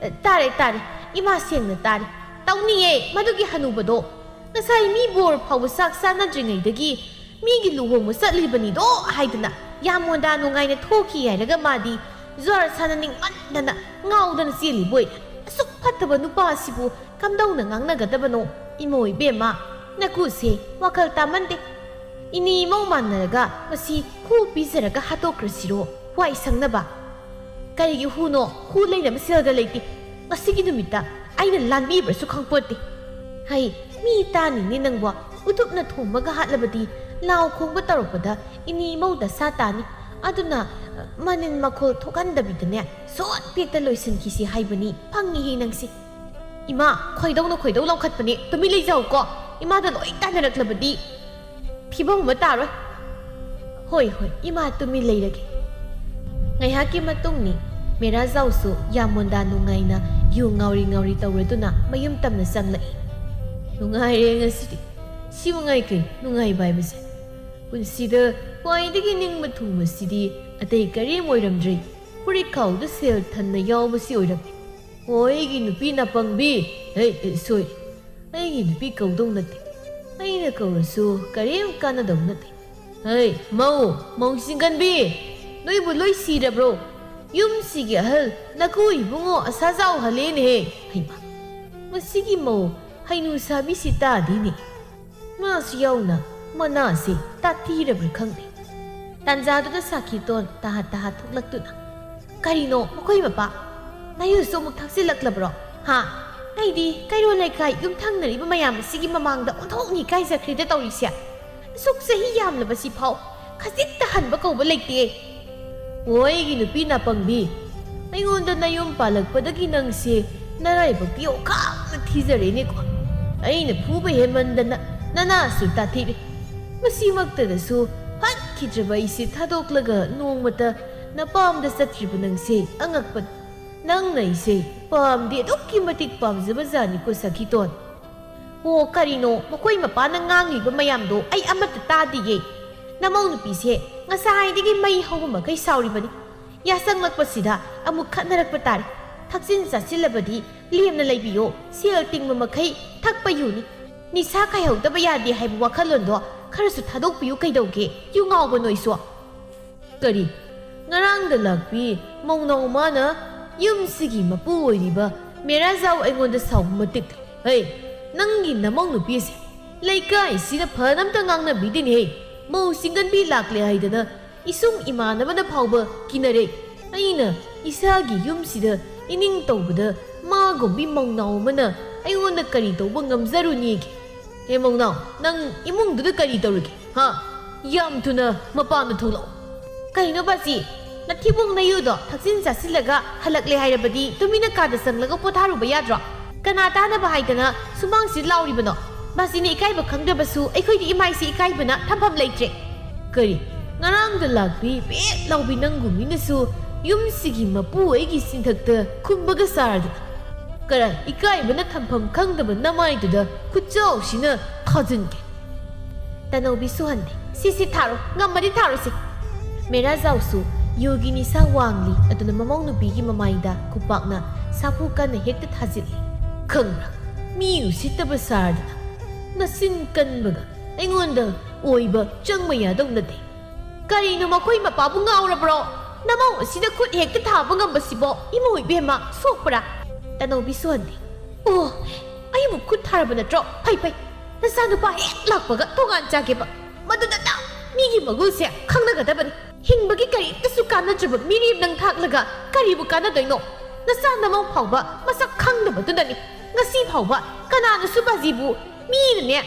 ꯑ, ꯇꯥꯔꯦ, ꯇꯥꯔꯦ꯫ ꯏꯃꯥ ꯁꯦꯡꯅ ꯇꯥꯔꯦ꯫ ꯇꯧꯅꯤꯌꯦ, ꯃꯗꯨꯒꯤ ꯍꯅꯨꯕꯗꯣ꯫ ꯉꯁꯥꯏ ꯃꯤ ꯕꯣꯔ ꯐꯥꯎꯕ ꯆꯥꯛ ꯆꯥꯅꯗ꯭ꯔꯤꯉꯩꯗꯒꯤ ꯃꯤꯒꯤ ꯂꯨꯍꯣꯡꯕ ꯆꯠꯂꯤꯕꯅꯤꯗꯣ ꯍꯥꯏꯗꯅ ꯌꯥꯝꯃꯣꯟꯗꯥ ꯅꯨꯡꯉꯥꯏꯅ ꯊꯣꯛꯈꯤ ꯍꯥꯏꯔꯒ ꯃꯥꯗꯤ ꯖꯨꯋꯥꯔ ꯁꯥꯟꯅꯅꯤꯡꯃꯟꯗꯅ ꯉꯥꯎꯗꯅ ꯆꯦꯜꯂꯤꯕꯣꯏ꯫ ꯑꯁꯨꯛ ꯐꯠꯇꯕ ꯅꯨꯄꯥꯁꯤꯕꯨ ꯀꯝꯗꯧꯅ ꯉꯥꯡꯅꯒꯗꯕꯅꯣ? ꯏꯃꯧ ꯏꯕꯦꯝꯃ, ꯅꯀꯨꯁꯦ ꯋꯥꯈꯜ ꯇꯥꯃꯟꯗꯦ꯫ ꯏꯅꯦ ꯏꯃꯧ ꯃꯥꯟꯅꯔꯒ ꯃꯁꯤ ꯈꯨ ꯄꯤꯖꯔꯒ ꯍꯥꯠꯇꯣꯛꯈ꯭ꯔꯁꯤꯔꯣ? ꯋꯥꯏ ꯁꯪꯅꯕ꯫ ꯀꯔꯤꯒꯤ ꯍꯨꯅꯣ? ꯍꯨ ꯂꯩꯅꯕ ꯁꯦꯜꯒ ꯂꯩꯇꯦ꯫ ꯉꯁꯤꯒꯤ ꯅꯨꯃꯤꯠꯇ ꯑꯩꯅ ꯂꯥꯟꯕꯤꯕ꯭ꯔꯁꯨ ꯈꯪꯄꯣꯠꯇꯦ꯫ ꯍꯩ, ꯃꯤ ꯇꯥꯅꯤꯅꯦ ꯅꯪꯕꯣ꯫ ꯎꯇꯨꯞꯅ ꯊꯣꯝꯃꯒ ꯍꯥꯠꯂꯕꯗꯤ ꯂꯥꯎ ꯈꯣꯡꯕ ꯇꯧꯔꯛꯄꯗ ꯏꯅꯦ ꯏꯃꯧ ꯗꯁꯥ ꯇꯥꯅꯤ꯫ ꯑꯗꯨꯅ, ꯑ, ꯃꯅꯤꯟ ꯃꯈꯣꯜ ꯊꯣꯛꯍꯟꯗꯕꯤꯗꯅꯦ, ꯁꯣꯠ ꯄꯦꯠꯇ ꯂꯣꯏꯁꯤꯟꯈꯤꯁꯤ ꯍꯥꯏꯕꯅꯤ꯫ ꯄꯪꯉꯤꯍꯦ ꯅꯪꯁꯦ꯫ ꯏꯃꯥ, ꯈꯣꯏꯗꯧꯅ ꯈꯣꯏꯗꯧ ꯂꯪꯈꯠꯄꯅꯦ꯫ ꯇꯨꯃꯤꯟ ꯂꯩꯖꯧꯀꯣ꯫ ꯏꯃꯥꯗ ꯂꯣꯏ ꯇꯥꯟꯅꯔꯛꯂꯕꯗꯤ ꯐꯤꯕꯝ ꯑꯃ ꯇꯥꯔꯣꯏ꯫ ꯍꯣꯏ, ꯍꯣꯏ, ꯏꯃꯥ ꯇꯨꯃꯤꯟ ꯂꯩꯔꯒꯦ꯫ ꯉꯥꯏꯍꯥꯛꯀꯤ ꯃꯇꯨꯡꯅꯤ꯫ ꯃꯦꯔꯥꯖꯥꯎꯁꯨ ꯌꯥꯝꯃꯣꯟꯗꯥ ꯅꯨꯡꯉꯥꯏꯅ ꯌꯨ ꯉꯥꯎꯔꯤ ꯉꯥꯎꯔꯤ ꯇꯧꯔꯗꯨꯅ ꯃꯌꯨꯝ ꯇꯝꯅ ꯆꯪꯂꯛꯏ꯫ ꯅꯨꯡꯉꯥꯏꯔꯦ ꯉꯁꯤꯗꯤ꯫ ꯁꯤ ꯃꯉꯥꯏ ꯀꯩ ꯅꯨꯡꯉꯥꯏꯕ ꯍꯥꯏꯕꯁꯦ꯫ ꯄꯨꯟꯁꯤꯗ ꯈ꯭ꯋꯥꯏꯗꯒꯤ ꯅꯤꯡꯕ ꯊꯨꯡꯕꯁꯤꯗꯤ ꯑꯇꯩ ꯀꯔꯤꯝ ꯑꯣꯏꯔꯝꯗ꯭ꯔꯦ꯫ ꯐꯨꯔꯤꯠꯈꯥꯎꯗ ꯁꯦꯜ ꯊꯟꯅ ꯌꯥꯎꯕꯁꯤ ꯑꯣꯏꯔꯝꯃꯤ꯫ ꯑꯣ, ꯑꯩꯒꯤ ꯅꯨꯄꯤ ꯅꯥꯄꯪꯕꯤ꯫ ꯍꯦ, ꯑꯦ, ꯁꯣꯏ꯫ ꯑꯩꯒꯤ ꯅꯨꯄꯤ ꯀꯧꯗꯧ ꯅꯠꯇꯦ꯫ ꯑꯩꯅ ꯀꯧꯔꯁꯨ ꯀꯔꯤꯝ ꯀꯥꯟꯅꯗꯧ ꯅꯠꯇꯦ꯫ ꯍꯩ, ꯃꯧ, ꯃꯧ ꯆꯤꯡꯒꯟꯕꯤ, ꯅꯣꯏꯕꯨ ꯂꯣꯏ ꯁꯤꯔꯕ꯭ꯔꯣ? ꯌꯨꯝꯁꯤꯒꯤ ꯑꯍꯜ ꯅꯀꯨ ꯏꯕꯨꯡꯉꯣ ꯑꯁꯥ ꯆꯥꯎꯍꯜꯂꯦꯅꯦꯍꯦ꯫ ꯍꯩꯃꯥ, ꯃꯁꯤꯒꯤ ꯃꯧ ꯍꯩꯅꯨ ꯁꯥꯕꯤꯁꯤ ꯇꯥꯗꯦꯅꯦ꯫ ꯃꯥꯁꯨ ꯌꯥꯎꯅ ꯃꯅꯥꯁꯦ ꯇꯥꯊꯤꯔꯕ꯭ꯔꯥ ꯈꯪꯗꯦ꯫ ꯇꯥꯟꯖꯥꯗꯨꯗ ꯁꯥꯈꯤꯇꯣꯟ ꯇꯍꯥ ꯇꯍꯥ ꯊꯣꯛꯂꯛꯇꯨꯅ, "ꯀꯔꯤꯅꯣ ꯃꯈꯣꯏ ꯃꯄꯥ? ꯅꯥꯌꯨꯁꯨ ꯑꯃꯨꯛ ꯊꯛꯆꯤꯜꯂꯛꯂꯕ꯭ꯔꯣ? ꯍꯥ? ꯑꯩꯗꯤ ꯀꯩꯔꯣꯜ ꯂꯩꯀꯥꯏ ꯌꯨꯝꯊꯪꯅꯔꯤꯕ ꯃꯌꯥꯝ ꯑꯁꯤꯒꯤ ꯃꯃꯥꯡꯗ ꯑꯣꯟꯊꯣꯛꯅ ꯏꯀꯥꯏꯖꯈ꯭ꯔꯦꯗ ꯇꯧꯔꯤꯁꯦ꯫ ꯑꯁꯨꯛ ꯆꯍꯤ ꯌꯥꯝꯂꯕꯁꯤ ꯐꯥꯎ ꯈꯖꯤꯛꯇ ꯍꯟꯕ ꯀꯧꯕ ꯂꯩꯇꯦ꯫ ꯑꯣ, ꯑꯩꯒꯤ ꯅꯨꯄꯤ ꯅꯥꯄꯪꯕꯤ, ꯑꯩꯉꯣꯟꯗ ꯅꯌꯨꯝ ꯄꯥꯜꯂꯛꯄꯗꯒꯤ ꯅꯪꯁꯦ ꯅꯔꯥꯏꯕꯛꯇꯤ ꯑꯣꯈꯥꯛꯅ ꯊꯤꯖꯔꯦꯅꯦꯀꯣ꯫ ꯑꯩꯅ ꯐꯨꯕ ꯍꯦꯟꯃꯟꯗꯅ ꯅꯅꯥꯁꯨ ꯇꯥꯊꯤꯔꯦ꯫ ꯃꯁꯤꯃꯛꯇꯗꯁꯨ ꯐꯠꯈꯤꯗ꯭ꯔꯕ ꯑꯩꯁꯦ ꯊꯥꯗꯣꯛꯂꯒ ꯅꯣꯡꯃꯇ ꯅꯄꯥꯝꯗ ꯆꯠꯇ꯭ꯔꯤꯕ ꯅꯪꯁꯦ ꯑꯉꯛꯄꯅꯤ꯫ ꯅꯪꯅ ꯑꯩꯁꯦ ꯄꯥꯝꯗꯤ ꯑꯗꯨꯛꯀꯤ ꯃꯇꯤꯛ ꯄꯥꯝꯖꯕ ꯖꯥꯠꯅꯤꯀꯣ ꯁꯈꯤꯇꯣꯟ꯫ ꯑꯣ, ꯀꯔꯤꯅꯣ ꯃꯈꯣꯏ ꯃꯄꯥꯅ ꯉꯥꯡꯂꯤꯕ ꯃꯌꯥꯝꯗꯣ? ꯑꯩ ꯑꯃꯠꯇ ꯇꯥꯗꯤꯌꯦ꯫ ꯅꯃꯧ ꯅꯨꯄꯤꯁꯦ ꯉꯁꯥꯏꯗꯒꯤ ꯃꯩ ꯍꯧꯕ ꯃꯈꯩ ꯁꯥꯎꯔꯤꯕꯅꯤ꯫ ꯌꯥꯆꯪꯂꯛꯄꯁꯤꯗ ꯑꯃꯨꯛ ꯈꯠꯅꯔꯛꯄ ꯇꯥꯔꯦ꯫ ꯊꯛꯆꯤꯟ ꯆꯥꯁꯤꯜꯂꯕꯗꯤ ꯂꯦꯝꯅ ꯂꯩꯕꯤꯌꯣ, ꯁꯦꯜ ꯇꯤꯡꯕ ꯃꯈꯩ ꯊꯛꯄ ꯌꯨꯅꯤ꯫ ꯅꯤꯁꯥ ꯈꯥꯏꯍꯧꯗꯕ ꯌꯥꯗꯦ ꯍꯥꯏꯕ ꯋꯥꯈꯜꯂꯣꯟꯗꯣ ꯈꯔꯁꯨ ꯊꯥꯗꯣꯛꯄꯤꯌꯨ ꯀꯩꯗꯧꯒꯦ, ꯌꯨ ꯉꯥꯎꯕ ꯅꯣꯏꯁꯨ꯫ ꯀꯔꯤ? ꯉꯔꯥꯡꯗ ꯂꯥꯛꯄꯤ ꯃꯧꯅꯥꯎ ꯃꯥꯅ ꯌꯨꯝꯁꯤꯒꯤ ꯃꯄꯨ ꯑꯣꯏꯔꯤꯕ ꯃꯦꯔꯥꯖꯥꯎ ꯑꯩꯉꯣꯟꯗ ꯁꯥꯎꯕ ꯃꯇꯤꯛ꯫ ꯍꯩ, ꯅꯪꯒꯤ ꯅꯃꯧ ꯅꯨꯄꯤꯁꯦ ꯂꯩꯀꯥꯏꯁꯤꯗ ꯐꯅ ꯑꯝꯇ ꯉꯥꯡꯅꯕꯤꯗꯦꯅꯦꯍꯦ꯫ ꯃꯧ ꯆꯤꯡꯒꯟꯕꯤ ꯂꯥꯛꯂꯦ ꯍꯥꯏꯗꯅ ꯏꯁꯨꯡ ꯏꯃꯥꯟꯅꯕꯅ ꯐꯥꯎꯕ ꯀꯤꯅꯔꯦ꯫ ꯑꯩꯅ ꯏꯁꯥꯒꯤ ꯌꯨꯝꯁꯤꯗ ꯏꯅꯤꯡ ꯇꯧꯕꯗ ꯃꯥꯒꯨꯝꯕꯤ ꯃꯧꯅꯥꯎ ꯑꯃꯅ ꯑꯩꯉꯣꯟꯗ ꯀꯔꯤ ꯇꯧꯕ ꯉꯝꯖꯔꯨꯅꯤꯒꯦ? ꯍꯦ ꯃꯧꯅꯥꯎ, ꯅꯪ ꯏꯃꯨꯡꯗꯨꯗ ꯀꯔꯤ ꯇꯧꯔꯤꯒꯦ? ꯍꯥ? ꯌꯥꯝ ꯊꯨꯅ ꯃꯄꯥꯟꯗ ꯊꯣꯛꯂꯛꯑꯣ꯫ ꯀꯩꯅꯣ ꯕꯥꯖꯤ? ꯅꯊꯤꯕꯣꯡ ꯅꯌꯨꯗꯣ ꯊꯛꯆꯤꯟ ꯆꯥꯁꯤꯜꯂꯒ ꯍꯜꯂꯛꯂꯦ ꯍꯥꯏꯔꯕꯗꯤ ꯇꯨꯃꯤꯟꯅ ꯀꯥꯗ ꯆꯪꯂꯒ ꯄꯣꯊꯥꯔꯨꯕ ꯌꯥꯗ꯭ꯔꯣ? ꯀꯅꯥ ꯇꯥꯅꯕ ꯍꯥꯏꯗꯅ ꯁꯨꯃꯥꯡꯁꯤ ꯂꯥꯎꯔꯤꯕꯅꯣ? ꯕꯥꯖꯤꯅ ꯏꯀꯥꯏꯕ ꯈꯪꯗ꯭ꯔꯕꯁꯨ ꯑꯩꯈꯣꯏꯗꯤ ꯏꯃꯥꯏꯁꯦ ꯏꯀꯥꯏꯕꯅ ꯊꯝꯐꯝ ꯂꯩꯇ꯭ꯔꯦ꯫ ꯀꯔꯤ? ꯉꯔꯥꯡꯗ ꯂꯥꯛꯄꯤ ꯄꯦꯠ ꯂꯥꯎꯕꯤ ꯅꯪꯒꯨꯝꯕꯤꯅꯁꯨ ꯌꯨꯝꯁꯤꯒꯤ ꯃꯄꯨ ꯑꯩꯒꯤ ꯆꯤꯟꯊꯛꯇ ꯈꯨꯝꯕꯒ ꯆꯥꯔꯗꯅ? ꯀꯔꯥꯏ ꯏꯀꯥꯏꯕꯅ ꯊꯝꯐꯝ ꯈꯪꯗꯕ ꯅꯃꯥꯏꯗꯨꯗ ꯈꯨꯠꯆꯥꯎꯁꯤꯅ ꯊꯥꯖꯤꯟꯒꯦ꯫ ꯇꯅꯧꯕꯤ ꯁꯨꯍꯟꯗꯦ꯫ ꯁꯤꯁꯤ ꯊꯥꯔꯣ, ꯉꯝꯃꯗꯤ ꯊꯥꯔꯣꯁꯤ꯫ ꯃꯦꯔꯥꯖꯥꯎꯁꯨ ꯌꯨꯒꯤ ꯅꯤꯁꯥ ꯋꯥꯡꯂꯤ ꯑꯗꯨꯅ ꯃꯃꯧ ꯅꯨꯄꯤꯒꯤ ꯃꯃꯥꯏꯗ ꯈꯨꯄꯥꯛꯅ ꯁꯥꯐꯨ ꯀꯟꯅ ꯍꯦꯛꯇ ꯊꯥꯖꯤꯜꯂꯤ꯫ ꯈꯪꯕ꯭ꯔꯥ? ꯃꯤ ꯎꯁꯤꯠꯇꯕ ꯁꯥꯔꯗꯅ ꯅꯆꯤꯟ ꯀꯟꯕꯒ ꯑꯩꯉꯣꯟꯗ ꯑꯣꯏꯕ ꯆꯪꯕ ꯌꯥꯗꯧ ꯅꯠꯇꯦ꯫ ꯀꯔꯤꯅꯣ ꯃꯈꯣꯏ ꯃꯄꯥꯕꯨ ꯉꯥꯎꯔꯕ꯭ꯔꯣ? ꯅꯃꯧ ꯑꯁꯤꯗ ꯈꯨꯠ ꯍꯦꯛꯇ ꯊꯥꯕ ꯉꯝꯕꯁꯤꯕꯣ ꯏꯃꯧ ꯏꯕꯦꯝꯃ ꯁꯣꯛꯄ꯭ꯔꯥ? ꯇꯅꯧꯕꯤ ꯁꯨꯍꯟꯗꯦ꯫ ꯑꯣ, ꯑꯩꯕꯨ ꯈꯨꯠ ꯊꯥꯔꯕ ꯅꯠꯇ꯭ꯔꯣ? ꯐꯩ ꯐꯩ, ꯅꯆꯥꯅꯨꯄꯥ ꯍꯦꯛ ꯂꯥꯛꯄꯒ ꯇꯣꯉꯥꯟ ꯆꯥꯒꯦꯕ꯫ ꯃꯗꯨꯅ ꯅꯪ ꯃꯤꯒꯤ ꯃꯒꯨꯟꯁꯦ ꯈꯪꯅꯒꯗꯕꯅꯤ꯫ ꯍꯤꯡꯕꯒꯤ ꯀꯔꯤꯝꯇꯁꯨ ꯀꯥꯟꯅꯗ꯭ꯔꯕ ꯃꯤꯔꯦꯝ ꯅꯪ ꯊꯥꯛꯂꯒ ꯀꯔꯤꯕꯨ ꯀꯥꯟꯅꯗꯣꯏꯅꯣ? ꯅꯆꯥ ꯅꯃꯧ ꯐꯥꯎꯕ ꯃꯁꯛ ꯈꯪꯗꯕꯗꯨꯅꯅꯤ ꯉꯁꯤ ꯐꯥꯎꯕ ꯀꯅꯥꯅꯁꯨ ꯕꯥꯖꯤꯕꯨ ꯃꯤꯅꯅꯦ,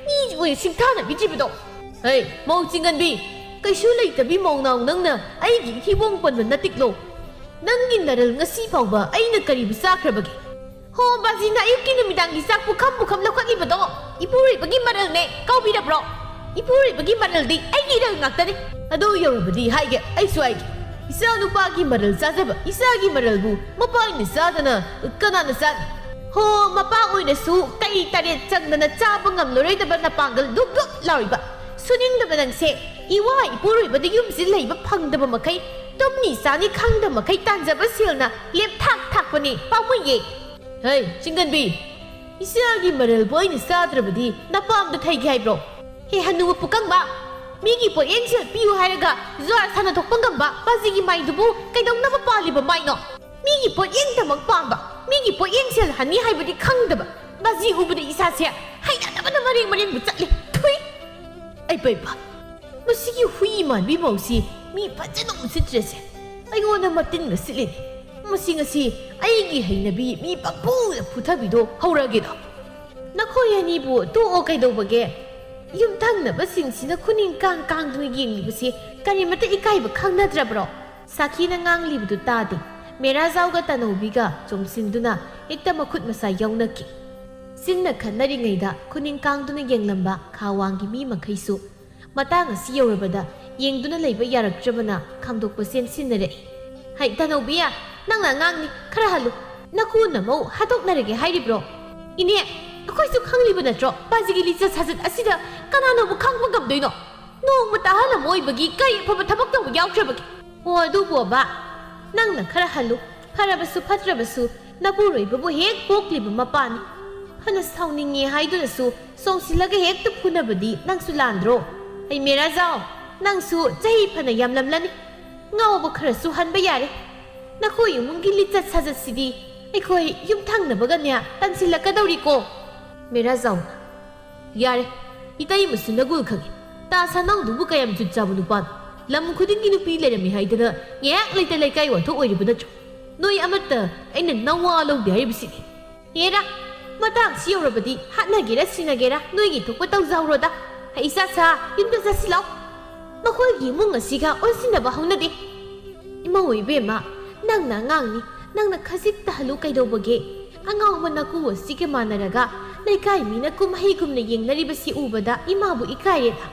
ꯃꯤ ꯑꯣꯏꯅ ꯁꯤꯡꯊꯥꯅꯕꯤꯗ꯭ꯔꯤꯕꯗꯣ꯫ ꯍꯩ, ꯃꯧ ꯆꯤꯡꯒꯟꯕꯤ! ꯀꯩꯁꯨ ꯂꯩꯇꯕꯤ ꯃꯧꯅꯥꯎ ꯅꯪꯅ ꯑꯩꯒꯤ ꯏꯊꯤꯕꯣꯡ ꯄꯟꯕ ꯅꯠꯇꯤꯛꯂꯣ? ꯅꯪꯒꯤ ꯅꯔꯜ ꯉꯁꯤ ꯐꯥꯎꯕ ꯑꯩꯅ ꯀꯔꯤꯕꯨ ꯆꯥꯈ꯭ꯔꯕꯒꯦ? ꯍꯣ, ꯕꯥꯖꯤꯅ ꯑꯌꯨꯛꯀꯤ ꯅꯨꯃꯤꯗꯥꯡꯒꯤ ꯆꯥꯛ ꯄꯨꯈꯝ ꯄꯨꯈꯝ ꯂꯧꯈꯠꯂꯤꯕꯗꯣ ꯏꯄꯨꯔꯣꯏꯕꯒꯤ ꯃꯔꯜꯅꯦ, ꯀꯥꯎꯕꯤꯔꯕ꯭ꯔꯣ? ꯏꯄꯨꯔꯣꯏꯕꯒꯤ ꯃꯔꯜꯗꯤ ꯑꯩꯒꯤ ꯏꯔꯜ ꯉꯥꯛꯇꯅꯤ꯫ ꯑꯗꯨ ꯌꯧꯔꯕꯗꯤ ꯍꯥꯏꯒꯦ, ꯑꯩꯁꯨ ꯍꯥꯏꯒꯦ꯫ ꯏꯆꯥ ꯅꯨꯄꯥꯒꯤ ꯃꯔꯜ ꯆꯥꯖꯕ ꯏꯆꯥꯒꯤ ꯃꯔꯜꯕꯨ ꯃꯄꯥꯅ ꯆꯥꯗꯅ ꯀꯅꯥꯅ ꯆꯥꯅꯤ? ꯍꯣ, ꯃꯄꯥ ꯑꯣꯏꯅꯁꯨ ꯀꯩ ꯇꯔꯦꯠ ꯆꯪꯗꯅ ꯆꯥꯕ ꯉꯝꯂꯔꯣꯏꯗꯕ ꯅꯄꯥꯡꯒꯜ ꯗꯨꯞ ꯗꯨꯞ ꯂꯥꯎꯔꯤꯕ꯫ ꯁꯨꯅꯤꯡꯗꯕ ꯅꯪꯁꯦ ꯏꯋꯥ ꯏꯄꯨꯔꯣꯏꯕꯗ ꯌꯨꯝꯁꯤ ꯂꯩꯕ ꯐꯪꯗꯕ ꯃꯈꯩ, ꯇꯨꯝꯅꯤ ꯆꯥꯅꯤ ꯈꯪꯗꯕ ꯃꯈꯩ ꯇꯥꯟꯖꯕ ꯁꯦꯜꯅ ꯂꯦꯞꯊꯥꯛ ꯊꯥꯛꯄꯅꯤ, ꯄꯥꯝꯃꯨꯏꯌꯦ꯫ ꯍꯩ, ꯆꯤꯡꯒꯟꯕꯤ! ꯏꯆꯥꯒꯤ ꯃꯔꯜꯕꯨ ꯑꯩꯅ ꯆꯥꯗ꯭ꯔꯕꯗꯤ ꯅꯄꯥꯝꯗ ꯊꯩꯒꯦ ꯍꯥꯏꯕ꯭ꯔꯣ? ꯍꯦ ꯍꯅꯨꯕ ꯄꯨꯀꯪꯕ! ꯃꯤꯒꯤ ꯄꯣꯠꯌꯦꯡ ꯁꯦꯜ ꯄꯤꯌꯨ ꯍꯥꯏꯔꯒ ꯖꯨꯋꯥꯔ ꯁꯥꯟꯅꯊꯣꯛꯄ ꯉꯝꯕ ꯄꯥꯖꯤꯒꯤ ꯃꯥꯏꯗꯨꯕꯨ ꯀꯩꯗꯧꯅꯕ ꯄꯥꯜꯂꯤꯕ ꯃꯥꯏꯅꯣ? ꯃꯤꯒꯤ ꯄꯣꯠꯌꯦꯡꯗꯃꯛ ꯄꯥꯝꯕ, ꯃꯤꯒꯤ ꯄꯣꯠꯌꯦꯡ ꯁꯦꯜ ꯍꯟꯅꯤ ꯍꯥꯏꯕꯗꯤ ꯈꯪꯗꯕ ꯄꯥꯖꯤ ꯎꯕꯗ ꯏꯁꯥꯁꯦ ꯍꯩꯅꯗꯕꯅ ꯃꯔꯦꯡ ꯃꯔꯦꯡꯕꯨ ꯆꯠꯂꯤ꯫ ꯊꯨꯏ! ꯑꯩ ꯄꯩꯕ! ꯃꯁꯤꯒꯤ ꯍꯨꯏ ꯃꯥꯟꯕꯤ ꯃꯧꯁꯤ ꯃꯤ ꯐꯖꯅ ꯎꯁꯤꯠꯇ꯭ꯔꯦꯁꯦ꯫ ꯑꯩꯉꯣꯟꯗ ꯃꯇꯤꯟꯒ ꯁꯤꯠꯂꯤꯅꯦ꯫ ꯃꯁꯤ ꯉꯁꯤ ꯑꯩꯒꯤ ꯍꯩꯅꯕꯤ ꯃꯤ ꯄꯪꯐꯨꯗ ꯐꯨꯊꯕꯤꯗꯣ ꯍꯧꯔꯒꯦꯗꯣ꯫ ꯅꯈꯣꯏ ꯑꯅꯤꯕꯨ ꯇꯣꯛꯑꯣ ꯀꯩꯗꯧꯕꯒꯦ? ꯌꯨꯝꯊꯪꯅꯕꯁꯤꯡꯁꯤꯅ ꯈꯨꯅꯤꯡ ꯀꯥꯡ ꯀꯥꯡꯗꯨꯅ ꯌꯦꯡꯂꯤꯕꯁꯤ ꯀꯔꯤꯃꯇ ꯏꯀꯥꯏꯕ ꯈꯪꯅꯗ꯭ꯔꯕ꯭ꯔꯣ? ꯁꯥꯈꯤꯅ ꯉꯥꯡꯂꯤꯕꯗꯨ ꯇꯥꯗꯦ꯫ ꯃꯦꯔꯥꯖꯥꯎꯒ ꯇꯅꯧꯕꯤꯒ ꯆꯣꯡꯁꯤꯟꯗꯨꯅ ꯍꯦꯛꯇ ꯃꯈꯨꯠ ꯃꯁꯥ ꯌꯧꯅꯈꯤ꯫ ꯆꯤꯟꯅ ꯈꯟꯅꯔꯤꯉꯩꯗ ꯈꯨꯅꯤꯡ ꯀꯥꯡꯗꯨꯅ ꯌꯦꯡꯂꯝꯕ ꯈꯥ ꯋꯥꯡꯒꯤ ꯃꯤ ꯃꯈꯩꯁꯨ ꯃꯇꯥꯡ ꯑꯁꯤ ꯌꯧꯔꯕꯗ ꯌꯦꯡꯗꯨꯅ ꯂꯩꯕ ꯌꯥꯔꯛꯇ꯭ꯔꯕꯅ ꯈꯥꯝꯗꯣꯛꯄ ꯆꯦꯟꯁꯤꯟꯅꯔꯛꯏ꯫ ꯍꯩ, ꯇꯅꯧꯕꯤ, ꯅꯪꯅ ꯑꯉꯥꯡꯅꯤ, ꯈꯔ ꯍꯜꯂꯨ꯫ ꯅꯀꯨ ꯅꯃꯧ ꯍꯥꯠꯇꯣꯛꯅꯔꯒꯦ ꯍꯥꯏꯔꯤꯕ꯭ꯔꯣ? ꯏꯅꯦ, ꯑꯩꯈꯣꯏꯁꯨ ꯈꯪꯂꯤꯕ ꯅꯠꯇ꯭ꯔꯣ ꯄꯥꯖꯤꯒꯤ ꯂꯤꯆꯠ ꯁꯥꯖꯠ ꯑꯁꯤꯗ ꯀꯅꯥꯅꯕꯨ ꯈꯪꯕ ꯉꯝꯗꯣꯏꯅꯣ? ꯅꯣꯡꯃꯇ ꯑꯍꯜ ꯑꯃ ꯑꯣꯏꯕꯒꯤ ꯀꯔꯤ ꯑꯐꯕ ꯊꯕꯛ ꯇꯧꯕ ꯌꯥꯎꯈ꯭ꯔꯕꯒꯦ? ꯑꯣ, ꯑꯗꯨꯕꯨ ꯑꯕꯥ, ꯅꯪꯅ ꯈꯔ ꯍꯜꯂꯨ꯫ ꯐꯔꯕꯁꯨ ꯐꯠꯇ꯭ꯔꯕꯁꯨ ꯅꯄꯨꯔꯣꯏꯕꯕꯨ ꯍꯦꯛ ꯄꯣꯛꯂꯤꯕ ꯃꯄꯥꯅꯤ꯫ ꯐꯅ ꯁꯥꯎꯅꯤꯡꯉꯦ ꯍꯥꯏꯗꯨꯅꯁꯨ ꯆꯣꯡꯁꯤꯜꯂꯒ ꯍꯦꯛꯇ ꯐꯨꯅꯕꯗꯤ ꯅꯪꯁꯨ ꯂꯥꯟꯗ꯭ꯔꯣ? ꯑꯩ ꯃꯦꯔꯥꯖꯥꯎ, ꯅꯪꯁꯨ ꯆꯍꯤ ꯐꯅ ꯌꯥꯝꯂꯝꯂꯅꯤ꯫ ꯉꯥꯎꯕ ꯈꯔꯁꯨ ꯍꯟꯕ ꯌꯥꯔꯦ꯫ ꯅꯈꯣꯏ ꯏꯃꯨꯡꯒꯤ ꯂꯤꯆꯠ ꯁꯥꯖꯠꯁꯤꯗꯤ ꯑꯩꯈꯣꯏ ꯌꯨꯝꯊꯪꯅꯕꯒꯅꯦ ꯇꯟꯁꯤꯜꯂꯛꯀꯗꯧꯔꯤꯀꯣ꯫ ꯃꯦꯔꯥꯖꯥꯎ, ꯌꯥꯔꯦ, ꯏꯇꯩꯃꯁꯨ ꯅꯒꯨꯜ ꯈꯪꯉꯤ꯫ ꯇꯥ ꯁꯥꯅꯧꯗꯨꯕꯨ ꯀꯌꯥꯝ ꯖꯨꯠ ꯆꯥꯕ ꯅꯨꯄꯥꯅꯣ? ꯂꯝ ꯈꯨꯗꯤꯡꯒꯤ ꯅꯨꯄꯤ ꯂꯩꯔꯝꯃꯤ ꯍꯥꯏꯗꯅ ꯉꯥꯏꯍꯥꯛ ꯂꯩꯇ ꯂꯩꯀꯥꯏ ꯋꯥꯊꯣꯛ ꯑꯣꯏꯔꯤꯕ ꯅꯠꯇ꯭ꯔꯣ? ꯅꯣꯏ ꯑꯃꯠꯇ ꯑꯩꯅ ꯅꯋꯥ ꯂꯧꯗꯦ ꯍꯥꯏꯔꯤꯕꯁꯤꯗꯤ꯫ ꯍꯦꯔꯥ, ꯃꯇꯥꯡꯁꯤ ꯌꯧꯔꯕꯗꯤ ꯍꯥꯠꯅꯒꯦꯔꯥ ꯁꯤꯅꯒꯦꯔꯥ ꯅꯣꯏꯒꯤ ꯊꯣꯛꯄ ꯇꯧꯖꯍꯧꯔꯣꯗ꯫ ꯍꯩ ꯆꯥ ꯁꯥ, ꯌꯨꯝꯗ ꯆꯠꯁꯤꯜꯂꯣ꯫ ꯑꯩꯈꯣꯏꯒꯤ ꯏꯃꯨꯡ ꯑꯁꯤꯒ ꯑꯣꯟꯁꯤꯟꯅꯕ ꯍꯧꯅꯗꯦ꯫ ꯏꯃꯧ ꯏꯕꯦꯝꯃ, ꯅꯪꯅ ꯑꯉꯥꯡꯅꯤ, ꯅꯪꯅ ꯈꯖꯤꯛꯇ ꯍꯜꯂꯨ ꯀꯩꯗꯧꯕꯒꯦ? ꯑꯉꯥꯎꯕ ꯅꯀꯨ ꯑꯁꯤꯒ ꯃꯥꯟꯅꯔꯒ ꯂꯩꯀꯥꯏ ꯃꯤꯅ ꯀꯨꯝꯍꯩꯒꯨꯝꯅ ꯌꯦꯡꯅꯔꯤꯕꯁꯤ ꯎꯕꯗ ꯏꯃꯥꯕꯨ ꯏꯀꯥꯏꯔꯦꯗ꯫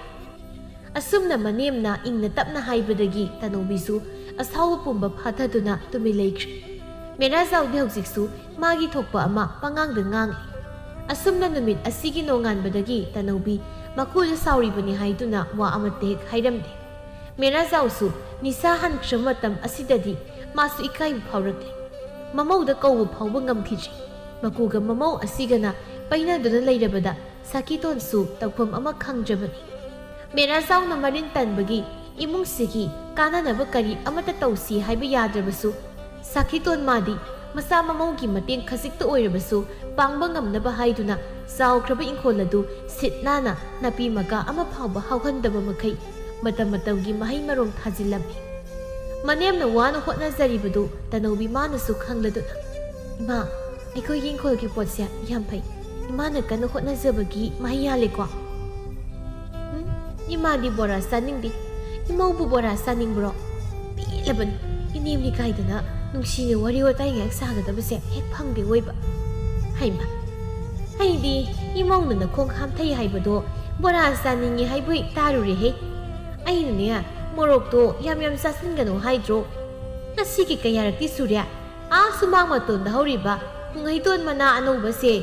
ꯑꯁꯨꯝꯅ ꯃꯅꯦꯝꯅ ꯏꯪꯅ ꯇꯞꯅ ꯍꯥꯏꯕꯗꯒꯤ ꯇꯅꯧꯕꯤꯁꯨ ꯑꯁꯥꯎꯕ ꯄꯨꯝꯕ ꯐꯥꯊꯗꯨꯅ ꯇꯨꯃꯤꯟ ꯂꯩꯈ꯭ꯔꯦ꯫ ꯃꯦꯔꯥꯖꯥꯎꯗꯤ ꯍꯧꯖꯤꯛꯁꯨ ꯃꯥꯒꯤ ꯊꯣꯛꯄ ꯑꯃ ꯄꯉꯥꯡꯗ ꯉꯥꯡꯂꯤ꯫ ꯑꯁꯨꯝꯅ ꯅꯨꯃꯤꯠ ꯑꯁꯤꯒꯤ ꯅꯣꯡꯉꯥꯟꯕꯗꯒꯤ ꯇꯅꯧꯕꯤ ꯃꯀꯨꯗ ꯁꯥꯎꯔꯤꯕꯅꯤ ꯍꯥꯏꯗꯨꯅ ꯋꯥ ꯑꯃꯠꯇ ꯍꯦꯛ ꯍꯥꯏꯔꯝꯗꯦ꯫ ꯃꯦꯔꯥꯖꯥꯎꯁꯨ ꯅꯤꯁꯥ ꯍꯟꯈ꯭ꯔꯕ ꯃꯇꯝ ꯑꯁꯤꯗꯗꯤ ꯃꯥꯁꯨ ꯏꯀꯥꯏꯕ ꯐꯥꯎꯔꯛꯂꯦ꯫ ꯃꯃꯧꯗ ꯀꯧꯕ ꯐꯥꯎꯕ ꯉꯝꯈꯤꯗ꯭ꯔꯦ꯫ ꯃꯀꯨꯒ ꯃꯃꯧ ꯑꯁꯤꯒꯅ ꯄꯩꯅꯗꯨꯅ ꯂꯩꯔꯕꯗ ꯁꯈꯤꯇꯣꯟꯁꯨ ꯇꯧꯐꯝ ꯑꯃ ꯈꯪꯗ꯭ꯔꯕꯅꯤ꯫ ꯃꯦꯔꯥꯖꯥꯎꯅ ꯃꯔꯤꯟ ꯇꯟꯕꯒꯤ ꯏꯃꯨꯡꯁꯤꯒꯤ ꯀꯥꯟꯅꯅꯕ ꯀꯔꯤ ꯑꯃꯠꯇ ꯇꯧꯁꯤ ꯍꯥꯏꯕ ꯌꯥꯗ꯭ꯔꯕꯁꯨ, ꯁꯈꯤꯇꯣꯟ ꯃꯥꯗꯤ ꯃꯆꯥ ꯃꯃꯧꯒꯤ ꯃꯇꯦꯡ ꯈꯖꯤꯛꯇ ꯑꯣꯏꯔꯕꯁꯨ ꯄꯥꯡꯕ ꯉꯝꯅꯕ ꯍꯥꯏꯗꯨꯅ ꯆꯥꯎꯈ꯭ꯔꯕ ꯏꯪꯈꯣꯜ ꯑꯗꯨ ꯁꯤꯠ ꯅꯥꯟꯅ ꯅꯥꯄꯤ ꯃꯀꯥ ꯑꯃ ꯐꯥꯎꯕ ꯍꯧꯍꯟꯗꯕ ꯃꯈꯩ ꯃꯇꯝ ꯃꯇꯝꯒꯤ ꯃꯍꯩ ꯃꯔꯣꯡ ꯊꯥꯖꯤꯜꯂꯝꯃꯤ꯫ ꯃꯅꯦꯝꯅ ꯋꯥꯅ ꯍꯣꯠꯅꯖꯔꯤꯕꯗꯨ ꯇꯅꯧꯕꯤ ꯃꯥꯅꯁꯨ ꯈꯪꯂꯗꯨꯅ, "ꯏꯃꯥ, ꯑꯩꯈꯣꯏꯒꯤ ꯏꯪꯈꯣꯜꯒꯤ ꯄꯣꯠꯁꯦ ꯌꯥꯝ ꯐꯩ꯫ ꯏꯃꯥꯅ ꯀꯟꯅ ꯍꯣꯠꯅꯖꯕꯒꯤ ꯃꯍꯩ ꯌꯥꯜꯂꯦꯀꯣ?" "ꯎꯝ, ꯏꯃꯥꯗꯤ ꯕꯣꯔꯥ ꯆꯥꯅꯤꯡꯗꯦ꯫ ꯏꯃꯧꯕꯨ ꯕꯣꯔꯥ ꯆꯥꯅꯤꯡꯕ꯭ꯔꯣ? ꯄꯦꯜꯂꯕꯅꯤ꯫ ꯏꯅꯦꯝꯅꯤ ꯀꯥꯏꯗꯅ ꯅꯨꯡꯁꯤꯅ ꯋꯥꯔꯤ ꯋꯥꯇꯥꯏ ꯉꯥꯏꯍꯥꯛ ꯁꯥꯒꯗꯕꯁꯦ ꯍꯦꯛ ꯐꯪꯗꯦ ꯑꯣꯏꯕ꯫ ꯍꯩꯃ, ꯑꯩꯗꯤ ꯏꯃꯧꯅ ꯅꯈꯣꯡ ꯍꯥꯝꯊꯩ ꯍꯥꯏꯕꯗꯣ ꯕꯣꯔꯥ ꯆꯥꯅꯤꯡꯉꯤ ꯍꯥꯏꯕꯣꯏ ꯇꯥꯔꯨꯔꯦꯍꯦ꯫ ꯑꯩꯅꯅꯦ, ꯃꯣꯔꯣꯛꯇꯣ ꯌꯥꯝ ꯌꯥꯝ ꯆꯥꯁꯤꯟꯒꯅꯨ ꯍꯥꯏꯗ꯭ꯔꯣ? ꯉꯁꯤꯒꯤ ꯀꯌꯥꯔꯛꯇꯤ ꯁꯨꯔꯦ, ꯑꯥ ꯁꯨꯃꯥꯡ ꯃꯇꯣꯟꯗ ꯍꯧꯔꯤꯕ ꯄꯨꯡꯍꯩꯇꯣꯟ ꯃꯅꯥ ꯑꯅꯧꯕꯁꯦ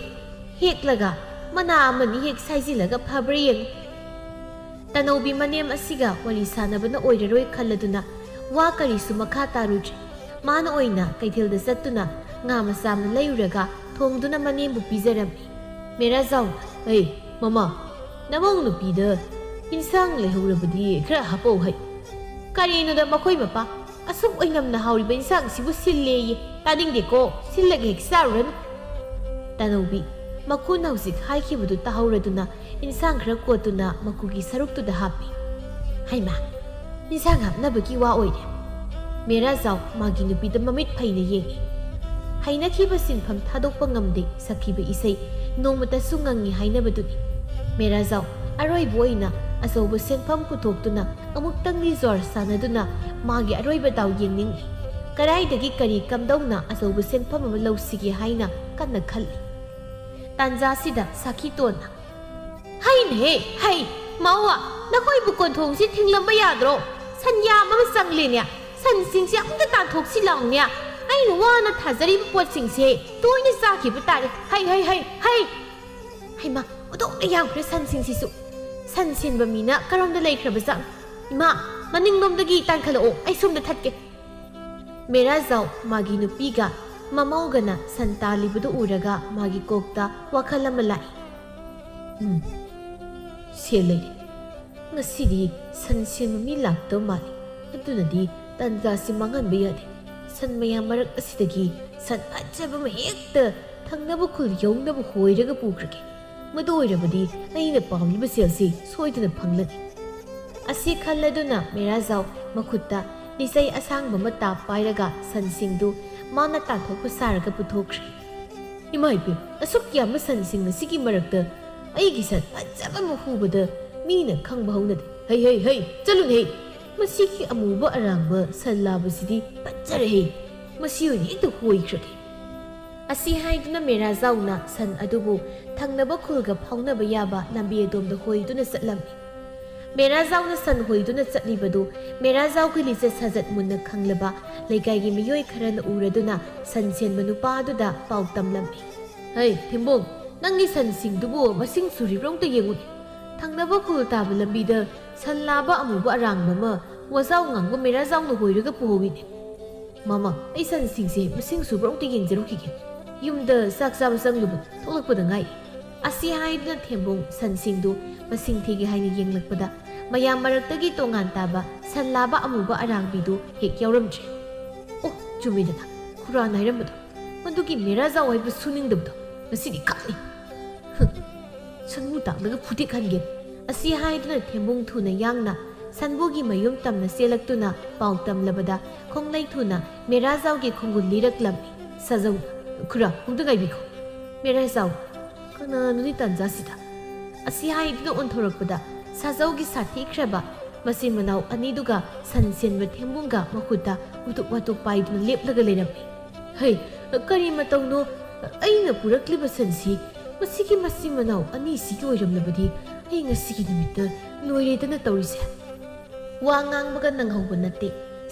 ꯍꯦꯛꯂꯒ ꯃꯅꯥ ꯑꯃꯅꯤ ꯍꯦꯛ ꯁꯥꯏꯖꯤꯜꯂꯒ ꯐꯕ꯭ꯔꯥ ꯌꯦꯡꯉꯨ꯫" ꯇꯅꯧꯕꯤ ꯃꯅꯦꯝ ꯑꯁꯤꯒ ꯋꯥꯔꯤ ꯁꯥꯟꯅꯕꯅ ꯑꯣꯏꯔꯔꯣꯏ ꯈꯜꯂꯗꯨꯅ ꯋꯥ ꯀꯔꯤꯁꯨ ꯃꯈꯥ ꯇꯥꯔꯨꯗ꯭ꯔꯦ꯫ ꯃꯥꯅ ꯑꯣꯏꯅ ꯀꯩꯊꯦꯜꯗ ꯆꯠꯇꯨꯅ ꯉꯥ ꯃꯆꯥ ꯑꯃ ꯂꯩꯔꯨꯔꯒ ꯊꯣꯡꯗꯨꯅ ꯃꯅꯦꯝꯕꯨ ꯄꯤꯖꯔꯝꯃꯤ꯫ ꯃꯦꯔꯥꯖꯥꯎ, "ꯑꯩ, ꯃꯃꯥ, ꯅꯃꯧ ꯅꯨꯄꯤꯗ ꯏꯟꯁꯥꯡ ꯂꯩꯍꯧꯔꯕꯗꯤ ꯈꯔ ꯍꯥꯞꯄꯧ ꯍꯩ꯫" "ꯀꯔꯤꯅꯣꯗ ꯃꯈꯣꯏ ꯃꯄꯥ, ꯑꯁꯨꯛ ꯑꯣꯏꯅꯝꯅ ꯍꯥꯎꯔꯤꯕ ꯏꯟꯁꯥꯡꯁꯤꯕꯨ ꯁꯤꯜꯂꯦꯌꯦ꯫ ꯇꯥꯅꯤꯡꯗꯦꯀꯣ, ꯁꯤꯜꯂꯒ ꯍꯦꯛ ꯆꯥꯔꯨꯔꯅꯨ꯫" ꯇꯅꯧꯕꯤ, ꯃꯈꯨꯅ ꯍꯧꯖꯤꯛ ꯍꯥꯏꯈꯤꯕꯗꯨ ꯇꯥꯍꯧꯔꯗꯨꯅ ꯏꯟꯁꯥꯡ ꯈꯔ ꯀꯣꯠꯇꯨꯅ ꯃꯀꯨꯒꯤ ꯁꯔꯨꯛꯇꯨꯗ ꯍꯥꯞꯄꯤ꯫ ꯍꯩꯃꯥ! ꯏꯟꯁꯥꯡ ꯍꯥꯞꯅꯕꯒꯤ ꯋꯥ ꯑꯣꯏꯔꯦ꯫ ꯃꯦꯔꯥꯖꯥꯎ ꯃꯥꯒꯤ ꯅꯨꯄꯤꯗ ꯃꯃꯤꯠ ꯐꯩꯅ ꯌꯦꯡꯉꯤ꯫ ꯍꯩꯅꯈꯤꯕ ꯁꯤꯟꯐꯝ ꯊꯥꯗꯣꯛꯄ ꯉꯝꯗꯦ ꯁꯛꯈꯤꯕ ꯏꯁꯩ ꯅꯣꯡꯃꯇꯁꯨ ꯉꯪꯉꯤ ꯍꯥꯏꯅꯕꯗꯨꯅꯤ꯫ ꯃꯦꯔꯥꯖꯥꯎ ꯑꯔꯣꯏꯕ ꯑꯣꯏꯅ ꯑꯆꯧꯕ ꯁꯦꯟꯐꯝ ꯄꯨꯊꯣꯛꯇꯨꯅ ꯑꯃꯨꯛꯇꯪꯗꯤ ꯖ꯭ꯋꯥꯔ ꯁꯥꯟꯅꯗꯨꯅ ꯃꯥꯒꯤ ꯑꯔꯣꯏꯕ ꯗꯥꯎ ꯌꯦꯡꯅꯤꯡꯏ꯫ ꯀꯗꯥꯏꯗꯒꯤ ꯀꯔꯤ ꯀꯝꯗꯧꯅ ꯑꯆꯧꯕ ꯁꯦꯟꯐꯝ ꯑꯃ ꯂꯧꯁꯤꯒꯦ ꯍꯥꯏꯅ ꯀꯟꯅ ꯈꯜꯂꯤ꯫ ꯇꯥꯟꯖꯥꯁꯤꯗ ꯁꯥꯈꯤꯇꯣꯟꯅ, "ꯍꯩꯅꯦꯍꯦ, ꯍꯩ! ꯃꯥꯋꯥ, ꯅꯈꯣꯏꯕꯨ ꯀꯣꯟꯊꯣꯡꯁꯤ ꯊꯤꯡꯂꯝꯕ ꯌꯥꯗ꯭ꯔꯣ? ꯁꯟ ꯌꯥꯝ ꯑꯃ ꯆꯪꯂꯦꯅꯦ꯫ ꯁꯟꯁꯤꯡꯁꯦ ꯑꯃꯨꯛꯇ ꯇꯥꯟꯊꯣꯛꯁꯤ ꯂꯥꯎꯅꯦ꯫ ꯑꯩꯅ ꯋꯥꯅ ꯊꯥꯖꯔꯤꯕ ꯄꯣꯠꯁꯤꯡꯁꯦ ꯇꯣꯏꯅ ꯆꯥꯈꯤꯕ ꯇꯥꯔꯦ꯫ ꯍꯩ, ꯍꯩ, ꯍꯩ, ꯍꯩ!" ꯍꯩꯃꯥ, ꯑꯣꯟꯊꯣꯛꯅ ꯌꯥꯝꯈ꯭ꯔꯦ ꯁꯟꯁꯤꯡꯁꯤꯁꯨ꯫ ꯁꯟ ꯁꯦꯟꯕ ꯃꯤꯅ ꯀꯔꯣꯝꯗ ꯂꯩꯈ꯭ꯔꯕꯖꯥꯠꯅꯣ? ꯏꯃꯥ, ꯃꯅꯤꯡꯂꯣꯝꯗꯒꯤ ꯇꯥꯟꯈꯠꯂꯛꯑꯣ, ꯑꯩ ꯁꯣꯝꯗ ꯊꯠꯀꯦ꯫ ꯃꯦꯔꯥꯖꯥꯎ ꯃꯥꯒꯤ ꯅꯨꯄꯤꯒ ꯃꯃꯧꯒꯅ ꯁꯟ ꯇꯥꯜꯂꯤꯕꯗꯨ ꯎꯔꯒ ꯃꯥꯒꯤ ꯀꯣꯛꯇ ꯋꯥꯈꯜ ꯑꯃ ꯂꯥꯛꯏ꯫ "ꯎꯝ, ꯁꯦꯜ ꯂꯩꯔꯦ꯫ ꯉꯁꯤꯗꯤ ꯁꯟ ꯁꯦꯟꯕ ꯃꯤ ꯂꯥꯛꯇꯧ ꯃꯥꯜꯂꯤ꯫ ꯑꯗꯨꯅꯗꯤ ꯇꯥꯟꯖꯥꯁꯤ ꯃꯥꯡꯍꯟꯕ ꯌꯥꯗꯦ꯫ ꯁꯟ ꯃꯌꯥꯝ ꯃꯔꯛ ꯑꯁꯤꯗꯒꯤ ꯁꯟ ꯐꯖꯕ ꯑꯃ ꯍꯦꯛꯇ ꯊꯪꯅꯕ ꯈꯨꯜ ꯌꯧꯅꯕ ꯍꯣꯏꯔꯒ ꯄꯨꯈ꯭ꯔꯒꯦ꯫ ꯃꯗꯨ ꯑꯣꯏꯔꯕꯗꯤ ꯑꯩꯅ ꯄꯥꯝꯂꯤꯕ ꯁꯦꯜꯁꯤ ꯁꯣꯏꯗꯅ ꯐꯪꯂꯅꯤ꯫" ꯑꯁꯤ ꯈꯜꯂꯗꯨꯅ ꯃꯦꯔꯥꯖꯥꯎ ꯃꯈꯨꯠꯇ ꯂꯤꯆꯩ ꯑꯁꯥꯡꯕ ꯑꯃ ꯇꯥꯞ ꯄꯥꯏꯔꯒ ꯁꯟꯁꯤꯡꯗꯨ ꯃꯥꯅ ꯇꯥꯟꯊꯣꯛꯄ ꯁꯥꯔꯒ ꯄꯨꯊꯣꯛꯈ꯭ꯔꯦ꯫ "ꯏꯃꯥ ꯏꯕꯦꯝ, ꯑꯁꯨꯛ ꯌꯥꯝꯕ ꯁꯟꯁꯤꯡ ꯑꯁꯤꯒꯤ ꯃꯔꯛꯇ ꯑꯩꯒꯤ ꯁꯟ ꯐꯖꯕ ꯑꯃ ꯍꯨꯕꯗ ꯃꯤꯅ ꯈꯪꯕ ꯍꯧꯅꯗꯦ꯫ ꯍꯩ, ꯍꯩ, ꯍꯩ, ꯆꯠꯂꯨꯅꯦ ꯍꯩ! ꯃꯁꯤꯒꯤ ꯑꯃꯨꯕ ꯑꯔꯥꯡꯕ ꯁꯟ ꯂꯥꯕꯁꯤꯗꯤ ꯐꯖꯔꯦ ꯍꯩ! ꯃꯁꯤ ꯑꯣꯏꯅ ꯍꯦꯛꯇ ꯍꯣꯏꯈ꯭ꯔꯒꯦ꯫" ꯑꯁꯤ ꯍꯥꯏꯗꯨꯅ ꯃꯦꯔꯥꯖꯥꯎꯅ ꯁꯟ ꯑꯗꯨꯕꯨ ꯊꯪꯅꯕ ꯈꯨꯜꯒ ꯐꯥꯎꯅꯕ ꯌꯥꯕ ꯂꯝꯕꯤ ꯑꯗꯣꯝꯗ ꯍꯣꯏꯗꯨꯅ ꯆꯠꯂꯝꯃꯤ꯫ ꯃꯦꯔꯥꯖꯥꯎꯅ ꯁꯟ ꯍꯣꯏꯗꯨꯅ ꯆꯠꯂꯤꯕꯗꯨ ꯃꯦꯔꯥꯖꯥꯎꯒꯤ ꯂꯤꯆꯠ ꯁꯥꯖꯠ ꯃꯨꯟꯅ ꯈꯪꯂꯕ ꯂꯩꯀꯥꯏꯒꯤ ꯃꯤꯑꯣꯏ ꯈꯔꯅ ꯎꯔꯗꯨꯅ ꯁꯟ ꯁꯦꯟꯕ ꯅꯨꯄꯥ ꯑꯗꯨꯗ ꯄꯥꯎ ꯇꯝꯂꯝꯃꯤ꯫ "ꯍꯩ, ꯊꯦꯝꯕꯣꯡ, ꯅꯪꯒꯤ ꯁꯟꯁꯤꯡꯗꯨꯕꯨ ꯃꯁꯤꯡ ꯁꯨꯔꯤꯕ꯭ꯔꯣ ꯑꯝꯇ ꯌꯦꯡꯉꯨꯅꯦ꯫ ꯊꯪꯅꯕ ꯈꯨꯜ ꯇꯥꯕ ꯂꯝꯕꯤꯗ ꯁꯟ ꯂꯥꯕ ꯑꯃꯨꯕ ꯑꯔꯥꯡꯕ ꯑꯃ ꯋꯥꯖꯥꯎ ꯉꯥꯡꯕ ꯃꯦꯔꯥꯖꯥꯎꯅ ꯍꯣꯏꯔꯒ ꯄꯨꯍꯧꯏꯅꯦ꯫ ꯃꯃꯥ, ꯑꯩ ꯁꯟꯁꯤꯡꯁꯦ ꯃꯁꯤꯡ ꯁꯨꯕ꯭ꯔꯣ ꯑꯝꯇ ꯌꯦꯡꯖꯔꯨꯈꯤꯒꯦ꯫ ꯌꯨꯝꯗ ꯆꯥꯛ ꯆꯥꯕ ꯆꯪꯂꯨꯕ ꯊꯣꯛꯂꯛꯄꯗ ꯉꯥꯏ꯫" ꯑꯁꯤ ꯍꯥꯏꯗꯨꯅ ꯊꯦꯝꯕꯣꯡ ꯁꯟꯁꯤꯡꯗꯨ ꯃꯁꯤꯡ ꯊꯤꯒꯦ ꯍꯥꯏꯅ ꯌꯦꯡꯂꯛꯄꯗ ꯃꯌꯥꯝ ꯃꯔꯛꯇꯒꯤ ꯇꯣꯉꯥꯟ ꯇꯥꯕ ꯁꯟ ꯂꯥꯕ ꯑꯃꯨꯕ ꯑꯔꯥꯡꯕꯤꯗꯨ ꯍꯦꯛ ꯌꯥꯎꯔꯝꯗ꯭ꯔꯦ꯫ "ꯑꯣ, ꯆꯨꯝꯃꯤꯗꯅ, ꯈꯨꯔꯥꯅ ꯍꯥꯏꯔꯝꯕꯗꯣ, ꯃꯗꯨꯒꯤ ꯃꯦꯔꯥꯖꯥꯎ ꯍꯥꯏꯕ ꯁꯨꯅꯤꯡꯗꯕꯗꯣ ꯉꯁꯤꯗꯤ ꯈꯛꯅꯤ꯫ ꯍꯨꯝ, ꯁꯟꯕꯨ ꯇꯥꯛꯂꯒ ꯐꯨꯗꯦꯛꯍꯟꯒꯦ꯫" ꯑꯁꯤ ꯍꯥꯏꯗꯨꯅ ꯊꯦꯝꯕꯨꯡ ꯊꯨꯅ ꯌꯥꯡꯅ ꯁꯟꯕꯨꯒꯤ ꯃꯌꯨꯝ ꯇꯝꯅ ꯆꯦꯜꯂꯛꯇꯨꯅ ꯄꯥꯎ ꯇꯝꯂꯕꯗ ꯈꯣꯡꯂꯩ ꯊꯨꯅ ꯃꯦꯔꯥꯖꯥꯎꯒꯤ ꯈꯣꯡꯒꯨꯜ ꯂꯤꯔꯛꯂꯝꯃꯤ꯫ ꯁꯥꯖꯧ, "ꯈꯨꯔꯥ, ꯑꯃꯨꯛꯇ ꯉꯥꯏꯕꯤꯈꯣ꯫" ꯃꯦꯔꯥꯖꯥꯎ, "ꯀꯅꯥꯅꯣꯅꯦ ꯇꯥꯟꯖꯥꯁꯤꯗ?" ꯑꯁꯤ ꯍꯥꯏꯗꯨꯅ ꯑꯣꯟꯊꯣꯔꯛꯄꯗ ꯁꯥꯖꯧꯒꯤ ꯁꯥꯊꯤꯈ꯭ꯔꯕ ꯃꯆꯤꯟ ꯃꯅꯥꯎ ꯑꯅꯤꯗꯨꯒ ꯁꯟ ꯁꯦꯟꯕ ꯊꯦꯝꯕꯨꯡꯒ ꯃꯈꯨꯠꯇ ꯎꯇꯨꯞ ꯋꯥꯇꯨꯞ ꯄꯥꯏꯗꯨꯅ ꯂꯦꯞꯂꯒ ꯂꯩꯔꯝꯃꯤ꯫ "ꯍꯩ, ꯀꯔꯤ ꯃꯇꯧꯅꯣ? ꯑꯩꯅ ꯄꯨꯔꯛꯂꯤꯕ ꯁꯟꯁꯤ ꯃꯁꯤꯒꯤ ꯃꯆꯤꯟ ꯃꯅꯥꯎ ꯑꯅꯤꯁꯤꯒꯤ ꯑꯣꯏꯔꯝꯂꯕꯗꯤ ꯑꯩ ꯉꯁꯤꯒꯤ ꯅꯨꯃꯤꯠꯇ ꯂꯣꯏꯔꯦꯗꯅ ꯇꯧꯔꯤꯁꯦ!" ꯋꯥ ꯉꯥꯡꯕꯒ ꯅꯪꯍꯧꯕ ꯅꯠꯇꯦ꯫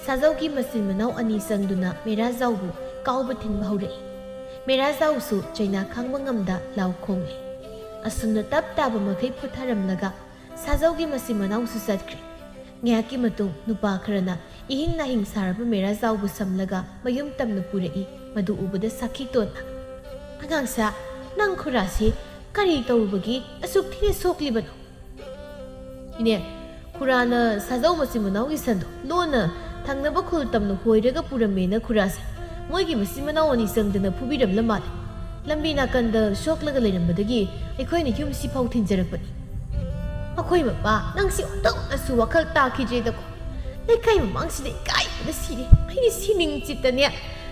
ꯁꯥꯖꯧꯒꯤ ꯃꯆꯤꯟ ꯃꯅꯥꯎ ꯑꯅꯤ ꯆꯪꯗꯨꯅ ꯃꯦꯔꯥꯖꯥꯎꯕꯨ ꯀꯥꯎꯕ ꯊꯤꯟꯕ ꯍꯧꯔꯛꯏ꯫ ꯃꯦꯔꯥꯖꯥꯎꯁꯨ ꯆꯩꯅꯥ ꯈꯥꯡꯕ ꯉꯝꯗ ꯂꯥꯎ ꯈꯣꯡꯂꯦ꯫ ꯑꯁꯨꯝꯅ ꯇꯞ ꯇꯥꯕ ꯃꯈꯩ ꯄꯨꯊꯔꯝꯂꯒ ꯁꯥꯖꯧꯒꯤ ꯃꯆꯤꯟ ꯃꯅꯥꯎꯁꯨ ꯆꯠꯈ꯭ꯔꯦ꯫ ꯉꯥꯏꯍꯥꯛꯀꯤ ꯃꯇꯨꯡ ꯅꯨꯄꯥ ꯈꯔꯅ ꯏꯍꯤꯡ ꯅꯥꯍꯤꯡ ꯁꯥꯔꯕ ꯃꯦꯔꯥꯖꯥꯎꯕꯨ ꯁꯝꯂꯒ ꯃꯌꯨꯝ ꯇꯝꯅ ꯄꯨꯔꯛꯏ꯫ ꯃꯗꯨ ꯎꯕꯗ ꯁꯥꯈꯤꯇꯣꯟꯅ, "ꯑꯉꯥꯡꯁꯥ, ꯅꯪ ꯈꯨꯔꯥꯁꯤ ꯀꯔꯤ ꯇꯧꯔꯨꯕꯒꯤ ꯑꯁꯨꯛ ꯊꯤꯅ ꯁꯣꯛꯂꯤꯕꯅꯣ?" "ꯏꯅꯦ, ꯈꯨꯔꯥꯅ ꯁꯥꯖꯧ ꯃꯆꯤꯟ ꯃꯅꯥꯎꯒꯤ ꯁꯟꯗꯣ ꯂꯣꯟꯅ ꯊꯪꯅꯕ ꯈꯨꯜ ꯇꯝꯅ ꯍꯣꯏꯔꯒ ꯄꯨꯔꯝꯃꯦꯅ ꯈꯨꯔꯥꯁꯦ ꯃꯣꯏꯒꯤ ꯃꯆꯤꯟ ꯃꯅꯥꯎ ꯑꯅꯤ ꯆꯪꯗꯅ ꯐꯨꯕꯤꯔꯝꯂ ꯃꯥꯜꯂꯦ꯫ ꯂꯝꯕꯤ ꯅꯥꯀꯟꯗ ꯁꯣꯛꯂꯒ ꯂꯩꯔꯝꯕꯗꯒꯤ ꯑꯩꯈꯣꯏꯅ ꯌꯨꯝꯁꯤꯐꯥꯎ ꯊꯤꯟꯖꯔꯛꯄꯅꯤ꯫ ꯑꯩꯈꯣꯏ ꯃꯄꯥ, ꯅꯪꯁꯤ ꯑꯣꯟꯊꯣꯛꯅꯁꯨ ꯋꯥꯈꯜ ꯇꯥꯈꯤꯗ꯭ꯔꯦꯗꯀꯣ꯫ ꯂꯩꯀꯥꯏ ꯃꯃꯥꯡꯁꯤꯗ ꯏꯀꯥꯏꯕꯅ ꯁꯤꯔꯦ꯫ ꯑꯩꯗꯤ ꯁꯤꯅꯤꯡ ꯆꯤꯠꯇꯅꯦ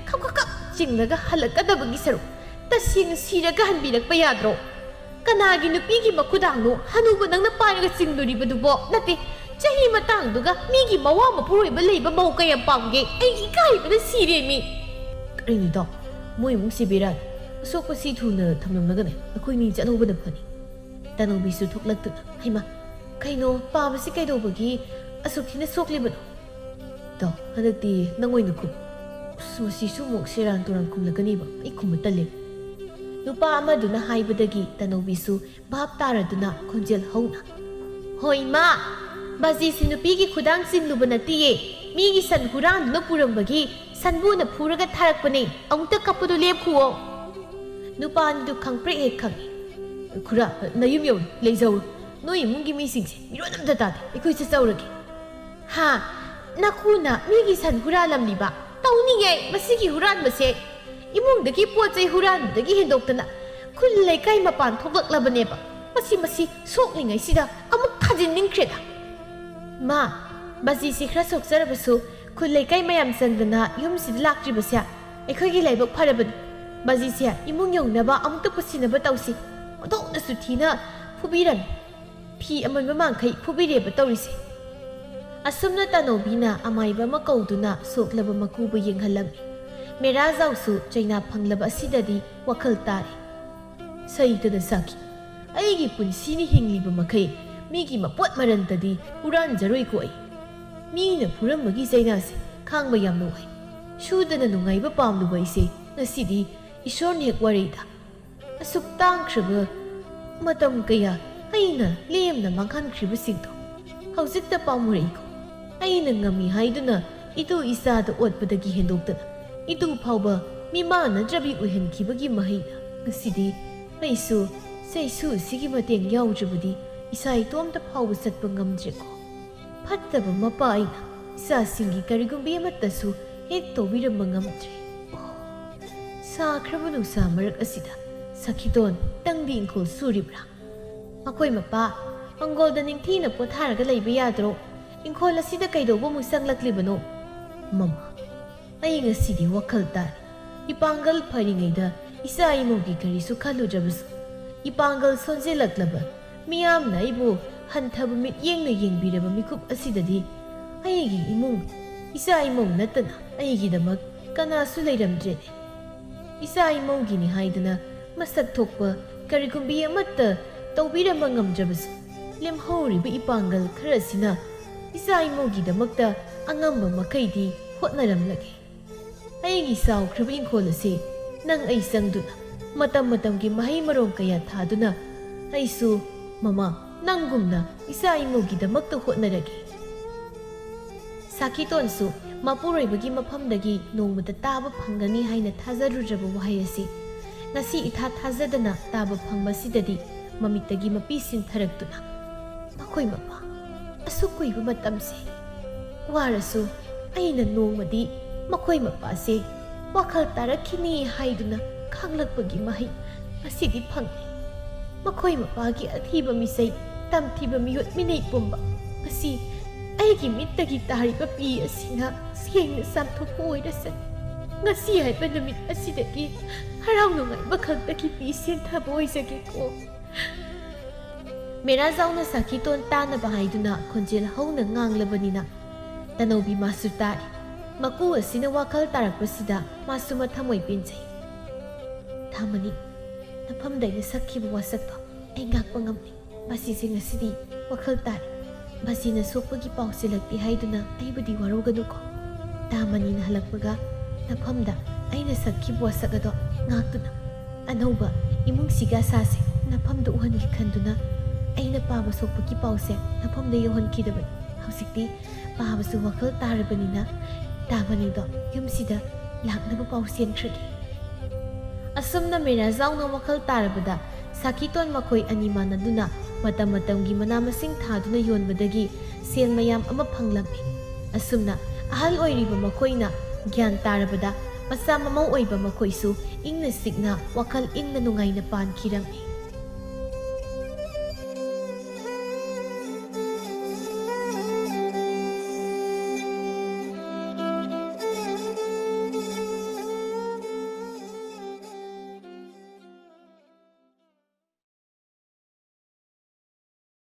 ꯈꯞ ꯈꯞ ꯈꯞ ꯆꯤꯡꯂꯒ ꯍꯜꯂꯛꯀꯗꯕꯒꯤ ꯁꯔꯨꯛ ꯇꯁꯦꯡꯅ ꯁꯤꯔꯒ ꯍꯟꯕꯤꯔꯛꯄ ꯌꯥꯗ꯭ꯔꯣ? ꯀꯅꯥꯒꯤ ꯅꯨꯄꯤꯒꯤ ꯃꯈꯨꯗꯥꯡꯅꯣ ꯍꯅꯨꯕ ꯅꯪꯅ ꯄꯥꯏꯔꯒ ꯆꯤꯡꯗꯣꯔꯤꯕꯗꯨꯕꯣ? ꯅꯠꯇꯦ, ꯆꯍꯤ ꯃꯇꯥꯡꯗꯨꯒ ꯃꯤꯒꯤ ꯃꯋꯥ ꯃꯄꯨꯔꯣꯏꯕ ꯂꯩꯕ ꯃꯧ ꯀꯌꯥꯝ ꯄꯥꯝꯒꯦ? ꯑꯩ ꯏꯀꯥꯏꯕꯅ ꯁꯤꯔꯦ ꯃꯤ!" "ꯀꯔꯤꯅꯣ ꯏꯇꯥꯎ? ꯃꯣꯏ ꯏꯃꯨꯡꯁꯤ ꯕꯦꯔꯥꯅꯤ꯫ ꯑꯁꯣꯛꯄꯁꯤ ꯊꯨꯅ ꯊꯝꯂꯝꯂꯒꯅꯦ ꯑꯩꯈꯣꯏꯅꯤ ꯆꯠꯍꯧꯕꯅ ꯐꯅꯤ꯫" ꯇꯅꯧꯕꯤꯁꯨ ꯊꯣꯛꯂꯛꯇꯨꯅ, "ꯍꯩꯃꯥ, ꯀꯩꯅꯣ, ꯄꯥꯕꯁꯤ ꯀꯩꯗꯧꯕꯒꯤ ꯑꯁꯨꯛ ꯊꯤꯅ ꯁꯣꯛꯂꯤꯕꯅꯣ? ꯇꯣ, ꯍꯟꯗꯛꯇꯤ ꯅꯪ ꯑꯣꯏꯅ ꯈꯨꯝ꯫" ꯑꯁ, ꯃꯁꯤꯁꯨ ꯑꯃꯨꯛ ꯁꯦꯔꯥꯟ ꯇꯨꯔꯥꯟ ꯈꯨꯝꯂꯛꯀꯅꯤꯕ꯫ ꯑꯩ ꯈꯨꯝꯕ ꯇꯜꯂꯦ꯫ ꯅꯨꯄꯥ ꯑꯃꯗꯨꯅ ꯍꯥꯏꯕꯗꯒꯤ ꯇꯅꯧꯕꯤꯁꯨ ꯚꯥꯞ ꯇꯥꯔꯗꯨꯅ ꯈꯣꯟꯖꯦꯜ ꯍꯧꯅ, "ꯍꯣꯏ ꯏꯃꯥ, ꯕꯥꯖꯤꯁꯤ ꯅꯨꯄꯤꯒꯤ ꯈꯨꯗꯥꯡ ꯆꯤꯡꯂꯨꯕ ꯅꯠꯇꯤꯌꯦ꯫ ꯃꯤꯒꯤ ꯁꯟ ꯍꯨꯔꯥꯟꯗꯨꯅ ꯄꯨꯔꯝꯕꯒꯤ ꯁꯟꯕꯨꯅ ꯐꯨꯔꯒ ꯊꯥꯔꯛꯄꯅꯦ꯫ ꯑꯃꯨꯛꯇ ꯀꯞꯄꯗꯨ ꯂꯦꯞꯈꯨꯑꯣ꯫" ꯅꯨꯄꯥ ꯑꯅꯤꯗꯨ ꯈꯪꯄ꯭ꯔꯦꯛ ꯍꯦꯛ ꯈꯪꯏ꯫ "ꯈꯨꯔꯥ, ꯅꯌꯨꯝ ꯌꯧꯔꯦ, ꯂꯩꯖꯍꯧꯔꯣ꯫ ꯅꯣꯏ ꯏꯃꯨꯡꯒꯤ ꯃꯤꯁꯤꯡꯁꯦ ꯃꯤꯔꯣꯟ ꯑꯝꯇ ꯇꯥꯗꯦ꯫ ꯑꯩꯈꯣꯏ ꯆꯠꯆꯍꯧꯔꯒꯦ꯫" "ꯍꯥ? ꯅꯈꯨꯅ ꯃꯤꯒꯤ ꯁꯟ ꯍꯨꯔꯥꯜꯂꯝꯂꯤꯕ? ꯇꯧꯅꯤꯡꯉꯦ ꯃꯁꯤꯒꯤ ꯍꯨꯔꯥꯟꯕꯁꯦ꯫ ꯏꯃꯨꯡꯗꯒꯤ ꯄꯣꯠ ꯆꯩ ꯍꯨꯔꯥꯟꯕꯗꯒꯤ ꯍꯦꯟꯗꯣꯛꯇꯅ ꯈꯨꯜ ꯂꯩꯀꯥꯏ ꯃꯄꯥꯟ ꯊꯣꯛꯂꯛꯂꯕꯅꯦꯕ꯫ ꯃꯁꯤ, ꯃꯁꯤ ꯁꯣꯛꯂꯤꯉꯩꯁꯤꯗ ꯑꯃꯨꯛ ꯊꯥꯖꯤꯟꯅꯤꯡꯈ꯭ꯔꯦꯗ꯫" "ꯃꯥ, ꯕꯥꯖꯤꯁꯤ ꯈꯔ ꯁꯣꯛꯆꯔꯕꯁꯨ ꯈꯨꯜ ꯂꯩꯀꯥꯏ ꯃꯌꯥꯝ ꯆꯪꯗꯅ ꯌꯨꯝꯁꯤꯗ ꯂꯥꯛꯇ꯭ꯔꯤꯕꯁꯦ ꯑꯩꯈꯣꯏꯒꯤ ꯂꯥꯏꯕꯛ ꯐꯔꯕꯅꯤ꯫ ꯕꯥꯖꯤꯁꯦ ꯏꯃꯨꯡ ꯌꯧꯅꯕ ꯑꯃꯨꯛꯇ ꯄꯨꯁꯤꯟꯅꯕ ꯇꯧꯁꯤ꯫ ꯑꯣꯟꯊꯣꯛꯅꯁꯨ ꯊꯤꯅ ꯐꯨꯕꯤꯔꯝꯃꯤ꯫" ꯐꯤ ꯑꯃꯟꯕ ꯃꯥꯡꯈꯩ ꯐꯨꯕꯤꯔꯦꯕ ꯇꯧꯔꯤꯁꯦ꯫ ꯑꯁꯨꯝꯅ ꯇꯥꯅꯧꯕꯤꯅ ꯑꯃꯥꯏꯕ ꯑꯃ ꯀꯧꯗꯨꯅ ꯁꯣꯛꯂꯕ ꯃꯀꯨꯕꯨ ꯌꯦꯡꯍꯜꯂꯝꯃꯤ꯫ ꯃꯦꯔꯥꯖꯥꯎꯁꯨ ꯆꯩꯅꯥ ꯐꯪꯂꯕ ꯑꯁꯤꯗꯗꯤ ꯋꯥꯈꯜ ꯇꯥꯔꯦ꯫ ꯁꯩꯇꯅ ꯁꯥꯈꯤ, "ꯑꯩꯒꯤ ꯄꯨꯟꯁꯤꯅ ꯍꯤꯡꯂꯤꯕ ꯃꯈꯩ ꯃꯤꯒꯤ ꯃꯄꯣꯠ ꯃꯔꯟꯇꯗꯤ ꯍꯨꯔꯥꯟꯖꯔꯣꯏꯀꯣ ꯑꯩ꯫ ꯃꯤꯅ ꯐꯨꯔꯝꯕꯒꯤ ꯆꯩꯅꯥꯁꯦ ꯈꯥꯡꯕ ꯌꯥꯝꯅ ꯋꯥꯏ꯫ ꯁꯨꯗꯅ ꯅꯨꯡꯉꯥꯏꯕ ꯄꯥꯝꯂꯨꯕ ꯑꯩꯁꯦ ꯉꯁꯤꯗꯤ ꯏꯁꯣꯔꯅ ꯍꯦꯛ ꯋꯥꯔꯩꯗ꯫ ꯑꯁꯨꯛ ꯇꯥꯡꯈ꯭ꯔꯕ ꯃꯇꯝ ꯀꯌꯥ ꯑꯩꯅ ꯂꯦꯝꯅ ꯃꯥꯡꯍꯟꯈ꯭ꯔꯤꯕꯁꯤꯡꯗꯣ ꯍꯧꯖꯤꯛꯇ ꯄꯥꯝꯃꯨꯔꯛꯏꯀꯣ꯫ ꯑꯩꯅ ꯉꯝꯃꯤ ꯍꯥꯏꯗꯨꯅ ꯏꯇꯨ ꯏꯆꯥꯗ ꯑꯣꯠꯄꯗꯒꯤ ꯍꯦꯟꯗꯣꯛꯇꯅ ꯏꯇꯨ ꯐꯥꯎꯕ ꯃꯤꯃꯥꯟꯅꯗ꯭ꯔꯕꯤ ꯑꯣꯏꯍꯟꯈꯤꯕꯒꯤ ꯃꯍꯩꯅ ꯉꯁꯤꯗꯤ ꯑꯩꯁꯨ ꯆꯩꯁꯨ ꯑꯁꯤꯒꯤ ꯃꯇꯦꯡ ꯌꯥꯎꯗ꯭ꯔꯕꯗꯤ ꯏꯁꯥ ꯏꯇꯣꯝꯇ ꯐꯥꯎꯕ ꯆꯠꯄ ꯉꯝꯗ꯭ꯔꯦꯀꯣ꯫ ꯐꯠꯇꯕ ꯃꯄꯥ ꯑꯩꯅ ꯏꯆꯥꯁꯤꯡꯒꯤ ꯀꯔꯤꯒꯨꯝꯕꯤ ꯑꯃꯠꯇꯁꯨ ꯍꯦꯛ ꯇꯧꯕꯤꯔꯝꯕ ꯉꯝꯗ꯭ꯔꯦ꯫ ꯑꯣ, ꯁꯥꯈ꯭ꯔꯕ ꯅꯨꯡꯁꯥ ꯃꯔꯛ ꯑꯁꯤꯗ ꯁꯈꯤꯇꯣꯟ, ꯅꯪꯗꯤ ꯏꯪꯈꯣꯜ ꯁꯨꯔꯤꯕ꯭ꯔꯥ?" "ꯃꯈꯣꯏ ꯃꯄꯥ, ꯍꯪꯒꯣꯜꯗ ꯅꯤꯡꯊꯤꯅ ꯄꯣꯊꯥꯔꯒ ꯂꯩꯕ ꯌꯥꯗ꯭ꯔꯣ? ꯏꯪꯈꯣꯜ ꯑꯁꯤꯗ ꯀꯩꯗꯧꯕ ꯑꯃꯨꯛ ꯆꯪꯂꯛꯂꯤꯕꯅꯣ?" "ꯃꯃꯥ, ꯑꯩ ꯉꯁꯤꯗꯤ ꯋꯥꯈꯜ ꯇꯥꯔꯦ꯫ ꯏꯄꯥꯡꯒꯜ ꯐꯔꯤꯉꯩꯗ ꯏꯆꯥ ꯏꯃꯧꯒꯤ ꯀꯔꯤꯁꯨ ꯈꯜꯂꯨꯗ꯭ꯔꯕꯁꯨ, ꯏꯄꯥꯡꯒꯜ ꯁꯣꯟꯖꯤꯜꯂꯛꯂꯕ ꯃꯤꯌꯥꯝꯅ ꯑꯩꯕꯨ ꯍꯟꯊꯕ ꯃꯤꯠꯌꯦꯡꯅ ꯌꯦꯡꯕꯤꯔꯕ ꯃꯤꯀꯨꯞ ꯑꯁꯤꯗꯗꯤ ꯑꯩꯒꯤ ꯏꯃꯨꯡ, ꯏꯆꯥ ꯏꯃꯧ ꯅꯠꯇꯅ ꯑꯩꯒꯤꯗꯃꯛ ꯀꯅꯥꯁꯨ ꯂꯩꯔꯝꯗ꯭ꯔꯦꯅꯦ꯫ ꯏꯆꯥ ꯏꯃꯧꯒꯤꯅꯤ ꯍꯥꯏꯗꯨꯅ ꯃꯁꯛ ꯊꯣꯛꯄ ꯀꯔꯤꯒꯨꯝꯕꯤ ꯑꯃꯠꯇ ꯇꯧꯕꯤꯔꯝꯕ ꯉꯝꯗ꯭ꯔꯕꯁꯨ, ꯂꯦꯝꯍꯧꯔꯤꯕ ꯏꯄꯥꯡꯒꯜ ꯈꯔꯁꯤꯅ ꯏꯆꯥ ꯏꯃꯧꯒꯤꯗꯃꯛꯇ ꯑꯉꯝꯕ ꯃꯈꯩꯗꯤ ꯍꯣꯠꯅꯔꯝꯂꯒꯦ꯫ ꯑꯩꯒꯤ ꯆꯥꯎꯈ꯭ꯔꯕ ꯏꯪꯈꯣꯜ ꯑꯁꯤ ꯅꯪ ꯑꯩ ꯆꯪꯗꯨꯅ, ꯃꯇꯝ ꯃꯇꯝꯒꯤ ꯃꯍꯩ ꯃꯔꯣꯡ ꯀꯌꯥ ꯊꯥꯗꯨꯅ, ꯑꯩꯁꯨ ꯃꯃꯥ ꯅꯪꯒꯨꯝꯅ ꯏꯆꯥ ꯏꯃꯧꯒꯤꯗꯃꯛꯇ ꯍꯣꯠꯅꯔꯒꯦ꯫" ꯁꯥꯈꯤꯇꯣꯟꯁꯨ ꯃꯄꯨꯔꯣꯏꯕꯒꯤ ꯃꯐꯝꯗꯒꯤ ꯅꯣꯡꯃꯇ ꯇꯥꯕ ꯐꯪꯒꯅꯤ ꯍꯥꯏꯅ ꯊꯥꯖꯔꯨꯗ꯭ꯔꯕ ꯋꯥꯍꯩ ꯑꯁꯤ ꯉꯁꯤ ꯏꯊꯥ ꯊꯥꯖꯗꯅ ꯇꯥꯕ ꯐꯪꯕꯁꯤꯗꯗꯤ ꯃꯃꯤꯠꯇꯒꯤ ꯃꯄꯤ ꯁꯤꯟꯊꯔꯛꯇꯨꯅ, "ꯃꯈꯣꯏ ꯃꯄꯥ ꯑꯁꯨꯛ ꯀꯨꯏꯕ ꯃꯇꯝꯁꯦ ꯋꯥꯔꯁꯨ ꯑꯩꯅ ꯅꯣꯡꯃꯗꯤ ꯃꯈꯣꯏ ꯃꯄꯥꯁꯦ ꯋꯥꯈꯜ ꯇꯥꯔꯛꯈꯤꯅꯤ ꯍꯥꯏꯗꯨꯅ ꯈꯥꯡꯂꯛꯄꯒꯤ ꯃꯍꯩ ꯉꯁꯤꯗꯤ ꯐꯪꯂꯦ꯫ ꯃꯈꯣꯏ ꯃꯄꯥꯒꯤ ꯑꯊꯤꯕ ꯃꯤꯁꯩ, ꯇꯝꯊꯤꯕ ꯃꯤꯑꯣꯠ ꯃꯤꯅꯩ ꯄꯨꯝꯕ ꯉꯁꯤ ꯑꯩꯒꯤ ꯃꯤꯠꯇꯒꯤ ꯇꯥꯔꯤꯕ ꯄꯤ ꯑꯁꯤꯅ ꯁꯦꯡꯅ ꯆꯥꯝꯊꯣꯛꯄ ꯑꯣꯏꯔꯁꯅꯨ꯫ ꯉꯁꯤ ꯍꯥꯏꯕ ꯅꯨꯃꯤꯠ ꯑꯁꯤꯗꯒꯤ ꯍꯔꯥꯎ ꯅꯨꯡꯉꯥꯏꯕ ꯈꯛꯇꯒꯤ ꯄꯤ ꯁꯦꯟꯊꯕ ꯑꯣꯏꯖꯒꯦꯀꯣ꯫" ꯃꯦꯔꯥꯖꯥꯎꯅ ꯁꯥꯈꯤꯇꯣꯟ ꯇꯥꯅꯕ ꯍꯥꯏꯗꯨꯅ ꯈꯣꯟꯖꯦꯜ ꯍꯧꯅ ꯉꯥꯡꯂꯕꯅꯤꯅ ꯇꯅꯧꯕꯤ ꯃꯥꯁꯨ ꯇꯥꯔꯦ꯫ ꯃꯀꯨ ꯑꯁꯤꯅ ꯋꯥꯈꯜ ꯇꯥꯔꯛꯄꯁꯤꯗ ꯃꯥꯁꯨ ꯃꯊꯃꯣꯏ ꯄꯦꯟꯖꯩ꯫ "ꯊꯥꯃꯅꯤ, ꯅꯐꯝꯗ ꯑꯩꯅ ꯁꯛꯈꯤꯕ ꯋꯥꯁꯛꯇꯣ ꯑꯩ ꯉꯥꯛꯄ ꯉꯝꯂꯦ꯫ ꯃꯁꯤꯁꯦ ꯉꯁꯤꯗꯤ ꯋꯥꯈꯜ ꯇꯥꯔꯦ꯫ ꯃꯁꯤꯅ ꯁꯣꯛꯄꯒꯤ ꯄꯥꯎꯁꯦ ꯂꯛꯇꯦ ꯍꯥꯏꯗꯨꯅ ꯑꯩꯕꯨꯗꯤ ꯋꯥꯔꯧꯒꯅꯨꯀꯣ꯫" ꯇꯥꯃꯅꯤꯅ ꯍꯜꯂꯛꯄꯒ ꯅꯐꯝꯗ ꯑꯩꯅ ꯁꯛꯈꯤꯕ ꯋꯥꯁꯛ ꯑꯗꯣ ꯉꯥꯛꯇꯨꯅ ꯑꯅꯧꯕ ꯏꯃꯨꯡꯁꯤꯒꯤ ꯑꯁꯥꯁꯦ ꯅꯐꯝꯗ ꯎꯍꯟꯒꯦ ꯈꯟꯗꯨꯅ ꯑꯩꯅ ꯄꯥꯕ ꯁꯣꯛꯄꯒꯤ ꯄꯥꯎꯁꯦ ꯅꯐꯝꯗ ꯌꯧꯍꯟꯈꯤꯗꯕꯅꯤ꯫ ꯍꯧꯖꯤꯛꯇꯤ ꯄꯥꯕꯁꯨ ꯋꯥꯈꯜ ꯇꯥꯔꯕꯅꯤꯅ ꯇꯥꯃꯅꯤꯗꯣ ꯌꯨꯝꯁꯤꯗ ꯂꯥꯛꯅꯕ ꯄꯥꯎ ꯆꯦꯟꯈ꯭ꯔꯒꯦ꯫ ꯑꯁꯨꯝꯅ ꯃꯦꯔꯥꯖꯥꯎꯅ ꯋꯥꯈꯜ ꯇꯥꯔꯕꯗ ꯁꯥꯈꯤꯇꯣꯟ ꯃꯈꯣꯏ ꯑꯅꯤ ꯃꯥꯟꯅꯗꯨꯅ ꯃꯇꯝ ꯃꯇꯝꯒꯤ ꯃꯅꯥ ꯃꯁꯤꯡ ꯊꯥꯗꯨꯅ ꯌꯣꯟꯕꯗꯒꯤ ꯁꯦꯜ ꯃꯌꯥꯝ ꯑꯃ ꯐꯪꯂꯝꯃꯤ꯫ ꯑꯁꯨꯝꯅ ꯑꯍꯜ ꯑꯣꯏꯔꯤꯕ ꯃꯈꯣꯏꯅ ꯒ꯭ꯌꯥꯟ ꯇꯥꯔꯕꯗ ꯃꯆꯥ ꯃꯃꯧ ꯑꯣꯏꯕ ꯃꯈꯣꯏꯁꯨ ꯏꯪꯅ ꯆꯤꯛꯅ ꯋꯥꯈꯜ ꯏꯪꯅ ꯅꯨꯡꯉꯥꯏꯅ ꯄꯥꯟꯈꯤꯔꯝꯃꯤ꯫